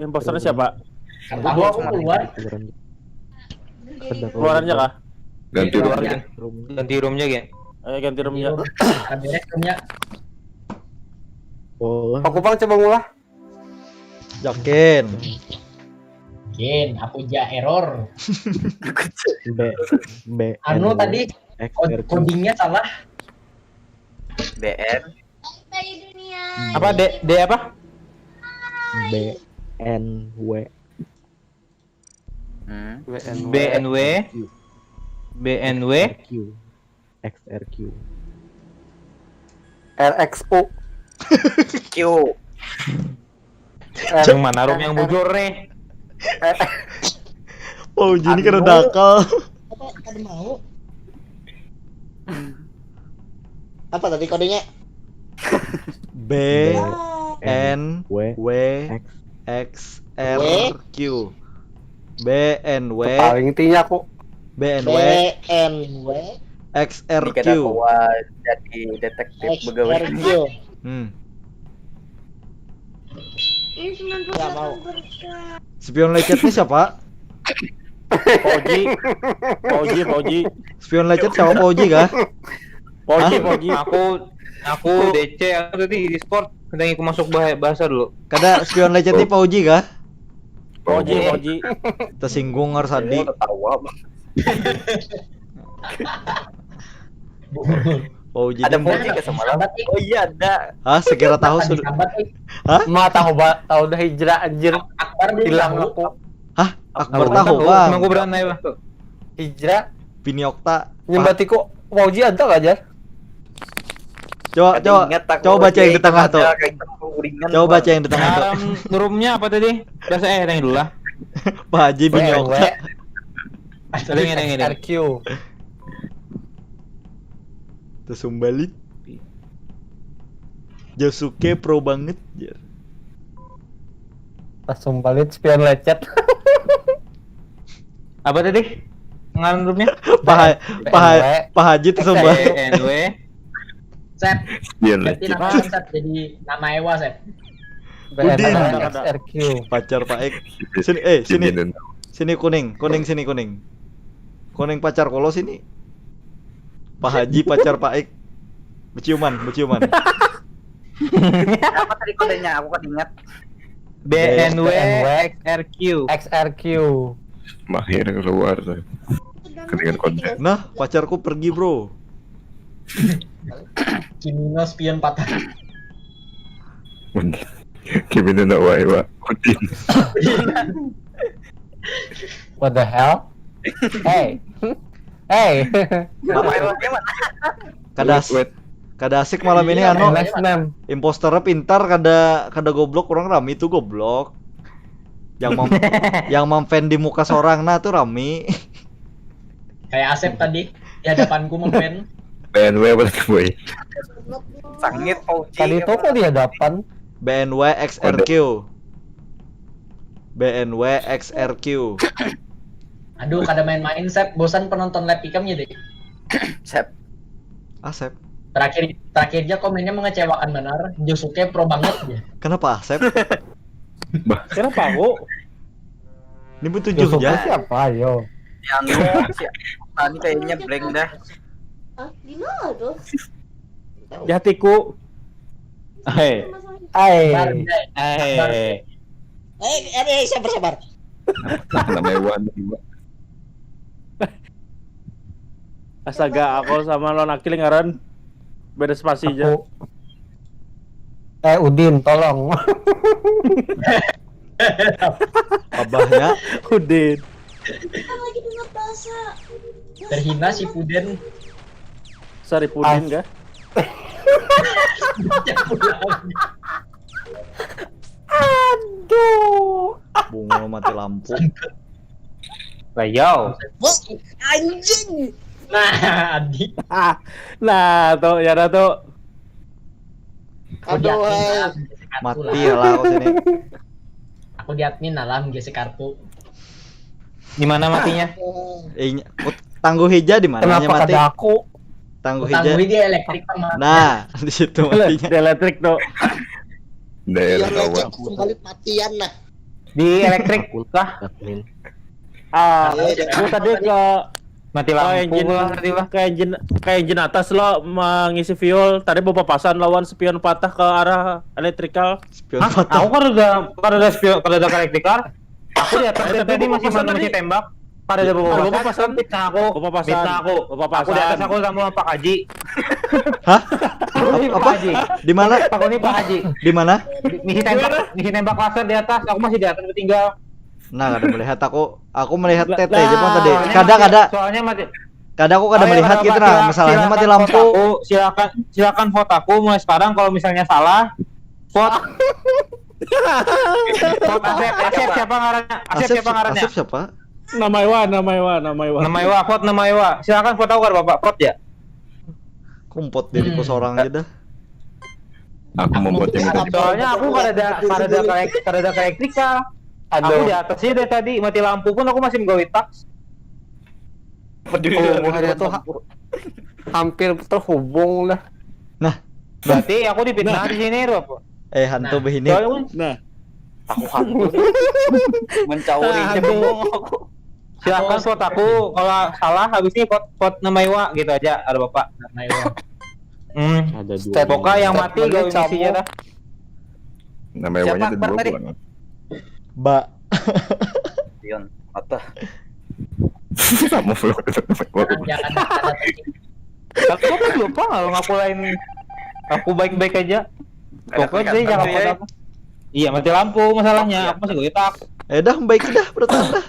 Imposternya siapa? Tahu aku keluar. Keluarannya kah? Ganti Iya, ruangan. iya. Ganti roomnya, Gen. Eh, ganti roomnya. Kan beres roomnya. Oh, Aku pang coba ngulah. Yakin. Gen, aku ja error. B B Anu tadi X kod- R Q. Codingnya salah. B N. Bye dunia. Apa D D apa? B N W. Hmm. B N W. B N W. Q. X R Q. R X U. Q. Yang mana Rum yang bujur nih? Pauji ini kada dakal. Apa? Kada mau. Apa tadi kodenya? B N W X R Q. B N W. Paling intinya aku. B N W. B N W X R Ini kada Q. Kuat jadi detektif begawe. X R Q. Hmm. Ini sembilan puluh Nggak mau. delapan persen. Spion lecet nih siapa? Pauji. Pauji, Pauji. Spion lecet siapa, Pauji kah? Pauji, Hah? Pauji. Aku aku D C aku tadi di Discord, kadang aku masuk bah- bahasa dulu. Kada, spion lecet nih Pauji kah? Pauji, Pauji. Tersinggung harus tadi. Ketawa. Pauji Ada ini- Pauji ke semalam? Oh iya ada. Hah, segera tahu sudah. Sambat, eh. Ma tahu ba tahu dah hijrah anjir. Akbar belum Hilang tahu. Aku. Hah, Akbar Aku tahu, tahu, Bang. Emang gue berani, Bang. Hijrah. Piniokta. Nyembatiku Pauji ada gak, Jar? Coba, coba, Ingat aku coba baca yang di dia tengah ada tuh. kayak gitu, uringan, Coba Bang. baca yang di tengah tuh. Alam nurumnya apa tadi? Bahasa eh yang dulu lah. Pak Haji Piniokta. Ada yang ada yang ada. R Q. Tersumbalit. Josuke pro banget, jar. Langsung balik spion lecet. Apa tadi? Ngaran grupnya? Pak Ha- Pak Ha- Pak Haji tersumbalit. N W. Sep. Iya Ganti lecet. Nama Sep jadi nama Ewa, Sep. Udin. X R Q. Pacar Pak Ek. Sini, eh, sini. Udin. Sini kuning, kuning, sini kuning. Kuning pacar kolo sini. Pak Haji pacar Pak Ek. Beciuman, beciuman. Apa tadi kodenya? Aku kan ingat. B N W X R Q. X R Q. Mahir keluar tuh. Kedengar kode. Nah, pacarku pergi, bro. Kimino spion patah. Gimana nak wae, Wak? Udin. What the hell? Hey. Hey. Bapak Ewa gimana? Kada as- Wait, kada asik malam ini, anu. Last name. Imposternya pintar, kada kada goblok, orang rami tuh goblok. Yang mem yang memfan di muka seorang nah tuh rami. Kayak Asep tadi di hadapanku mempen. B N W apa tuh, boy? Sangit Pauji. Tadi itu kok di hadapan? B N W X R Q. B N W X R Q. Aduh, kada main-main, Sep. Bosan penonton live ikam ya deh. Sep. Asep. Terakhir terakhirnya komennya mengecewakan benar. Josuke pro banget ya. Kenapa Asep? Kenapa aku? Ini pun tujuh Josuke ya. Siapa, ayo? Yang si tadi kayaknya blank dah. Ah, di mana tuh? Jatiku. Hei. Hai. Bar, guys. Hei. Eh, eh, eh, sabar, sabar. Namanya Wan juga. Astaga, aku sama lawan Akil ngaran beda spasi aja. Aku. Eh, Udin, tolong. Abahnya. Udin. Kita lagi dengar bahasa. Terhina si Puden. Saripudin kah? Aduh. Bungul mati lampu. Lah yo. Wah, anjing. Nah, Adi. Nah, tuh ya dah tuh. Aku di Aduh, admin hai. alam, geser kartu Mati lah. Ya lah aku sini. Aku di admin alam geser kartu. Di mana matinya? Eh, ny- ut- tangguh hija di mananya Kenapa mati? Kada aku? Tangguh Utang hija. Gue dia elektrik sama. Nah, di situ matinya. Di elektrik tuh. Daerah Yang kawan. lecet kembali matian nah. Di elektrik kah? Ah, Iya, aku tadi ke Mati ke lampu engine lah tadi lah. ke engine ke engine atas lo mengisi fuel, tadi bepapasan lawan spion patah ke arah elektrikal. Spion Hah? patah. Aku kan udah kan udah spion kan udah elektrikal. Aku di atas Tapi tadi masih bepapasan mana masih tadi. tembak. Pada ada Bepapasan. bepapasan, fitnah aku. Bepapasan. Fitnah aku. Aku di atas Bepapasan. Aku sama Pak Haji. Hah? Aku ini Pak Apa? Haji. Di mana? Aku ini Pak Haji. Di mana? Ngisi tembak, ngisi tembak laser di atas. Aku masih di atas, aku tinggal. Nah, kada melihat aku. Aku melihat Lah, T T aja Bang, tadi. Soalnya Kada mati- kada. Soalnya mati. Kada aku kada Oh, ya, melihat kada gitu apa, nah. silakan, Masalahnya mati silakan lampu. Vote aku, silakan silakan vote aku mulai sekarang kalau misalnya salah. Vote. Asep, Asep siapa ngarannya? Asep siapa ngarannya? Asep siapa? Nama Iwa, nama Iwa, nama Iwa. Nama Iwa, vote nama Iwa. Silakan vote aku kada apa-apa, vote ya. Kumpot diriku seorang aja dah. Aku membuat tim itu. Soalnya aku kada ada kada ada kayak kada ada elektrikal. Aku Aduh, di atas sih dari tadi mati lampu pun aku masih menggawe tax. hubungannya tuh ha- hampir terhubung lah. Berarti aku dipitnah di sini, Rup. Eh, hantu Nah. begini. Soalnya Nah, Aku hantu. Mencauri Nah, cebong hantu. aku. Silakan vote aku, kalau salah habis ini vote, vote nama Iwa gitu aja, ada bapak. Nama Iwa. Hmm. Ada dua. Stat- Pokoknya yang mati Statementnya gak misinya cebong. Dah. Nama Iwanya Siapa ada Akbar dua tadi? bukan? Ba. Dion, mata. Sama vlog itu nama Iwa. Jangan ada Aku kan lupa kalau ngaku lain. Aku baik-baik aja. Pokoknya sih jangan Ada apa-apa. Iya, mati lampu masalahnya. Aku masih gawe tax. Eh dah, baik dah, berarti dah.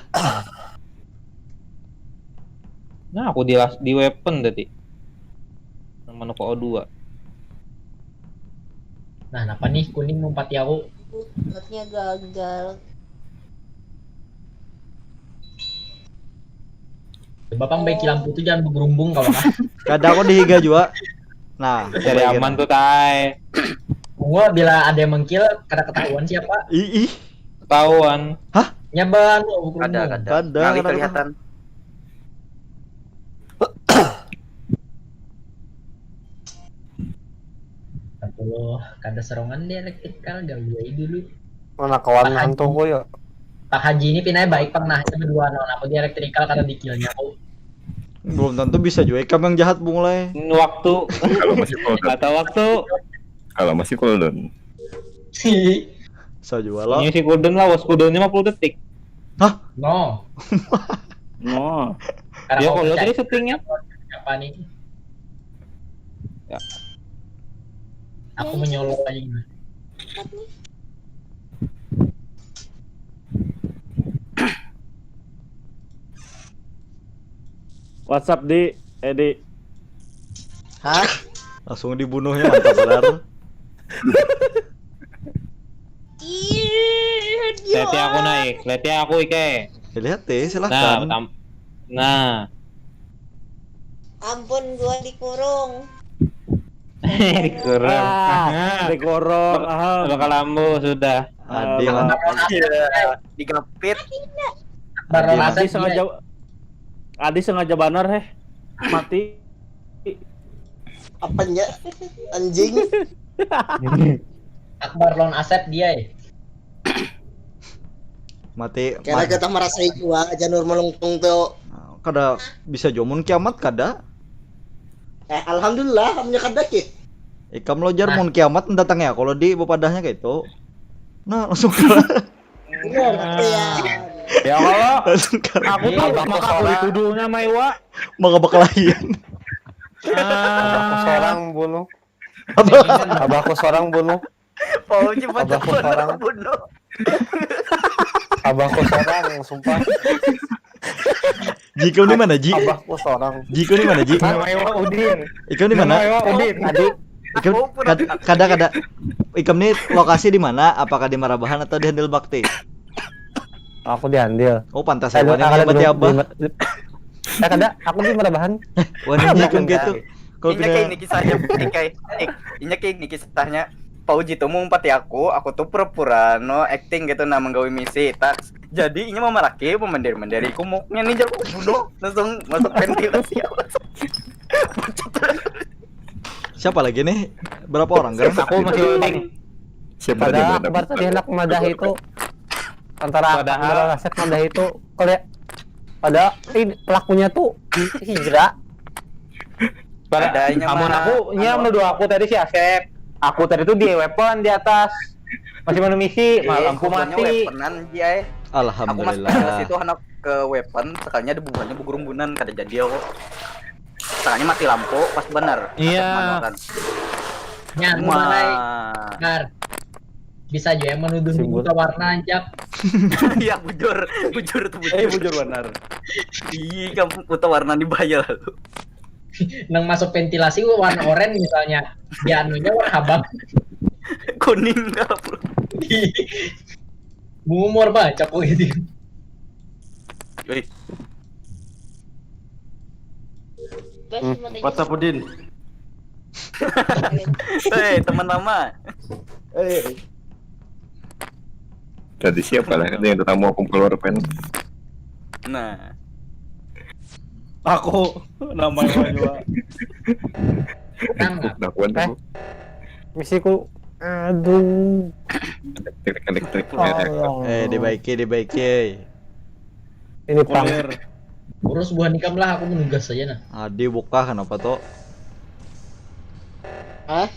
Nah, aku di las- di weapon tadi. Nama nuko O dua. Nah, kenapa nih kuning ngumpati aku? Buatnya gagal. Coba pang baiki lampu tuh jangan bergerumbung kalau kah. Kada, aku di higa jua. Nah, Cari baik. Aman tuh, tai. Gua bila ada yang mengkil kada ketahuan siapa. Ih, ih. Ketahuan. Nyaban. Ada, ada. Kada, Ngalih kada. Kelihatan. Aduh, kada serongan di elektrikal gawe dulu. Mana kawan Pak hantu Haji. Ku ya? Pak Haji ini pinanya baik pang nah, sama dua non aku di elektrikal karena dikilnya aku. Belum tentu bisa juga ikam yang jahat, Bung Lai. Waktu Kalau masih cooldown. Kata waktu. Kalau masih cooldown. Bisa juga lo. Ini si cooldown lah, was cooldownnya lima puluh detik. No. No. Karena Ya kau kalau percaya tadi settingnya. Apa nih? Ya. Aku menyolok aja. WhatsApp di Edi. Hah? Langsung dibunuhnya, mantap benar. Ih, Leti aku naik, leti aku ike. Ya, lihat deh, Nah, silahkan. tam- nah, Ampun, gua dikurung. dikurung. Ah, dikurung. Ah, Bakal lambu sudah. Adi, Ah, man- Iya, digapit. Baru Adi, rasa Adi dia. Sengaja Adi sengaja banar heh. Mati. Apanya? Anjing. Akbar lawan Asep dia. Eh. Mati. Karena Mat- kita merasai jua janur melengkung tuh. Kada bisa jua mun kiamat, kada. Eh, alhamdulillah, amnya kada ki. Ikam lo jar Nah. Mun kiamat mendatangi aku lo di bepadahnya kayak itu. Nah, langsung ke Bener, iya. Ya kalau langsung ke aku tuh maka aku dituduh nama Iwa. Maka bakal lain. Ah, Seorang bunuh. Apa? Abahku seorang bunuh. Pauji baca Abahku seorang. Bunuh. Abahku seorang, sumpah. Ji, kau di mana, Ji? Abahku seorang. Ji, kau di mana, Ji? Nama Iwa Udin. Ikam di Nama mana? Iwa Udin. Adi. Ikam kad- kada, kada. Ikam ni lokasi di mana? Apakah di Marabahan atau di Handil Bakti? Aku di Handil. Oh, pantas Saya saya dulu ini mati di, abah. di, eh, kada, aku di Marabahan. Wah, ini ikam gitu. Kau Inya kayak ini pindah kisahnya, Pak Dik, kayak, Dik, inya kayak ini kisahnya. Pak Uji tuh mau umpati aku, aku tuh pura-pura no acting gitu, nah, menggawe misi, tas. Jadi inya memaraki, memendari-mendari kumuknya nih, jago bunuh, langsung masuk ventilasi. Siapa lagi nih? Berapa orang, guys? Aku masih loading. Siapa Pada dia Akbar tadi hendak madah itu antara Padahal- Akbar Asep madah itu kali ya. Pada ini pelakunya tuh hijrah. Pada Ada inya amun mah, aku, nya anu. Menuduh aku tadi si Asep. Aku tadi tuh di weapon di atas. Masih mana misi, Eh, malam aku bubuhannya mati. Weaponan, Ji, ai. Aku pas Alhamdulillah. itu anak ke weapon, sekalinya ada bubuhannya begurumbunan, kada jadi aku. Sekalinya mati lampu, pas benar. Iya. Manuakan. Nya, mulai Wah. Gar. Bisa aja yang menuduh Simbol. Buta Warna ancap. Iya, bujur, bujur tuh, Eh, bujur. Bujur benar. Iya, kamu Buta Warna di bahaya lalu. Nang masuk ventilasi warna oranye misalnya. Di anunya warna habang. Kuning apa? Mumur baca kok ini. Wih, Hmm, WhatsApp Udin. Hei, teman lama. Eh, Tadi siapa lah yang tamu aku keluar pen. Nah, aku namanya juga. Nang, Dakuan aku. Misiku, aduh. Elektrik, elektrik. Tolong. Eh, dibaiki, dibaiki. Ini pang. Kulir. Urus buah nikam lah, aku menugas saja nah. Adi buka kenapa tuh? Hah?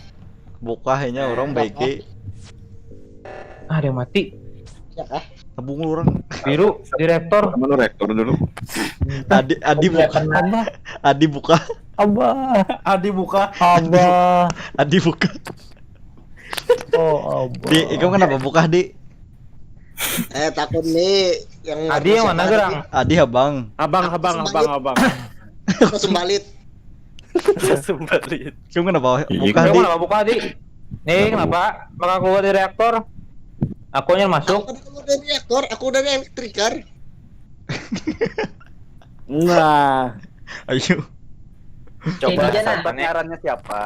Buka hanya orang baiki. Ah, ada yang mati. Ya kah? Tabung lu orang. Biru, direktur. Mana rektor dulu? Adi, Adi buka. Abah, Adi buka. abah, Adi buka. abah. Adi buka. Oh, abah. Di, ikam kenapa buka, Di? Eh, takut nih yang Adi yang mana, Gerang? Adi abang. Abang, abang, abang, abang. Aku sembalit. Sembalit. Ikam kenapa Iya, buka, Kamu Di? Kenapa buka, Di? Nih, kenapa? Maka keluar dari reaktor. Akunya Aku masuk. kan keluar dari reaktor, aku dari elektrikar. Nah, Ayo. Coba Ini aja, siapa nah. Ngarannya siapa?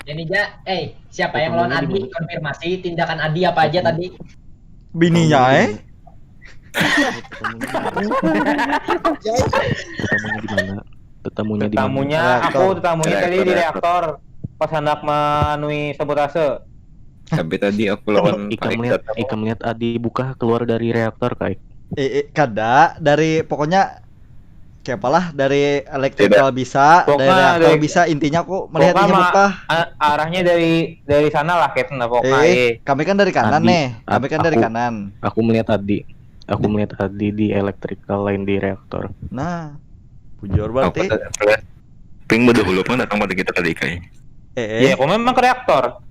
Ini aja, eh, siapa yang lawan Adi? Konfirmasi tindakan Adi apa aja tadi? Bininya, eh? Jadi, Ketemunya di mana? Ketemunya di mana? Tamunya, Reaktor. aku tamunya tadi di reaktor. Pas hendak menui sabotase. Tapi tadi aku lawan Ikam Faik lihat, datang. Ikam lihat Adi buka keluar dari reaktor, Kai. Eh, eh, kada dari pokoknya kayak apalah, dari elektrikal bisa, dari Pokoknya reaktor dari- bisa, intinya aku melihat Pokoknya ini ma- buka. A- arahnya dari dari sana lah, Captain, lah, pokoknya. Eh, Eh, kami kan dari kanan Adi, nih, kami Ad- kan dari aku- kanan. Aku melihat Adi. Aku melihat Adi di electrical line di reaktor. Nah, bujur Aku berarti. pada lihat ping udah dulu pun datang pada kita tadi, Kai. Eh, Iya, eh, aku memang ke reaktor.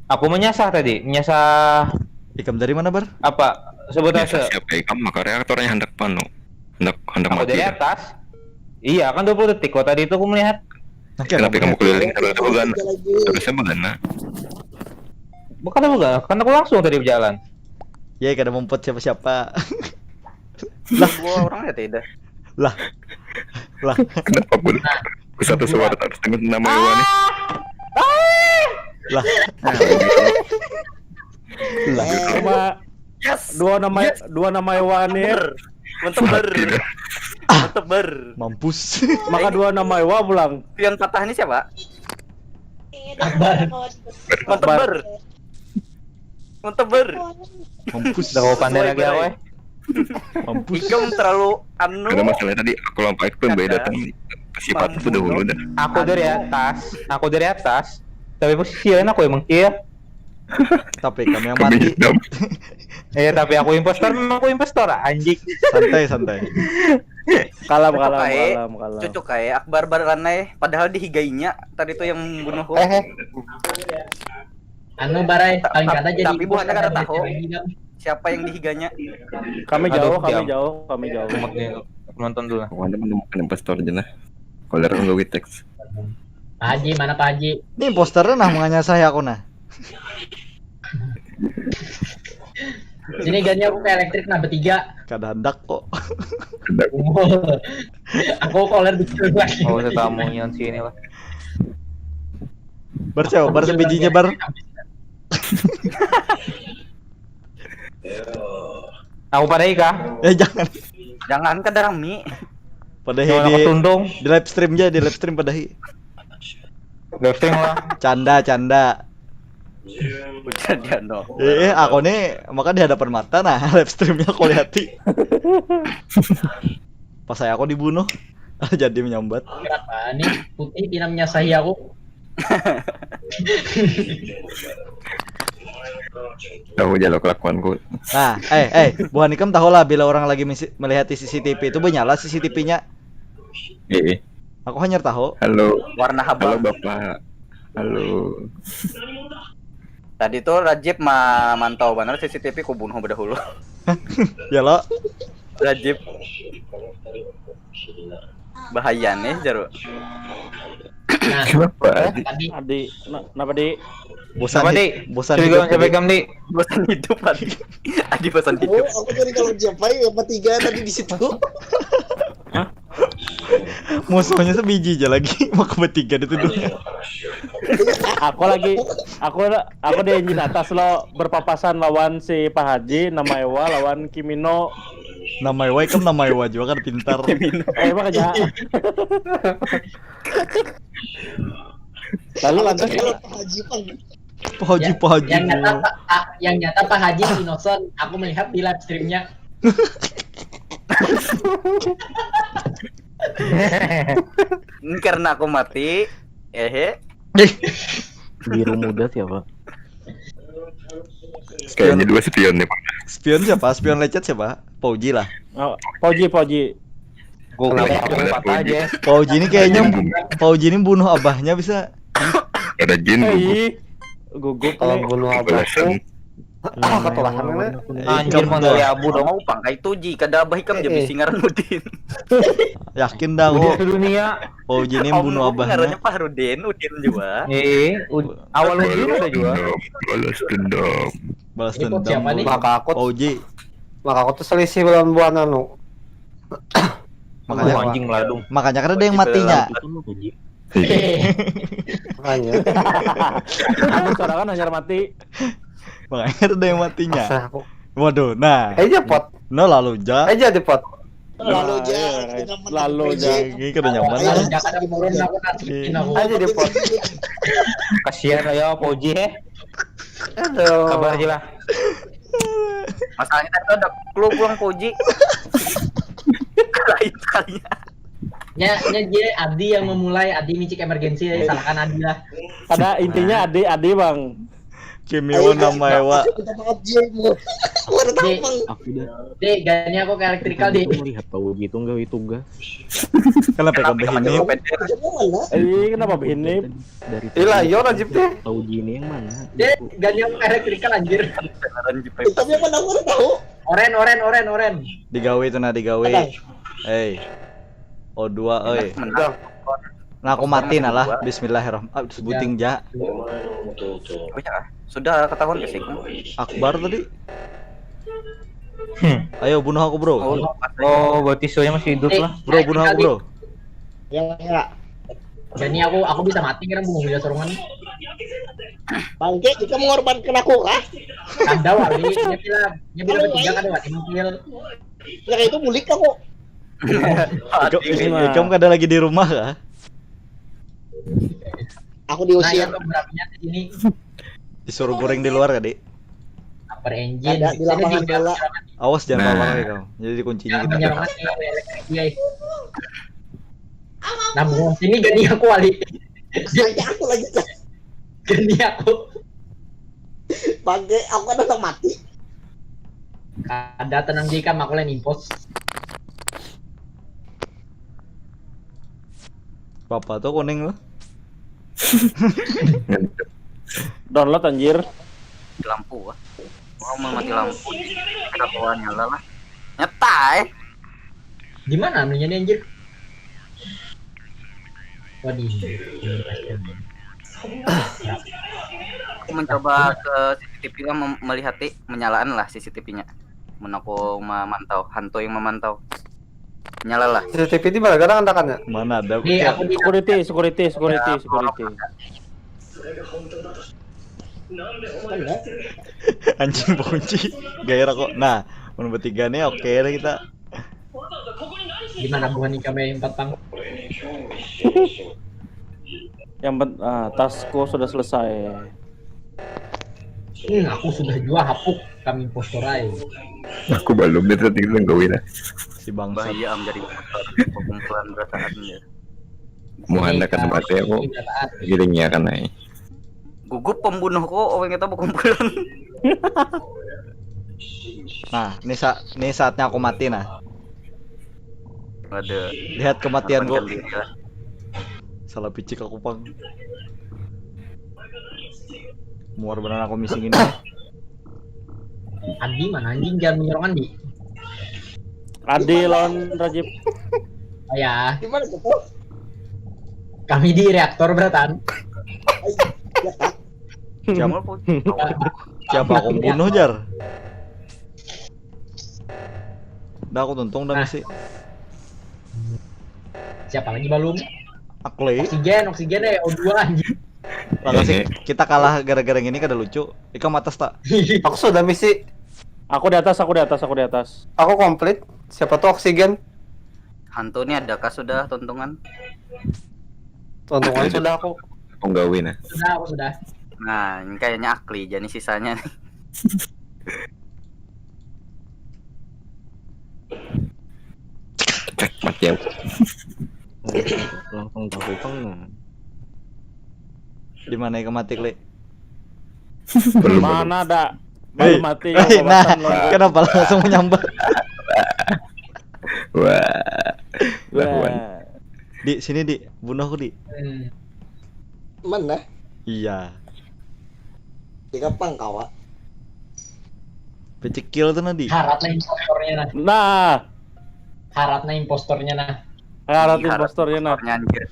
Aku menyasah tadi, menyasah ikam dari mana, Bar? apa? Sabotase. Biasa siapa ikam maka reaktornya hendak panu. Hendak hendak Aku mati. dari Dah. Atas. Iya, kan dua puluh detik kok tadi itu aku melihat. Nah, Kenapa kamu kenapa? Keliling terus apa kan? Tiga lagi. Terusnya bagaimana? Bukan apa, kan aku langsung tadi berjalan. Ya, kada mampet siapa-siapa. Dua orang ya tidak. Lah. Kenapa pun? Aku satu suara tak terdengar nama Iwan nih. Lah. Cuma Yes. dua nama dua nama Iwan nih. Mantap ber. Mantap ber. Mampus. Maka dua nama Iwan pulang. Pion patah ini siapa? Akbar. Mantap ber. Mantap ber. Mampus. Udah kau pandai lagi aku, eh. Mampus. Ikam terlalu anu. Karena masalahnya tadi aku lawan Faik pun bayi datang. Sifat itu dahulu dah. Aku dari atas, aku dari atas. Tapi posisi lain aku emang kia. Tapi kami yang Kami mati. hitam. Eh, tapi aku impostor, memang aku impostor, anjing. Santai, santai. Kalam, Cocok kalam, kae. kalam, kalam. Cocok kayak Akbar baranai, padahal dihigainya tadi tuh yang membunuhku. Eh, eh. Anu, Barai, paling kada jadi Tapi buhannya kada tahu. Siapa yang dihiganya? Kami Aduh, jauh, kami diam. jauh, kami jauh. Aku nonton dulu lah. Aku ada menemukan impostor aja lah. Kalau aku nggak text. Pak Haji, mana Pak Haji? Ini impostornya nah menganya saya aku nah. Sini ganya aku ke elektrik nah bertiga. Kada hendak kok. Aku koler di situ lagi. Oh, tetamunya sini lah. Bar siapa? Bar sebijinya, Bar. Aku pada Ika. Eh, jangan. Jangan kada rami. Padahi Jangan di, aku tuntung. Di live stream aja, di live stream padahi. Live stream lah. Canda, canda. Hujan ya no. Eh, eh, aku nih maka di hadapan mata nah live streamnya aku lihati. Pas saya aku dibunuh, jadi menyambat. Kenapa nih putih pinamnya saya aku? Tahu jalur kelakuanku. Nah, eh, eh, buhan ikam tahu lah bila orang lagi misi- melihat C C T V itu menyala C C T V-nya. Eh, eh. Aku hanya tahu. Halo. Warna Halo habang. Bapak. Halo. Tadi tuh Rajib ma- mantau benar C C T V ku bunuh bedahulu. Ya lo. Rajib. Bahaya nih jaru. Nah, Kenapa? tadi Adi, na- kenapa di? Bosan Apa, hid- Di? bosan Curiga hidup siapa tadi. Kam, Di? Bosan hidup, Adi. Adi bosan Oh, hidup. Aku curiga lawan siapa ya? Apa tiga tadi di situ? Musuhnya sebiji aja lagi, maka bertiga dituduh. Aku lagi, aku aku di engine atas lo, berpapasan lawan si Pak Haji, Nama Ewa lawan Kimino. Nama Ewa, ikam Nama Ewa juga kan pintar. Eh, makanya. Lalu lantas Kalau Pak Haji, Pak. Pak Haji, Ya, Pak Haji. Yang nyata Pak, ah, yang nyata Pak Haji innocent. Aku melihat di live streamnya. Ini karena aku mati. Ehe. Biru muda siapa? Spion, Kayaknya dua spion nih, Pak. Spion siapa? Spion lecet siapa? Pauji lah. Oh, Pauji, Pauji. Gue Kenapa kenapa ada patah Pauji? Aja. Pauji ini kayaknya Jin. Pauji ini bunuh abahnya bisa. Ada Jin gugup. Eh, gugup Kalau nih. Bunuh Balasan. Abahku, ah, ketulahan lah. Eh, Anjir, ikam mana dah. Ya Abu dong. Mau pangkai tuji kada abah ikam jadi Eh. Singaran Udin. Yakin dah. Udah Udah. Sedunia. Pauji ini bunuh abahnya. Ngarannya Fahrudin, Udin juga. Eh, ud- awal Udin ada juga. Dendam, balas dendam. Balas Ini kok dendam. siapa nih? Maka aku, Pauji. Maka aku tuh selisih lawan buah anu. Makanya Buah anjing meladung. Makanya kan ada yang matinya. Iya. Makanya. Aku seorang kan hanya mati. Makanya ada yang matinya. Pasrah aku. Waduh, nah. Aja pot. No lalu ja. Aja di pot. Lalu Nah, ja, iya, kita lalu menang ja. J. Ini kada nyaman Ayo, lah. jangan turun aku, nanti bikin aku. Aja di pot. Kasihan aja Pauji eh. Aduh. Sabar aja lah. Masalahnya tadi ada clue pulang Pauji. Lain sekalinya. Ya, ya dia Adi yang memulai, Adi micik emergensi ya, salahkan Adi lah. Pada intinya Adi, Adi bang. Kimio Nama Ewa. Minta maaf Jay, mau. Aku ada Dek. tampang. Aku udah Dek, gani aku ke elektrikal, Dek. Aku melihat Pauji itu nggak itu gak. Kenapa ikam begini? Coba mana? Eh, kenapa begini? Dari Ilah, yo, Najib teh. Pauji ini yang mana? Dek, gani aku ke elektrikal, anjir. Eh, tapi yang mana aku ada tahu? Oren, oren, oren, oren. Digawe itu nah digawe. Ada. Eh. O dua oi. Menang. Nah, aku mati nah lah. Bismillahirrahmanirrahim. Ah, sebuting ja. Sudah ketahuan ke sih. Akbar tadi. Ayo bunuh aku, Bro. Oh, Oh, berarti soalnya masih hidup lah. Bro, bunuh aku, Bro. Ya, ya. Gani aku, aku bisa mati kira bunuh dia sorangan. Bangke, kita mengorbankan aku kah? Kada wali, dia bilang, dia bilang bertiga kada wali mungkin. Ya itu bulik aku. Ikam, ikam kada lagi di rumah kah? Aku Nah, diusir. yang keberanian di sini. Disuruh goreng di luar kah, Dik? Upper engine. Ada di Sini lapangan di bola. Awas jangan Nah. lawan ya kamu. Jadi kuncinya Jangan kita. menyerang lagi elektrik, guys. Nah, bunuh sini gani aku wali. Bangke aku lagi. Gani aku. Bangke, aku kan udah mati. Ada tenang di kam, aku lain impos. Bapak tuh kuning loh. Download anjir. Lampu ah. Orang mau mati lampu. Kenapa nyala lah? Nyata eh. Di mana anunya nih, anjir? Wah, di Aku mencoba ke C C T V lah mem- melihat ti menyalaan lah C C T V-nya. Mun aku memantau, hantu yang memantau. Nyala lah. C C T V di mana kadang andakannya? Mana ada? Di aku di Security, security, security, security. Anjing kunci. Gairah kok. Nah, mun bertiga nih oke deh kita. Di mana buhan nih kami empat pang? Yang pen- ah, tasku sudah selesai. Hmm, aku sudah jua hapuk kami impostor ai. Aku balum nih tadi nungguin lah. Si bangsat. Bahaya am jadi perkumpulan berataan ya. Muhanda kan mati aku. Giringnya kan ai. Gugup pembunuhku, orang kita berkumpulan. Nah, ini sa ini saatnya aku mati nah. Ada. Lihat kematianku. Salah picik aku pang. Muar benar aku missing ini. Adi mana anjing, jangan menyerang Adi. Adi lawan Rajib. Oh ya, Gimana tuh? kami di reaktor beratan. Ya, Kak. Jamal pun. Siapa aku bunuh, jar? Dah, aku tuntung dah misi. Siapa lagi balum? Akli. Oksigen, oksigen eh, O dua anjing. Makasih, kita kalah gara-gara gini kada lucu. Ikam atas tak? Aku sudah misi. Aku di atas, aku di atas, aku di atas. Aku komplit. Siapa tuh oksigen? Hantu ni adakah sudah tuntungan? Tuntungan sudah aku. Penggawe nah. Sudah, aku sudah. Nah, ini kayaknya Akli jadi sisanya nih. Cek mati aku. Langsung tahu pang nah. Di mana ikam mati, Kli? Belum. Mana ada? Hei, Belum mati. Hei, nah, Pembahasan lo. Kenapa langsung menyambar? Wah. Lawan. Wah. Di sini, di, bunuh aku, di. Hmm. Mana? Iya. Di kapang kawa. Pecikil tuh, Nadi. Harat lah impostornya nah. Nah, Harat nah impostornya nah. harus Ih, harus impostornya nah. Impostornya, anjir.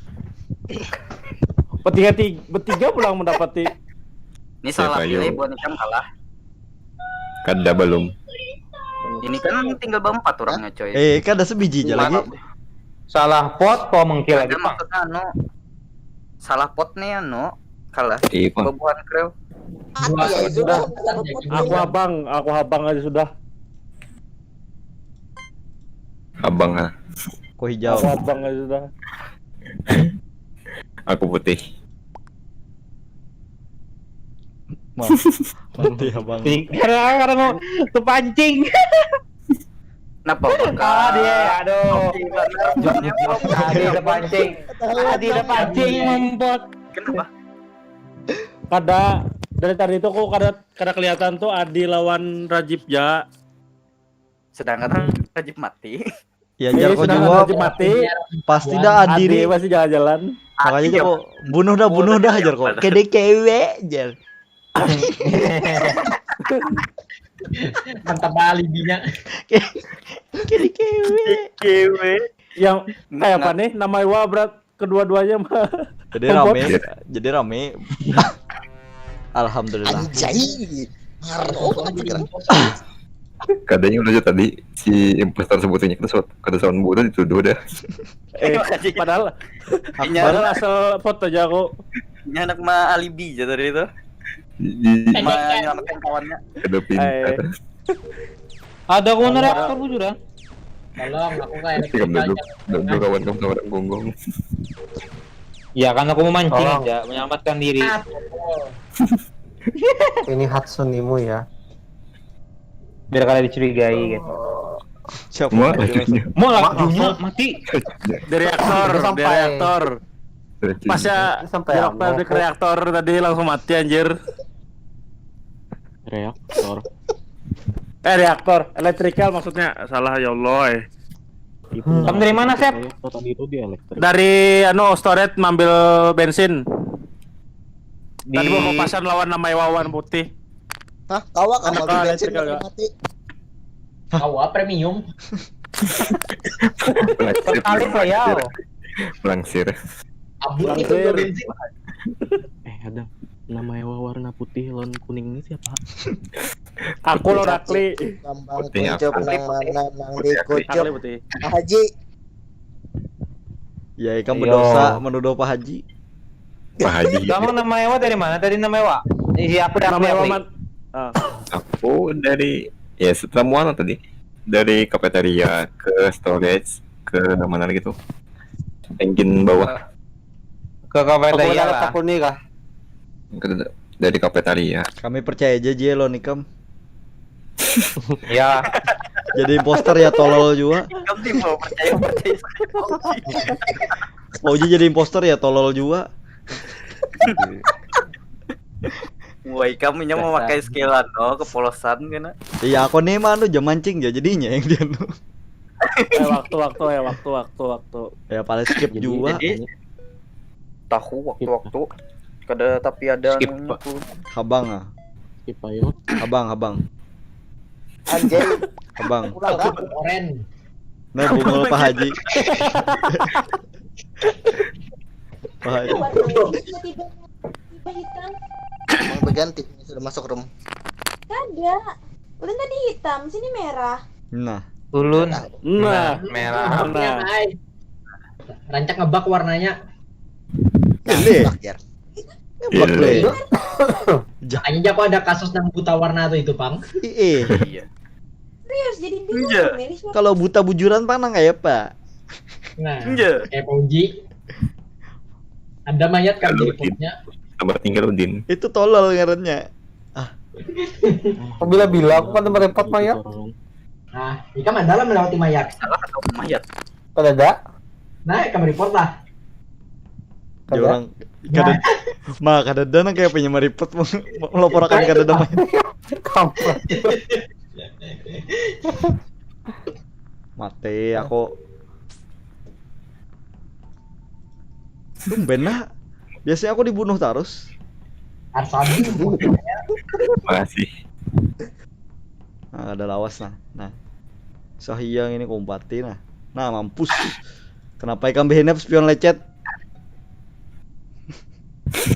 Bertiga, ti- bertiga pulang mendapati. Ini salah Siapa, pilih yo? Buat ikam kalah. Kada belum. Ini kan tinggal berempat orangnya, coy. Eh, kan ada sebiji aja lagi. Malam. Salah pot kok mengkil lagi Ada pak. Maksudnya anu, salah pot nih anu, kalah. Iya pak. Bebuhan kreo. Mati ya sudah. Aku abang, aku abang aja sudah. Abang ah. Kok hijau? Aku abang aja sudah. Aku putih. Wah, mati abang. Karena karena mau terpancing. Kenapa? Ah dia, aduh. Tadi terpancing. Tadi terpancing. Mampet. Kenapa? Kada, dari tadi tuh aku kada kada kelihatan tuh Adi lawan Rajib ja. Sedangkan Rajib mati. Ya Jadi jar kau sedangkan jua. Rajib mati. Pasti dah Adi Adi nih. Pasti jalan-jalan. Makanya Adi tuh kau bunuh dah, bunuh dah jar kau. Kede kewe jar. Mantap alibinya. Kede kewe. Kewe. Yang kayak apa nih? Nama Iwa berat kedua-duanya mah. Jadi rame, jadi rame. Alhamdulillah. Anjay. Ngaro banget pikiran. Kadanya udah tadi si impostor sebutnya kada sound kada sound buta dituduh dah. Eh, padahal Ini padahal anak, asal foto aja aku. ini anak mah alibi aja tadi itu. Di Menyelamatkan kawannya. Kada pintar. Ada aku reaktor bujuran. Tolong, aku kayak Ikam duduk, duduk kawan kamu sama orang gonggong. Ya kan aku memancing Tolong. Aja, menyelamatkan diri. Ah, tolong. Ini Hatsunimu ya. Biar kada dicurigai gitu. Siapa? Semua lanjutnya. Mau lajunya mati. Di reaktor, Udah di sampai. Reaktor. Pas ya Ini sampai di apa? reaktor, di reaktor tadi langsung mati anjir. Reaktor. Eh reaktor, electrical maksudnya. Salah ya Allah. Eh. Itu Kamu dari mana, Sep? Saya kok tadi itu di elektrik. Dari anu storage ngambil bensin. Di Tadi mau papasan lawan nama Wawan putih. Hah, kawa kan Anak mobil bensin electrical, udah ya. Mati. Kawa premium. Pertalite lah ya. Langsir. Abur itu Langsir. juga bensin. Eh, ada nama Ewa warna putih lawan kuning ini siapa? Aku lo Rakli. Kambang Putih kuncup apa? nang mana nang Putih apa? dikucup. Rakli putih. Pak Haji. Ya ikam Ayo. berdosa menuduh Pak Haji. Pak Haji. Kamu nama Ewa dari mana? Tadi nama Ewa. Iya aku dari Nama Ewa Rakli. Man. Ah. Aku dari ya setelah Muara tadi dari cafeteria ke storage ke mana lagi tuh? Engine bawah. Ke Aku kafeteria udah lah. Takuni kah? Ke- Dari cafeteria. Kami percaya aja Jelo nih kam. Ya. Jadi imposter ya tolol juga. Kamu sih mau percaya percaya. Fauji jadi imposter ya tolol juga. Woi, kamu nya mau pakai skill anu kepolosan kena. Iya aku nih mah anu jam mancing ya jadinya yang dia nu. Eh, waktu waktu eh waktu waktu waktu. Ya paling skip juga. Jadi tahu waktu-waktu kada tapi ada Skip, anunya Pak. Tuh. Habang ah. Skip ayo. Habang habang. Anjay, Habang. pulang kah? Oren. Nah bungul Pak Haji. Pak Haji. Tiba-tiba tiba hitam. Emang berganti sudah masuk room. Kada. Ulun tadi hitam, sini merah. Nah, Ulun. Nah, Merah. nah. Rancak ngebak warnanya. Ini. Bak, Jar. Ngebak le. Makanya aku ada kasus nang buta warna tuh itu, Pang. Ih, Iya. Serius, jadi bingung Iya. milih siapa. Kalau buta bujuran panang kayak apa? Nah, Enggak. kayak Pauji. Ada mayat kan Kalau di reportnya. Tempat tinggal Udin. Itu tolol ngarannya. Aku bila-bila aku kada merepot mayat. Nah, ikam ada lah melewati mayat. Salah atau mayat? Kada ada. Nah, ikam report lah. Ya Kada. Orang kada mah kada ada nang kayak punya meripot mau melaporakan kada ada main. Kampret. Mati aku. Tumben lah. Biasanya aku dibunuh terus. Arsani. Masih. Nah, ada lawas nah. Nah. Sahiyang ini kumpati nah. Nah, mampus. Kenapa ikam behinap spion lecet?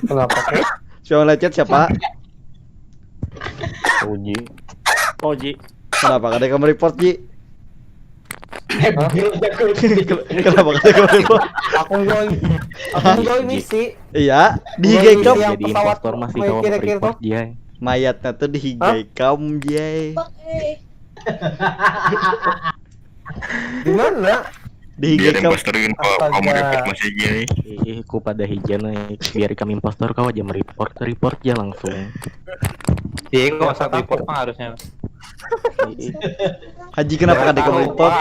Kenapa kok? Spion lecet siapa? Uji. Oji. Kenapa kada ikam report, Ji? Eh, bener aja aku. Kenapa kada ikam report? Aku enggak aku enggak misi. Iya, di Enggak higa misi ikam. yang Jadi pesawat impostor masih main kawa kira-kira report tuh. Jai. Mayatnya tuh di higa Hah? ikam, Jai. Bak, eh. Di mana? Di higa Biar ikam. imposter ini kalau kamu Astaga. report masih Jai. Ih, ku pada hijan nih. Biar kami impostor kau aja mereport, report ya langsung. Iya, kok satu report mah harusnya. Ih, Haji, kenapa kada ikam report?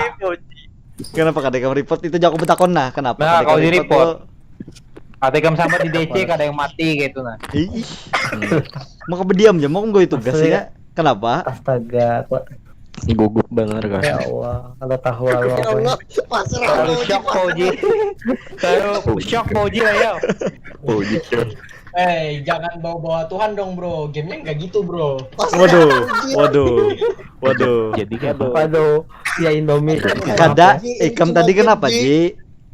Kenapa kada ikam report? Itu jago betakon nah, kenapa Nah, kada kalau ikam di-report. Tuh? Ada ikam sampai di D C, kada yang mati gitu nah. Ih, maka berdiam aja, mau nggak tugas Asli. Ya? Kenapa? Astaga, kok gugup banget kan. Ya Allah, kada tahu apa. Ya Allah, pasrah Baru lu, shock Pak. Fauji. Baru shock Fauji lah ya. Oh, gitu. Eh, jangan bawa-bawa Tuhan dong, bro. Gamenya nggak gitu, bro. Pasrah Waduh, Fauji. Waduh, waduh. Jadi kayak apa? Aduh, ya Indomie. Kada, Ji, ikam cuma tadi kenapa Ji. Ji?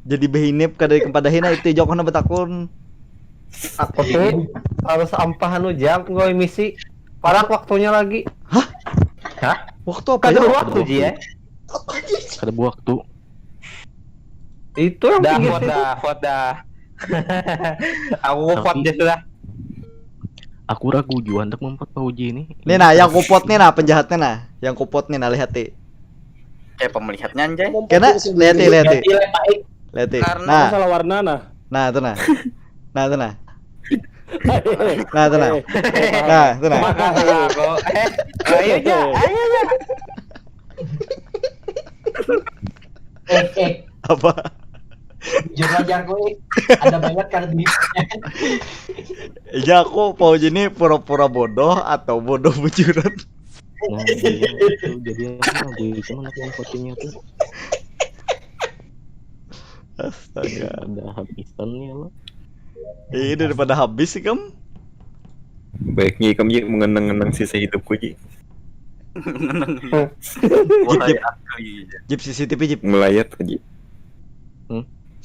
Jadi behinip kada ikam padahin itu jok kena betakun. Aku tuh harus ampah anu jam gue misi. Parak waktunya lagi. Waktu apa Kada ya? waktu Ji ya. Kada waktu. Itu yang Dah, pinggir hot situ. dah, hot dah. Aku hot Tapi- deh sudah. Aku ragu jua untuk membuat Fauji ini. Nih nah, yang kupot nih nah penjahatnya nah, yang kupot nih nah lihat ti. Kayak pemelihatnya anjay. Kena lihat ti, lihat ti, Ganti lah, Pak. lihat ti. Karena- Nah, Masalah warna nah. nah itu nah, nah itu nah, nah itu nah, nah itu nah. Maka aku. Eh, ayo aja, ayo aja. Eh, eh, Apa? jujur aja aku, eh. Ada banyak kan di Iya aku mau ini pura-pura bodoh atau bodoh bujuran. Nah, jadi itu jadi aku ragu itu anak yang fotonya tuh Astaga. Ada habisan nih lo. Ini daripada habis sih kamu. Baiknya ikam Ji mengenang-enang sisa hidupku Ji. Wahai aku. Jip C C T V Jip. Melayat Ji.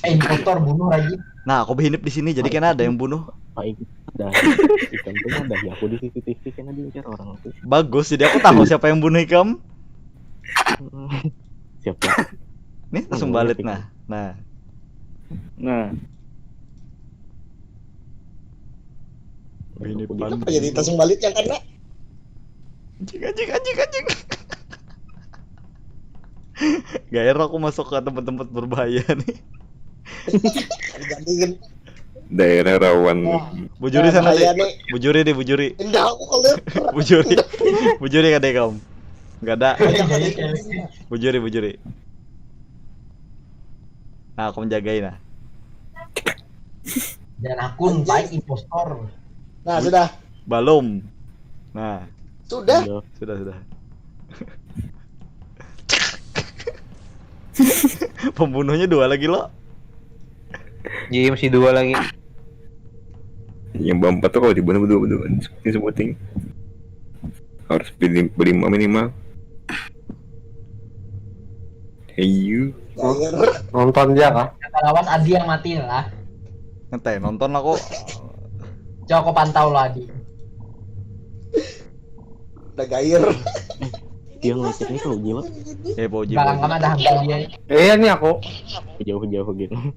Eh, impostor bunuh lagi. Nah, aku berhinip di sini jadi kena ada yang bunuh. Paling dah ikan tuh mah dah aku di C C T V kan ada incar orang tuh. Bagus, jadi aku tahu siapa yang bunuh ikam. Siapa? Nih langsung balik nah. Nah, Nah, ini Aku pan. Apa jadi langsung balik yang kena? Anjing anjing anjing anjing. Gak enak aku masuk ke tempat-tempat berbahaya nih. Gantiin. Daerah rawan. Bujuri sana Bahaya deh. Nih. Bujuri deh, bujuri. Indah aku kalau Bujuri. Bujuri kada kamu. Gak ada. Banyak kali. Bujuri, bujuri. Nah, aku menjagain nah. Dan aku baik impostor. Nah, sudah. Belum. Nah, Sudah. sudah sudah. Pembunuhnya dua lagi lo. Jadi masih dua lagi. Yang berempat tuh kalau dibunuh berdua berdua sebuting sebuting. Harus beli beli minimal. Hey you. Bayar. Nonton aja kah? Kata lawas Adi yang mati lah. Ngetai nonton aku. Coba aku pantau lah Adi. Ada gair. Dia ngecek nih kalau gila. Eh, Pak Uji, Belakang Pak kamu ada hantu dia. Eh, ini aku. Jauh-jauh gitu. Uji.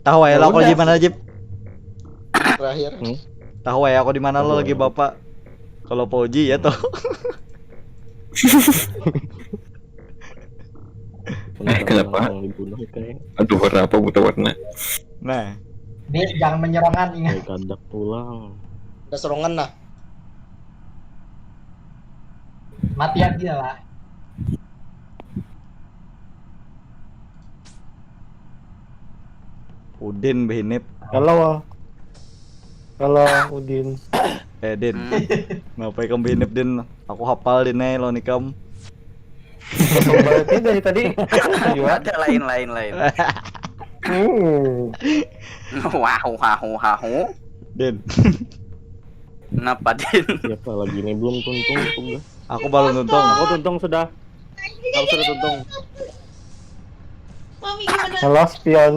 Tahu ya lah, aku di mana, Jip? Terakhir. Tahu ya aku di mana lo lagi, Bapak. Kalau Pak Uji ya toh. Eh, kenapa? Yang dibunuh kayak Aduh, warna apa buta warna? Nah, Dia jangan menyerangan, ingat. kayak kandak pulang. Ada serongan lah. Mati aja lah. Udin behinip. Halo. Halo, Udin. Eh, Din. Kenapa ikam behinip, Din? Aku hapal, Din, eh, lawan ikam. Berarti dari tadi. Juga. Ada lain lain lain. Hmm. Wahu hahu hahu. Din. Kenapa, Din? Siapa lagi ini belum tuntung tuh dah. Aku balum tuntung. Aku tuntung sudah. Aku sudah tuntung. Mami gimana? Halo, spion.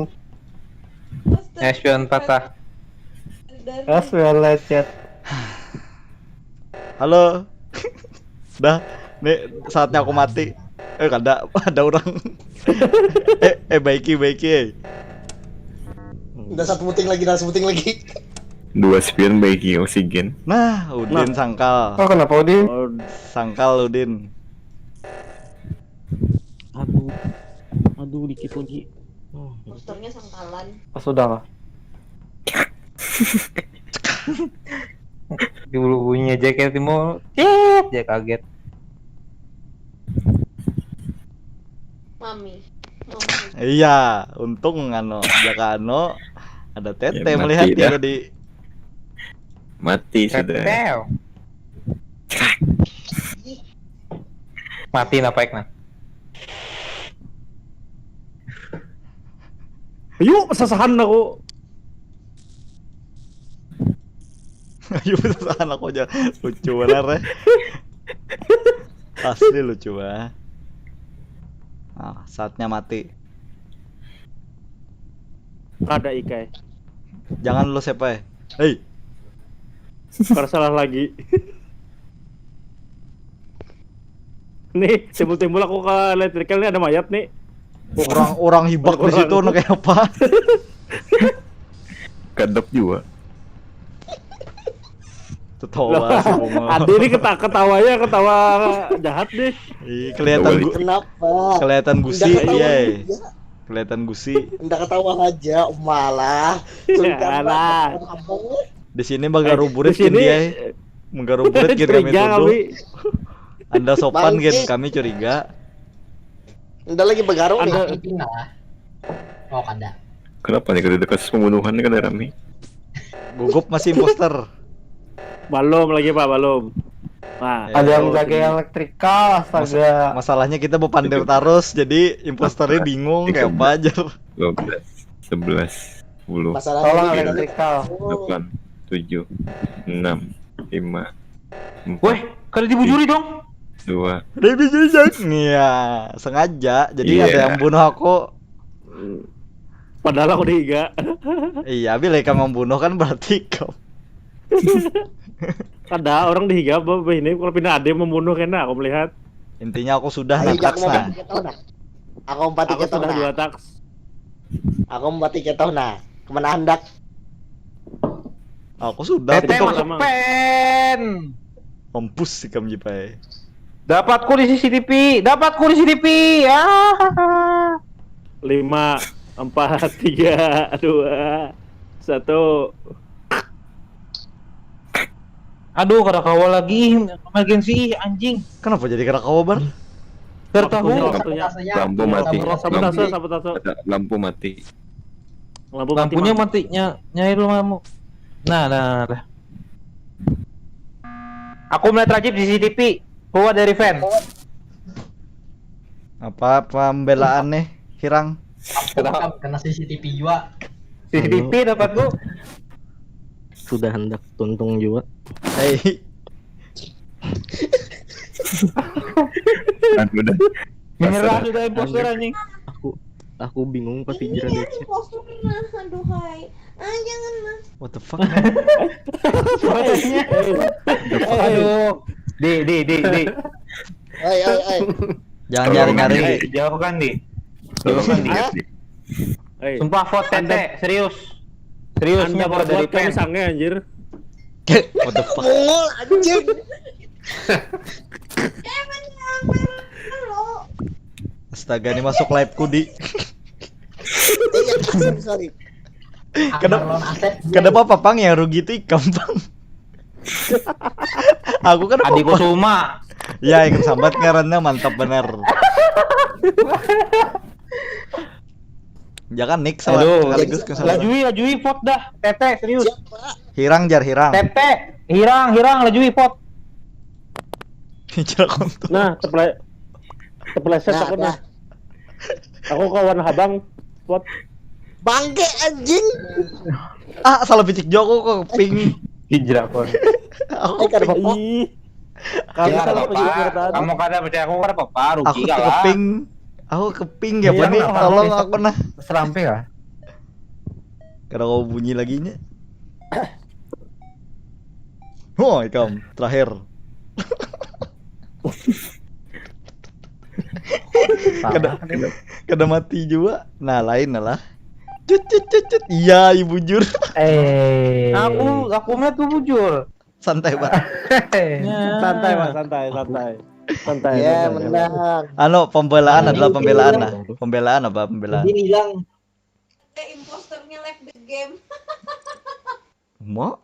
Eh, spion patah. Halo, spion lecet. Halo. Dah, nih saatnya aku mati. Eh, kada, ada orang. Eh, eh, baiki, baiki, eh. Udah satu puting lagi, udah satu puting lagi. Dua spion bagi oksigen. Nah, Udin sangkal. Oh, kenapa, Udin? Sangkal, Udin. Aduh. Aduh, dikit lagi. Oh, Posternya sangkalan. Oh, sudah lah. Dulu bunyi aja kayak timbul, cit, ya kaget. Mami. Mami. Iya, untung anu, jaka anu ada tete Ya, melihat mati dia dah. Tadi. Mati sudah. Tetel. Mati napa, Ek, nah? Yuk, sasahan aku. Ayo, sasahan aku aja. Lucu benar, eh. Asli lucu, ah. Ah, saatnya mati. Kada, Ikai. Jangan lu siapa, eh. Hei. Kada salah lagi. Nih, timbul-timbul aku ke elektrikal nih, ada mayat nih. Orang orang hibak di situ, nak kayak apa? Kadep juga. Tertawa si Bungo. Adi ini keta ketawanya ketawa jahat nih. Ih, kelihatan gu- Kenapa? kelihatan gusi Nggak ketawa dia. Eh. juga. Kelihatan gusi. Ndak ketawa aja, malah. Alah. Di sini menggaruburit Di sini- dia. Eh. Menggaruburit gini kami Curiga tuduh. kami. Anda sopan Bangke. gin kami curiga. Ndak lagi bergaru nih. Ada Itulah. Oh, kada. Kenapa nih, kada dekat pembunuhan nih, kada rame? Gugup masih imposter. Belum lagi, Pak, belum. Nah, Eh, Ada yang oh, jaga ini. elektrikal, Mas- astaga. masalahnya kita berpandir terus, jadi imposternya bingung kayak apa aja. Dua belas, sebelas, sepuluh, Masalahnya Tolong ini elektrikal. delapan, tujuh, enam, lima, empat, Weh, kada dibujuri dong. Dua. Dia bisa jack nih ya, sengaja. Jadi Iya. Ada yang bunuh aku. Padahal aku dihiga. Iya, bila kamu membunuh kan berarti kau. Kada, orang dihiga apa ini kalau pindah ada yang membunuh kena aku melihat. Intinya aku sudah Ayo, nangkap aku mau nah. bati ketoh nah. Aku mau bati Aku ketoh sudah nah. Dua taks. Aku mau bati ketoh nah. Kemana hendak? Aku sudah. Tete Itu masuk lama. Pen. Mampus si kamu Jipai. Dapatku di C C T V, dapatku di C C T V. Ah. Lima, empat, tiga, dua, satu. Aduh, kada kawa lagi. Emergency, anjing. Kenapa jadi kada kawa bar? Kada tahu. Waktunya, waktunya. Sabotase. Lampu mati. Sabotase, Lampu, sabotase. Ada lampu mati. Lampu mati, Lampunya Mang. mati, nya, nyai lu lampu. Nah, nah, nah. Aku melihat Rajib di C C T V. Keluar dari fan. Apa pembelaan nih, Hirang? Kena C C T V juga. C C T V dapat lu. Sudah hendak tuntung juga. Hei, Kan udah. Menyerah sudah imposter, anjing. Aku aku bingung pasti Ini Jira ada Decet. Imposter nah, aduhai. Ah, jangan nah. What the fuck, man? Aduh, Di, di, di, di. Oi, oi, oi. Jangan nyari-nyari. Eh, jawabkan, di. Jawabkan, di. Hah? Hei, Sumpah, vote Anda- Tete, serius. Serius, Anda ini vote dari berbuat kami fans. sange, anjir. What the fuck? Bungul anjing. Astaga, ini masuk live ku di. Iya, sorry, sorry. Kada, kada apa-apa, Pang, yang rugi itu ikam, Pang. Aku kan Adikku apa-apa. Suma. Ya, ikam sambat ngarannya mantap benar. Jangan Nick sama Aduh, sekaligus ke sama. Lajui, lajui, vote dah. Tete, serius. Siapa? Hirang jar hirang. Tete, hirang, hirang, lajui, vote. Hijrah kontu. Nah, teple tepleset Nah, aku nah. dah. Aku kawan habang. What? Bangke anjing. Ah, salah picik jua aku ke ping. Hijrah kon. Aku Eh, kada apa-apa. Ih. Kamu Ya, salah apa-apa. picik tadi. Kamu kada percaya aku, kada apa-apa, rugi Aku tuh kalah. keping. Aku keping ya Iya, Bani. apa-apa. Tolong aku nah. Serampe lah. Kada kau bunyi lagi nya. Oh, ikam terakhir. Kada kada mati juga. Nah, lain lah. Cut cut cut cut. Iya, iya bujur. Eh. Aku aku melihat tuh bujur. Santai, Pak. Santai, Pak, santai, santai. Santai. Ya, santai. menang. Anu, pembelaan adalah pembelaan nah. Itu. Pembelaan apa pembelaan? Udin hilang. Eh, imposternya left the game. Mau?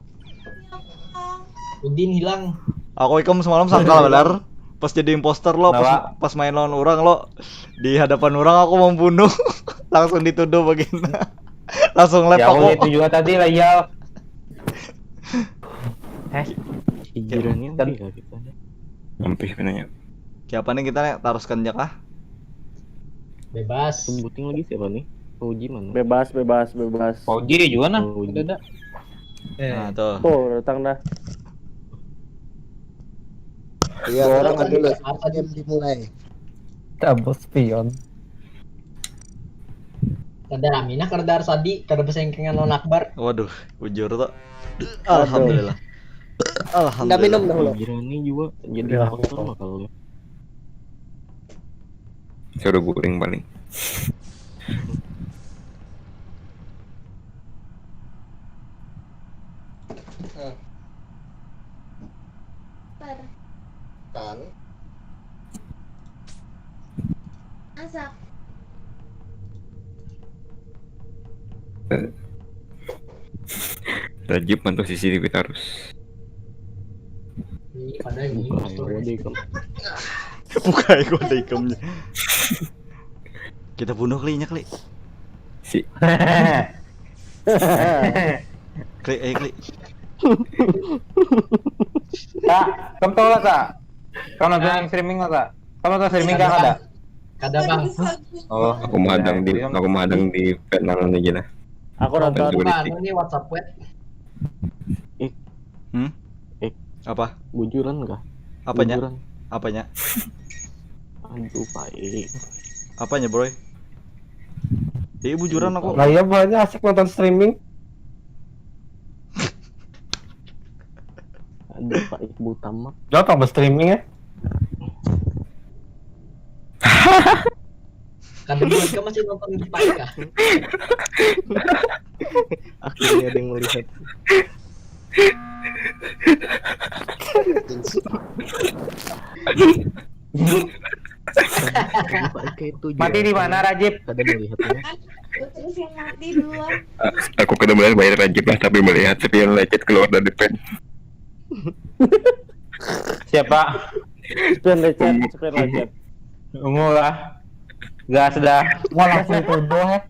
Udin hilang. Aku ikam semalam sangkal benar. Pas jadi imposter lo, pas, Kenapa? Pas main lawan orang lo di hadapan orang aku membunuh. Langsung dituduh begini. Langsung Ya, lepak aku kok. Itu juga tadi lah, ya. Eh, pikirannya Kan- apa ya kita nih? Sampai penanya. Siapa nih kita nih taruskan aja kah? Bebas. Sebuting lagi siapa nih? Fauji mana? Bebas, bebas, bebas. Fauji juga nah. Fauji. Ada, ada. Nah, tuh. Tuh, datang dah. Iya, Dua orang orang dulu Apa game dimulai. Double spion. Kada rami nah, kada Arsadi, kada bersengkengan lawan Akbar. Waduh, bujur tuh. Alhamdulillah. Nda minum Alhamdulillah. dahulu. Pikirannya juga jadi Ya. Faktor lah kalau. Suruh guring paling. Per. Kan. Masak. Rajib mantau C C T V terus. Ini pada ini Buka postur. Ya, deh, kamu. Buka ya gua ada ikamnya. Kita bunuh kli nya kli. Si Kli, eh kli. Kak, kamu tahu lah, Kak? Kamu nonton streaming lah, Kak? Kamu nonton streaming, Kak, ada? Kada, Bang. Oh, aku mahadang di aku mahadang di panel aja lah. Aku nonton. Bukan, ini WhatsApp web. Hmm? Eh. Apa? Bujuran kah? Apanya? Bujuran. Apanya? Aduh, baik. Apanya, bro? Iya bujuran aku. Lah iya banyak asik nonton streaming. Aduh, baik buta mak. Jauh tambah streaming ya. Kada, mereka masih nonton di Pai kah? Akhirnya ada yang melihat. Aduh, baik kayak itu. Mati di mana, Rajib? Kada melihatnya. Terus yang mati duluan. Aku kada melihat bayar Rajib lah tapi melihat tapi yang lecet keluar dari pen. Siapa? Spion lecet, spion lecet. Ungu lah. Gas dah. Wah langsung tuduh ya.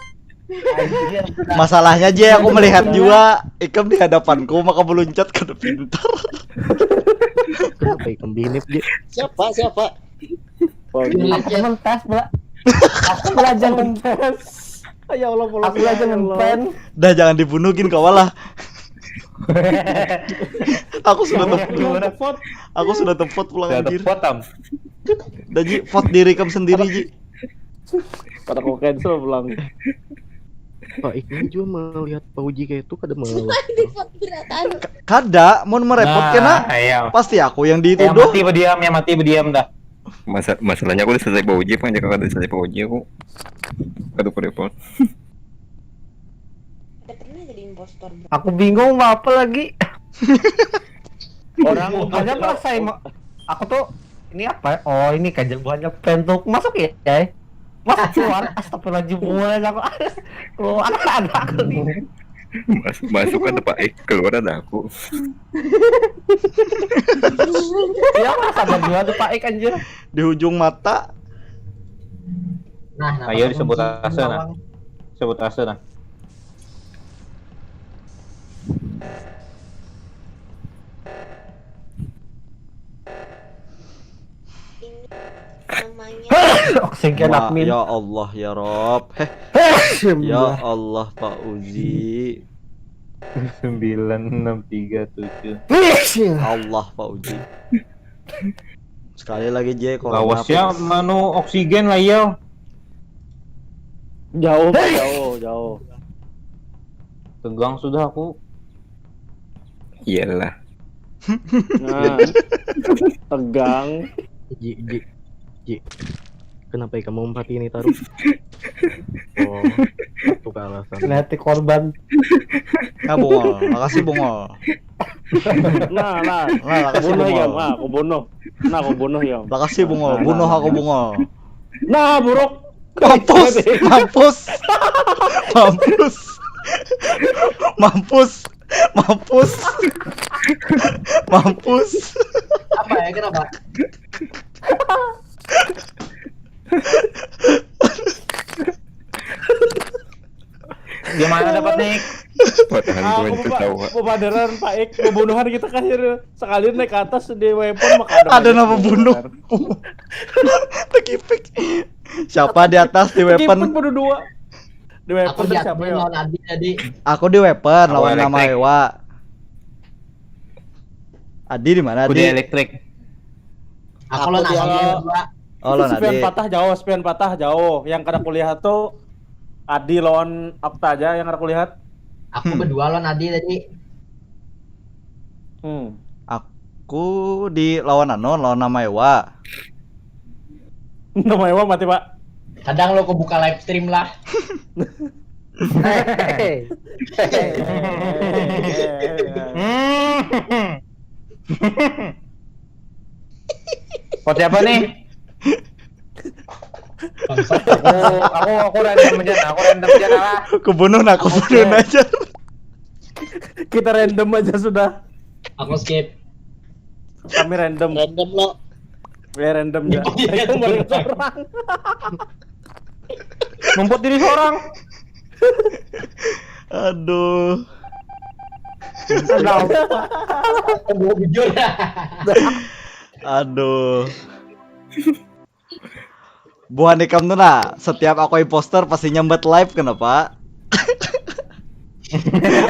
Masalahnya aja aku melihat juga ikam di hadapanku maka meluncat kada pintar. Kenapa ikan binip, Ji? Siapa? Siapa? Fauji. Aku ngetes bela. Aku belajar ngetes. Ya Allah, Aku belajar ngepen. Dah jangan dibunuhin kawan lah. Aku sudah tempat. Aku sudah tempat pulang Gak anjir. Tepot, Tam. Dah Ji, vote diri kamu sendiri Ji. Pada aku cancel pulang. Pak Ikmal juga melihat Pak Uji kayak itu kada mau. Di foto berataan. Kada, mau merepot Nah, kena. Iya. Pasti aku yang Yang dituduh. mati berdiam, yang mati berdiam dah. Masa masalahnya aku udah selesai bau uji, apa aja kakak udah selesai bau uji aku. Aduh, aku repot. Ada pernah jadi impostor, bro. Aku bingung mau apa lagi. Orang bukannya merasa emo- aku tuh ini apa? Oh, ini kajal buahnya pentuk masuk ya, ya. Masuk keluar, astagfirullahaladzim, mulai aku keluar ada aku nih. Masuk, masuk ada Pak Ek, keluar ada aku. Ya masa ada dua tuh Pak Ek anjir. Di ujung mata. Nah, nah, Ayo pakai disebut kunci rasa, nah. bawang. Sebut rasa nah. Ini namanya Oksigen Ma- admin. Ya Allah ya Rob. Heh, ya Allah Pak Uji. Sembilan enam tiga tujuh. Allah Pak Uji. Sekali lagi J, Lawasnya coronavirus. Manu oksigen lah yo. Jauh, Pak, jauh, jauh. Tegang sudah aku. Iyalah. Nah, tegang. Ji, Ji, Ji. Kenapa kamu empat ini taruh? Oh, itu alasan. Nanti korban. Nah, bungol. Makasih bungol. Nah, nah. Nah, makasih Bunuh ya, bungol. mah, aku bunuh. Nah, aku bunuh ya. Makasih bungol. Bunuh aku bungol. Nah, buruk. Mampus, mampus, mampus, mampus, mampus, mampus. Apa ya, kenapa? Gimana dapat nih? Patahan Ah, tuan aku ketawa. Pemadaran Pak Ek, pembunuhan kita kan sekali naik ke atas di weapon maka Ada nama bunuh. Tekipik. Siapa di atas di Weapon weapon? Bunuh dua. Di weapon Aku di siapa admin ya? Lawan Adi tadi. Aku di weapon Aku lawan nama elektrik. Ewa. Adi di mana Aku di Adi? Elektrik. Aku lawan Aku di Adi awal. berdua. Oh, lawan Spion Adi. Patah jauh, Spion Patah jauh. Yang kada kulihat tuh Adi lawan Apta aja yang kada kulihat. Aku Hmm. berdua lawan Adi tadi. Hmm. Aku di lawan anu, lawan nama Ewa. Nama Ewa mati, Pak. Kadang lo aku buka live stream lah. Eh, eh, eh, eh. Hmm. Vote siapa nih? Bangsat. Aku aku aku random aja, nah. Aku random aja lah. Aku bunuh, nah, aku Oke. bunuh aja. Kita random aja sudah. Aku skip. Kami random. Random lo. Ya random ya. Iya, Aku balik iya. Seorang. Numput diri seorang. Aduh. Aku jujur. Aduh. Buhan ikam tuh nah, setiap aku imposter pasti nyambat live, kenapa?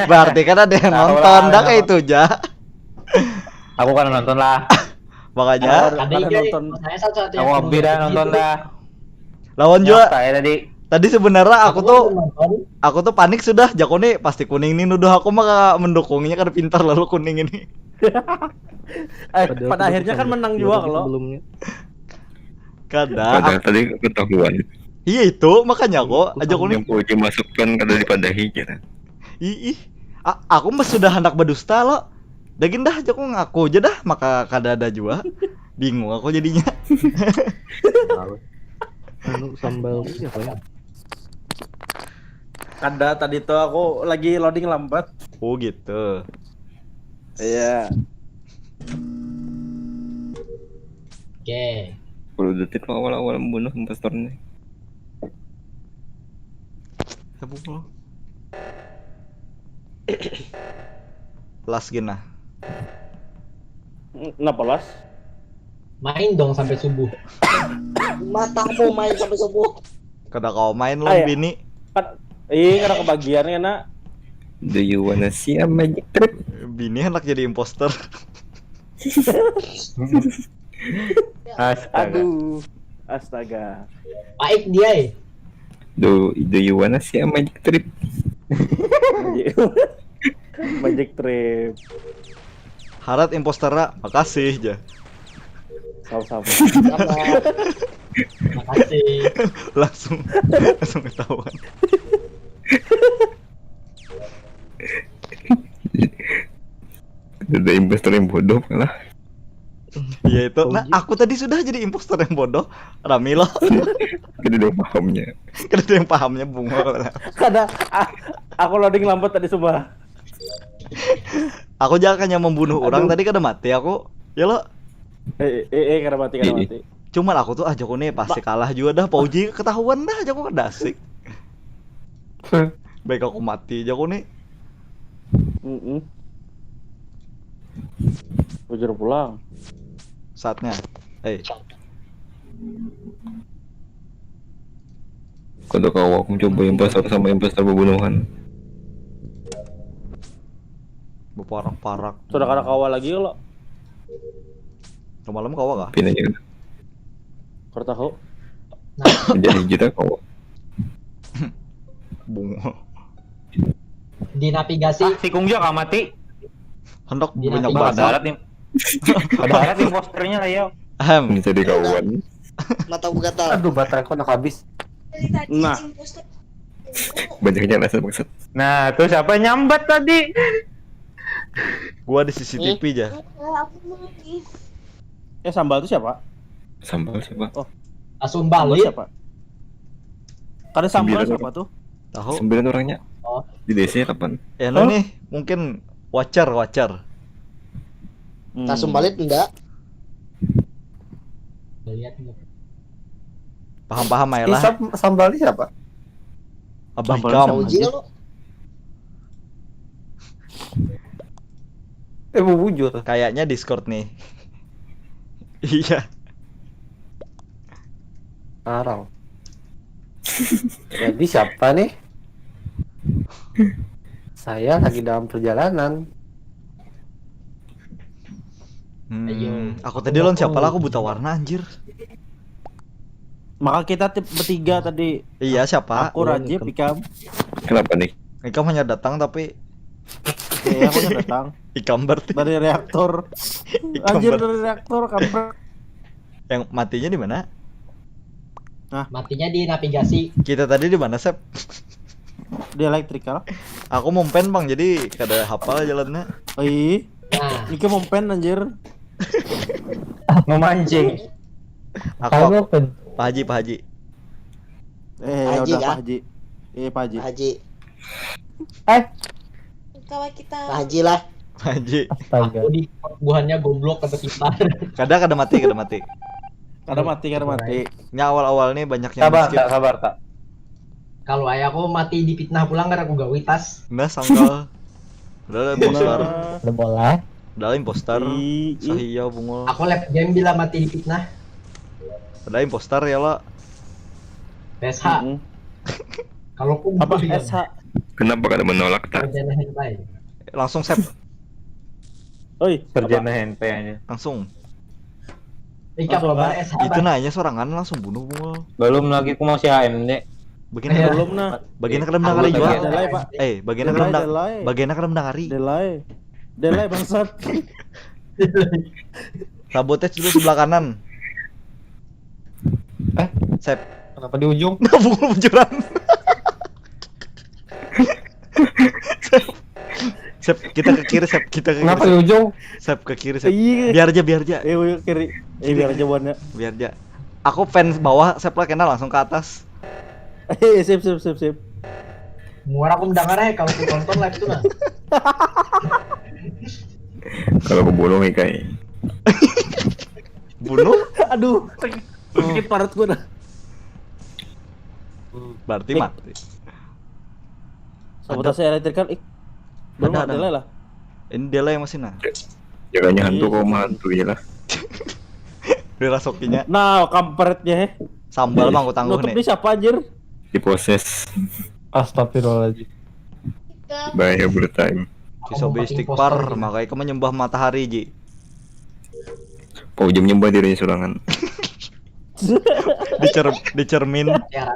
Berarti kan ada yang Tahu nonton lah, dah ya. Kayak itu aja. Aku kan nonton lah. Makanya Ada Ada yang nonton. Saya satu-satu Aku Abi dah nonton dah. Lawan juga. Nyata ya tadi. Tadi sebenarnya aku tuh nonton. Aku tuh panik sudah, jaku nih pasti kuning nih nuduh aku maka mendukungnya kada pintar lalu kuning ini. Eh, pada akhirnya kan menang juga kalau. Sebelumnya. Kada. Padahal tadi ketahuan. Iya itu makanya kok aja kuning. Yang Pak Uji masukkan kada dipadahi kira. Ih, ih. A- aku mah sudah hendak berdusta lo. Dagin dah jaku ngaku aja dah maka kada ada juga. Bingung aku jadinya. Anu sambal ini apa ya? Kada tadi tuh aku lagi loading lambat. Oh gitu. Iya. Oke. Sepuluh detik awal-awal membunuh impostornya. Las gina. Kenapa las? Main dong sampai subuh. Matamu main sampai subuh. Kada kau main lo Ayo. Bini. Kan, ih, kada kebagian ya nak. Do you wanna see a magic trick? Bini hendak jadi imposter. Astaga. Aduh, astaga. Baik dia. Eh. Do, do you wanna see a magic trip? Magic trip. Harat imposter ra, makasih ja. Sama-sama. Makasih. Langsung langsung ketahuan. Ada imposter yang bodoh lah. Iya itu. Nah, aku tadi sudah jadi imposter yang bodoh. Rami lo. Tidak ada yang pahamnya. Kada ada yang pahamnya bunga. Kada, ah, aku loading lambat tadi sumpah. Aku jangan hanya membunuh orang tadi kada mati aku. Ya lo. Eh, eh, eh, kada mati, kada mati. Cuman aku tuh aja aku nih pasti kalah juga dah. Pauji ketahuan dah aja aku kada asik. Baik aku mati aja aku nih. Mm-mm. Bujur pulang. Saatnya. Eh, Kada kawa aku coba imposter sama imposter pembunuhan. Beparak-parak. Sudah kada kawa lagi kalau Malam kawa kah? Pinanya kada tahu. Jadi kita kawa. Bunga. Di navigasi. Ah, sikung juga kah mati? Hendak Di banyak navigasi. Ada bahasa. harat nih. Ada harat imposternya lah ya. Ahem. Ini jadi kawan. Mata gatal. Aduh, bateraiku nak habis. Nah. Banyaknya rasa maksud. Nah, tuh siapa nyambat tadi? Gua di C C T V aja. Aku mau nih. Eh, sambal tuh siapa? Sambal siapa? Asumbalit. Siapa? Kada sambal Sembilan siapa tuh? Tahu? Sembilan orangnya. Oh. Di D C delapan. Ya, no nih mungkin watcher, watcher. Hmm. Tasumbalit enggak? Lihat nih. Paham-paham aja Ini lah. sam- sambal ini siapa? Abah Sambal Ikam. sama. Uji lo. Eh, bubujur. Kayaknya Discord nih. Iya. Arau. Jadi siapa nih? Saya lagi dalam perjalanan. Hmm, Ayo. aku tadi lawan siapa lah, aku buta warna anjir. Maka kita tip bertiga tadi. Iya, siapa? Aku Rajib, Ikam. Kenapa nih? Ikam hanya datang tapi Eh, aku udah datang Ikam berarti. Dari reaktor. Ikam Anjir, berarti. Dari reaktor, kampret. Yang matinya di mana? Matinya di navigasi. Kita tadi di mana, Sep? Di elektrikal. Aku mau pen, Bang, jadi kada hafal jalannya. Ih, Nah, Iki mau pen, anjir. Memancing. Aku, Kamu aku. pen. Pak Haji, Pak Haji. Eh, ya Haji udah, kah? Pak Haji. Eh, Pak Haji. Haji. Kawa kita. Pak Haji lah. Pak Haji. Astaga. aku di buhannya goblok kata kita. Kada, kada mati, kada mati. Kada mati, kada mati. Ini awal-awal nih banyak yang Sabar, skip. tak sabar, tak. Kalau ayah aku mati di fitnah pulang karena aku gawe tas. Nah, sangkal. Udah lah, imposter. Nah, Udah boleh. Udah lah, imposter. Ih, ih. Sahia bungo. Aku left game bila mati di fitnah. Udah imposter ya lo. P S H. Mm-mm. Kalau aku Apa butuh yang S H? Kenapa kada menolak tak? Sarjana hentai. Langsung, Sep. Oi, Sarjana hentai aja. Langsung. Ika Langsung, babar Pak. S H. Itu Bah. Nanya sorangan langsung bunuh bungo. Belum lagi, aku masih A M D. Bagian Iya. kada, Belum nah. Bagian kada Aku mendengari lagi jua. ada. Delay, Pak. Eh, bagian kada Delay, mendeng-, delay. Bagian kada mendengari. Delay. Delay, bangsat. Sabotage dulu sebelah kanan. Eh? Sep. Kenapa di ujung? Nah, bungo bujuran. Sep. Sep, kita ke kiri, Sep. Kita ke kiri. Kenapa di Sep. Ujung? Sep, ke kiri, Sep. Iya. Biar aja, biar aja. Eh, wih, kiri. Eh, biar aja buannya. Biar aja. Aku fans bawah, Sep lah kena langsung ke atas. Eh, sip, sip, sip, sip. Muar aku mendengar eh kalau aku tonton live tuh nah. Kalau aku bunuh nih, kayak. Bunuh Aduh, sakit, sakit parut gua dah. berarti Dik. Mati. Sabotase elektrikal, ik. Belum Ada, ada ada. Lah lah. Ini dia lah yang masih nah. Jaganya hantu Iya. Kau mah hantu ya lah. Dirasokinya. Nah, kampretnya he. Sambal mah aku tangguh Nutup nih. Ini siapa anjir? Diproses. Astagfirullahaladzim. Bye every time. Kisobe istighfar, makanya kamu nyembah matahari ji. Kau jam nyembah dirinya sorangan. Dicer dicermin. Ya,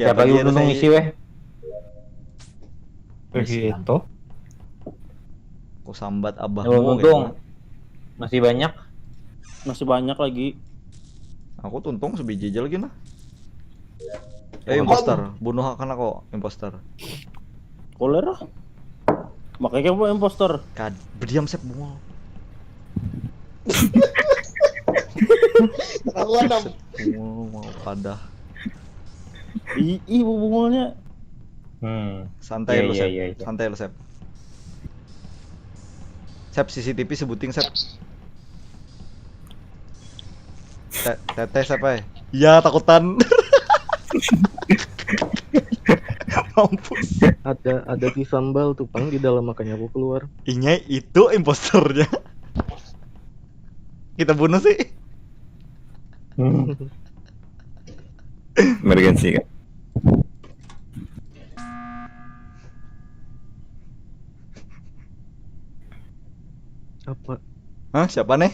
Siapa lagi untung isi weh? Begitu. Aku sambat abahmu. Untung. Masih banyak. Masih banyak lagi. Aku tuntung sebiji aja lagi nah. Eh, imposter, bunuh akan aku imposter. Koler. Makanya kamu imposter. Kad, berdiam sep bungul. Terlalu Bungul mau pada. Ih, ih bungulnya. Hmm. Santai yeah, lu, yeah, Sep. Yeah, yeah. Santai lu, Sep. Sep, C C T V sebuting, Sep. Teteh siapa ya? Iya, takutan. Mampus. Ada ada di sambal tuh, Pang, di dalam, makanya aku keluar. Inya itu imposternya. Kita bunuh sih. Hmm. Emergency kan. Apa? Hah, siapa nih?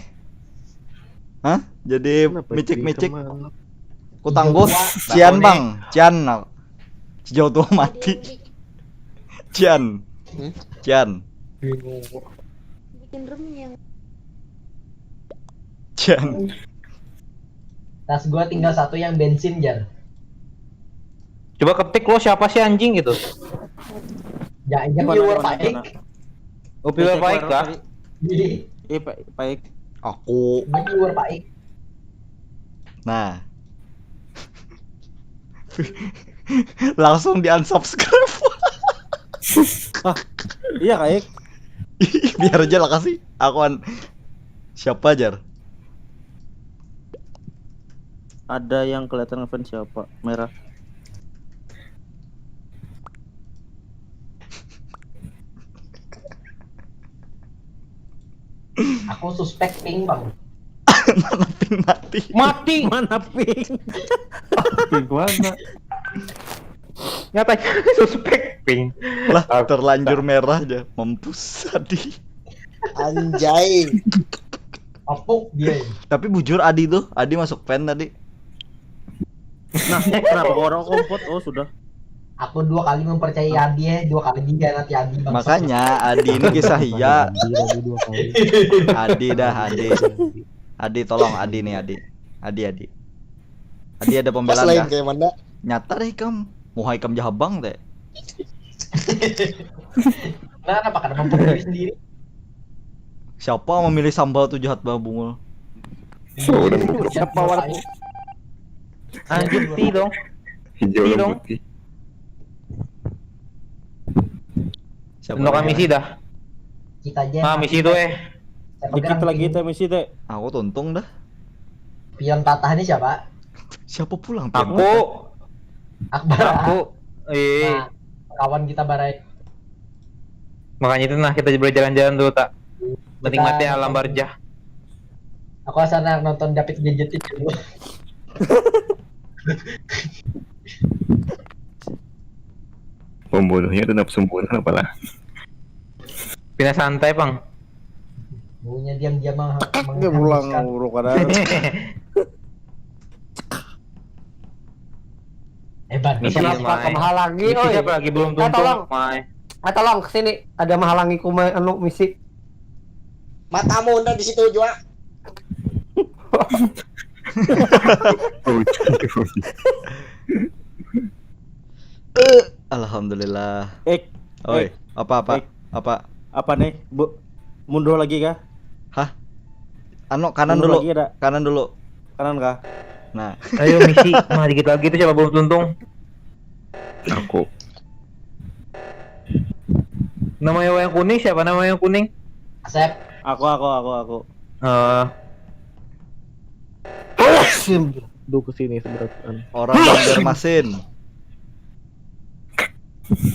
Hah? Jadi micik-micik. Ku tangguh. Cian, Bang. Cian. Sejauh tua mati. Cian. Hmm? Cian. Bikin remnya. Cian. Tas gua tinggal satu yang bensin, Jar. Coba ketik lo siapa sih anjing gitu. Ya, ini viewer Paik. Oh, viewer Paik kah? Iya. Iya, Paik. Aku. Ini viewer Paik. Nah. Langsung di unsubscribe. Ah, iya Kaik. Biar aja lah kasih. Aku an siapa ajar? Ada yang kelihatan ngefans siapa? Merah. Aku suspek pink, Bang. Mana pink mati? Mati. Mana pink? Pink mana? Nyatanya suspek pink. Lah, terlanjur merah aja. Mampus tadi. Anjay. Apuk dia. Tapi bujur Adi tuh, Adi masuk fan tadi. Nah, kenapa orang kompot? Oh, sudah. Aku dua kali mempercayai Adi ya, dua kali dikhianati Adi. Makanya Adi ini kisah iya. Adi dah, Adi. Adi tolong Adi nih, Adi. Adi, Adi. Adi ada pembelaan dah. Nyata deh ikam. Muha ikam jahabang teh. Nah, kenapa kada membunuh diri sendiri? Siapa memilih sambal tuh jahat banget bungul. Sudah. Siapa warna? Anjir, ti dong. Hijau dan putih. Siapa? Lo kami sih dah. Kita aja. Nah, misi itu eh. Dikit lagi itu misi teh. Aku tuntung dah. Pion patah ini siapa? Siapa pulang? Aku. Akbar. Aku. Eh. Nah, kawan kita barai. Makanya itu nah kita berjalan-jalan dulu tak menikmati alam barjah. Aku asal nonton David Gadget itu dulu. Pembunuhnya itu nafsu bunuh apalah? Pina santai pang. Maunya diam-diam mah. Dia pulang uruk ada. Eban. Misi kenapa mahalangi? Oh, siapa lagi belum tuntung? Eh, tolong. Eh, tolong kesini. Ada mahalangi kuma anu misi. Matamu udah di situ juga. Alhamdulillah. Eh, oi, apa apa? Apa? Apa nih, Bu? Mundur lagi kah? Hah? Anu kanan dulu. Kanan dulu. Kanan kah? Nah. Ayo misi, mah dikit lagi tuh siapa belum tuntung? Aku. Namanya yang kuning siapa? Namanya yang kuning? Asep. Aku, aku, aku, aku. Uh, Duh kesini seberat. Orang Banjarmasin.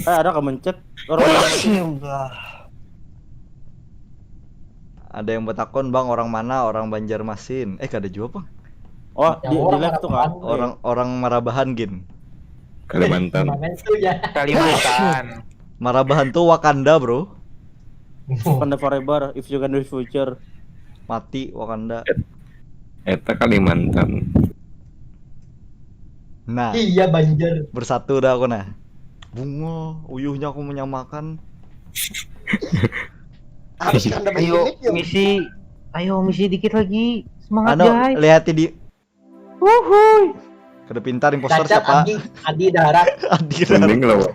Eh, ada kemencet. Orang Ada yang betakon, "Bang, orang mana?" "Orang Banjarmasin." Eh, kada jua, Bang. Oh, di, di live tuh kan. Orang orang Marabahan gin. Kalimantan. Kalimantan. Marabahan tuh Wakanda, Bro. Wakanda forever if you can do future. Mati Wakanda. Eta Kalimantan. Nah, Iya, Banjar. Bersatu dah aku nah. Bunga, uyuhnya aku menyamakan. Harus kan dapat Ayo gimmick, yo. Misi, ayo Misi dikit lagi. Semangat Anu, guys. Lihati di Wuhui. Kada pintar impostor Cacat siapa? Adi, Adi Daharak. Adi Daharak. Kuning lah, Wak.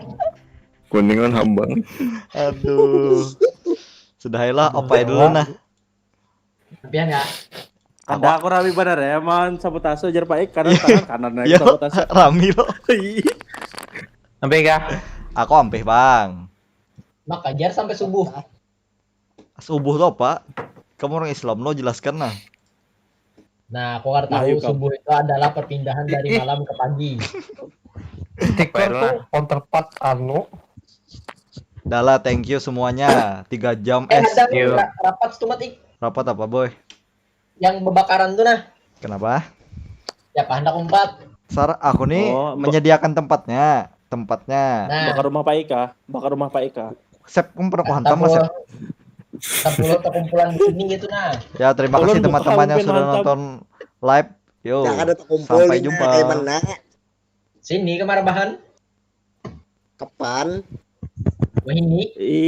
Kuning kan hambang. Aduh. Sudahilah, opai dulu nah. Sampian ya. Kada aku rami banar ya, man sabotase jar paik kanan tangan kanan naik Yo, sabotase. Rami lo. Ih, Sampai kah? Aku ampih, Bang. Mak ajar sampai subuh. Subuh tuh apa? Kamu orang Islam lo, jelaskan nah. Nah, aku nggak Nah, tahu yuk, Kak. Subuh itu adalah perpindahan dari malam ke pagi. Stiker tuh counterpart anu. Dahlah, thank you semuanya. Tiga jam Eh, eh ada Yuk. ra- rapat tuh, Mat, ik. Rapat apa, Boy? Yang bebakaran tuh nah. Kenapa? Siapa hendak umpat? Sar, aku nih Oh, ba- menyediakan tempatnya, tempatnya. Nah, bakar rumah Pak Ika, bakar rumah Pak Ika. Sep, kamu pernah kuhantam lah, Sep? Sepuluh perkumpulan di sini gitu nah. Ya, terima Ulun kasih teman-teman yang bukan sudah hantam. Nonton live. Yo, Jangan ada terkumpul sampai ini, jumpa. Kayak mana? Sini kemarabahan. Kapan? Wah ini. Ih,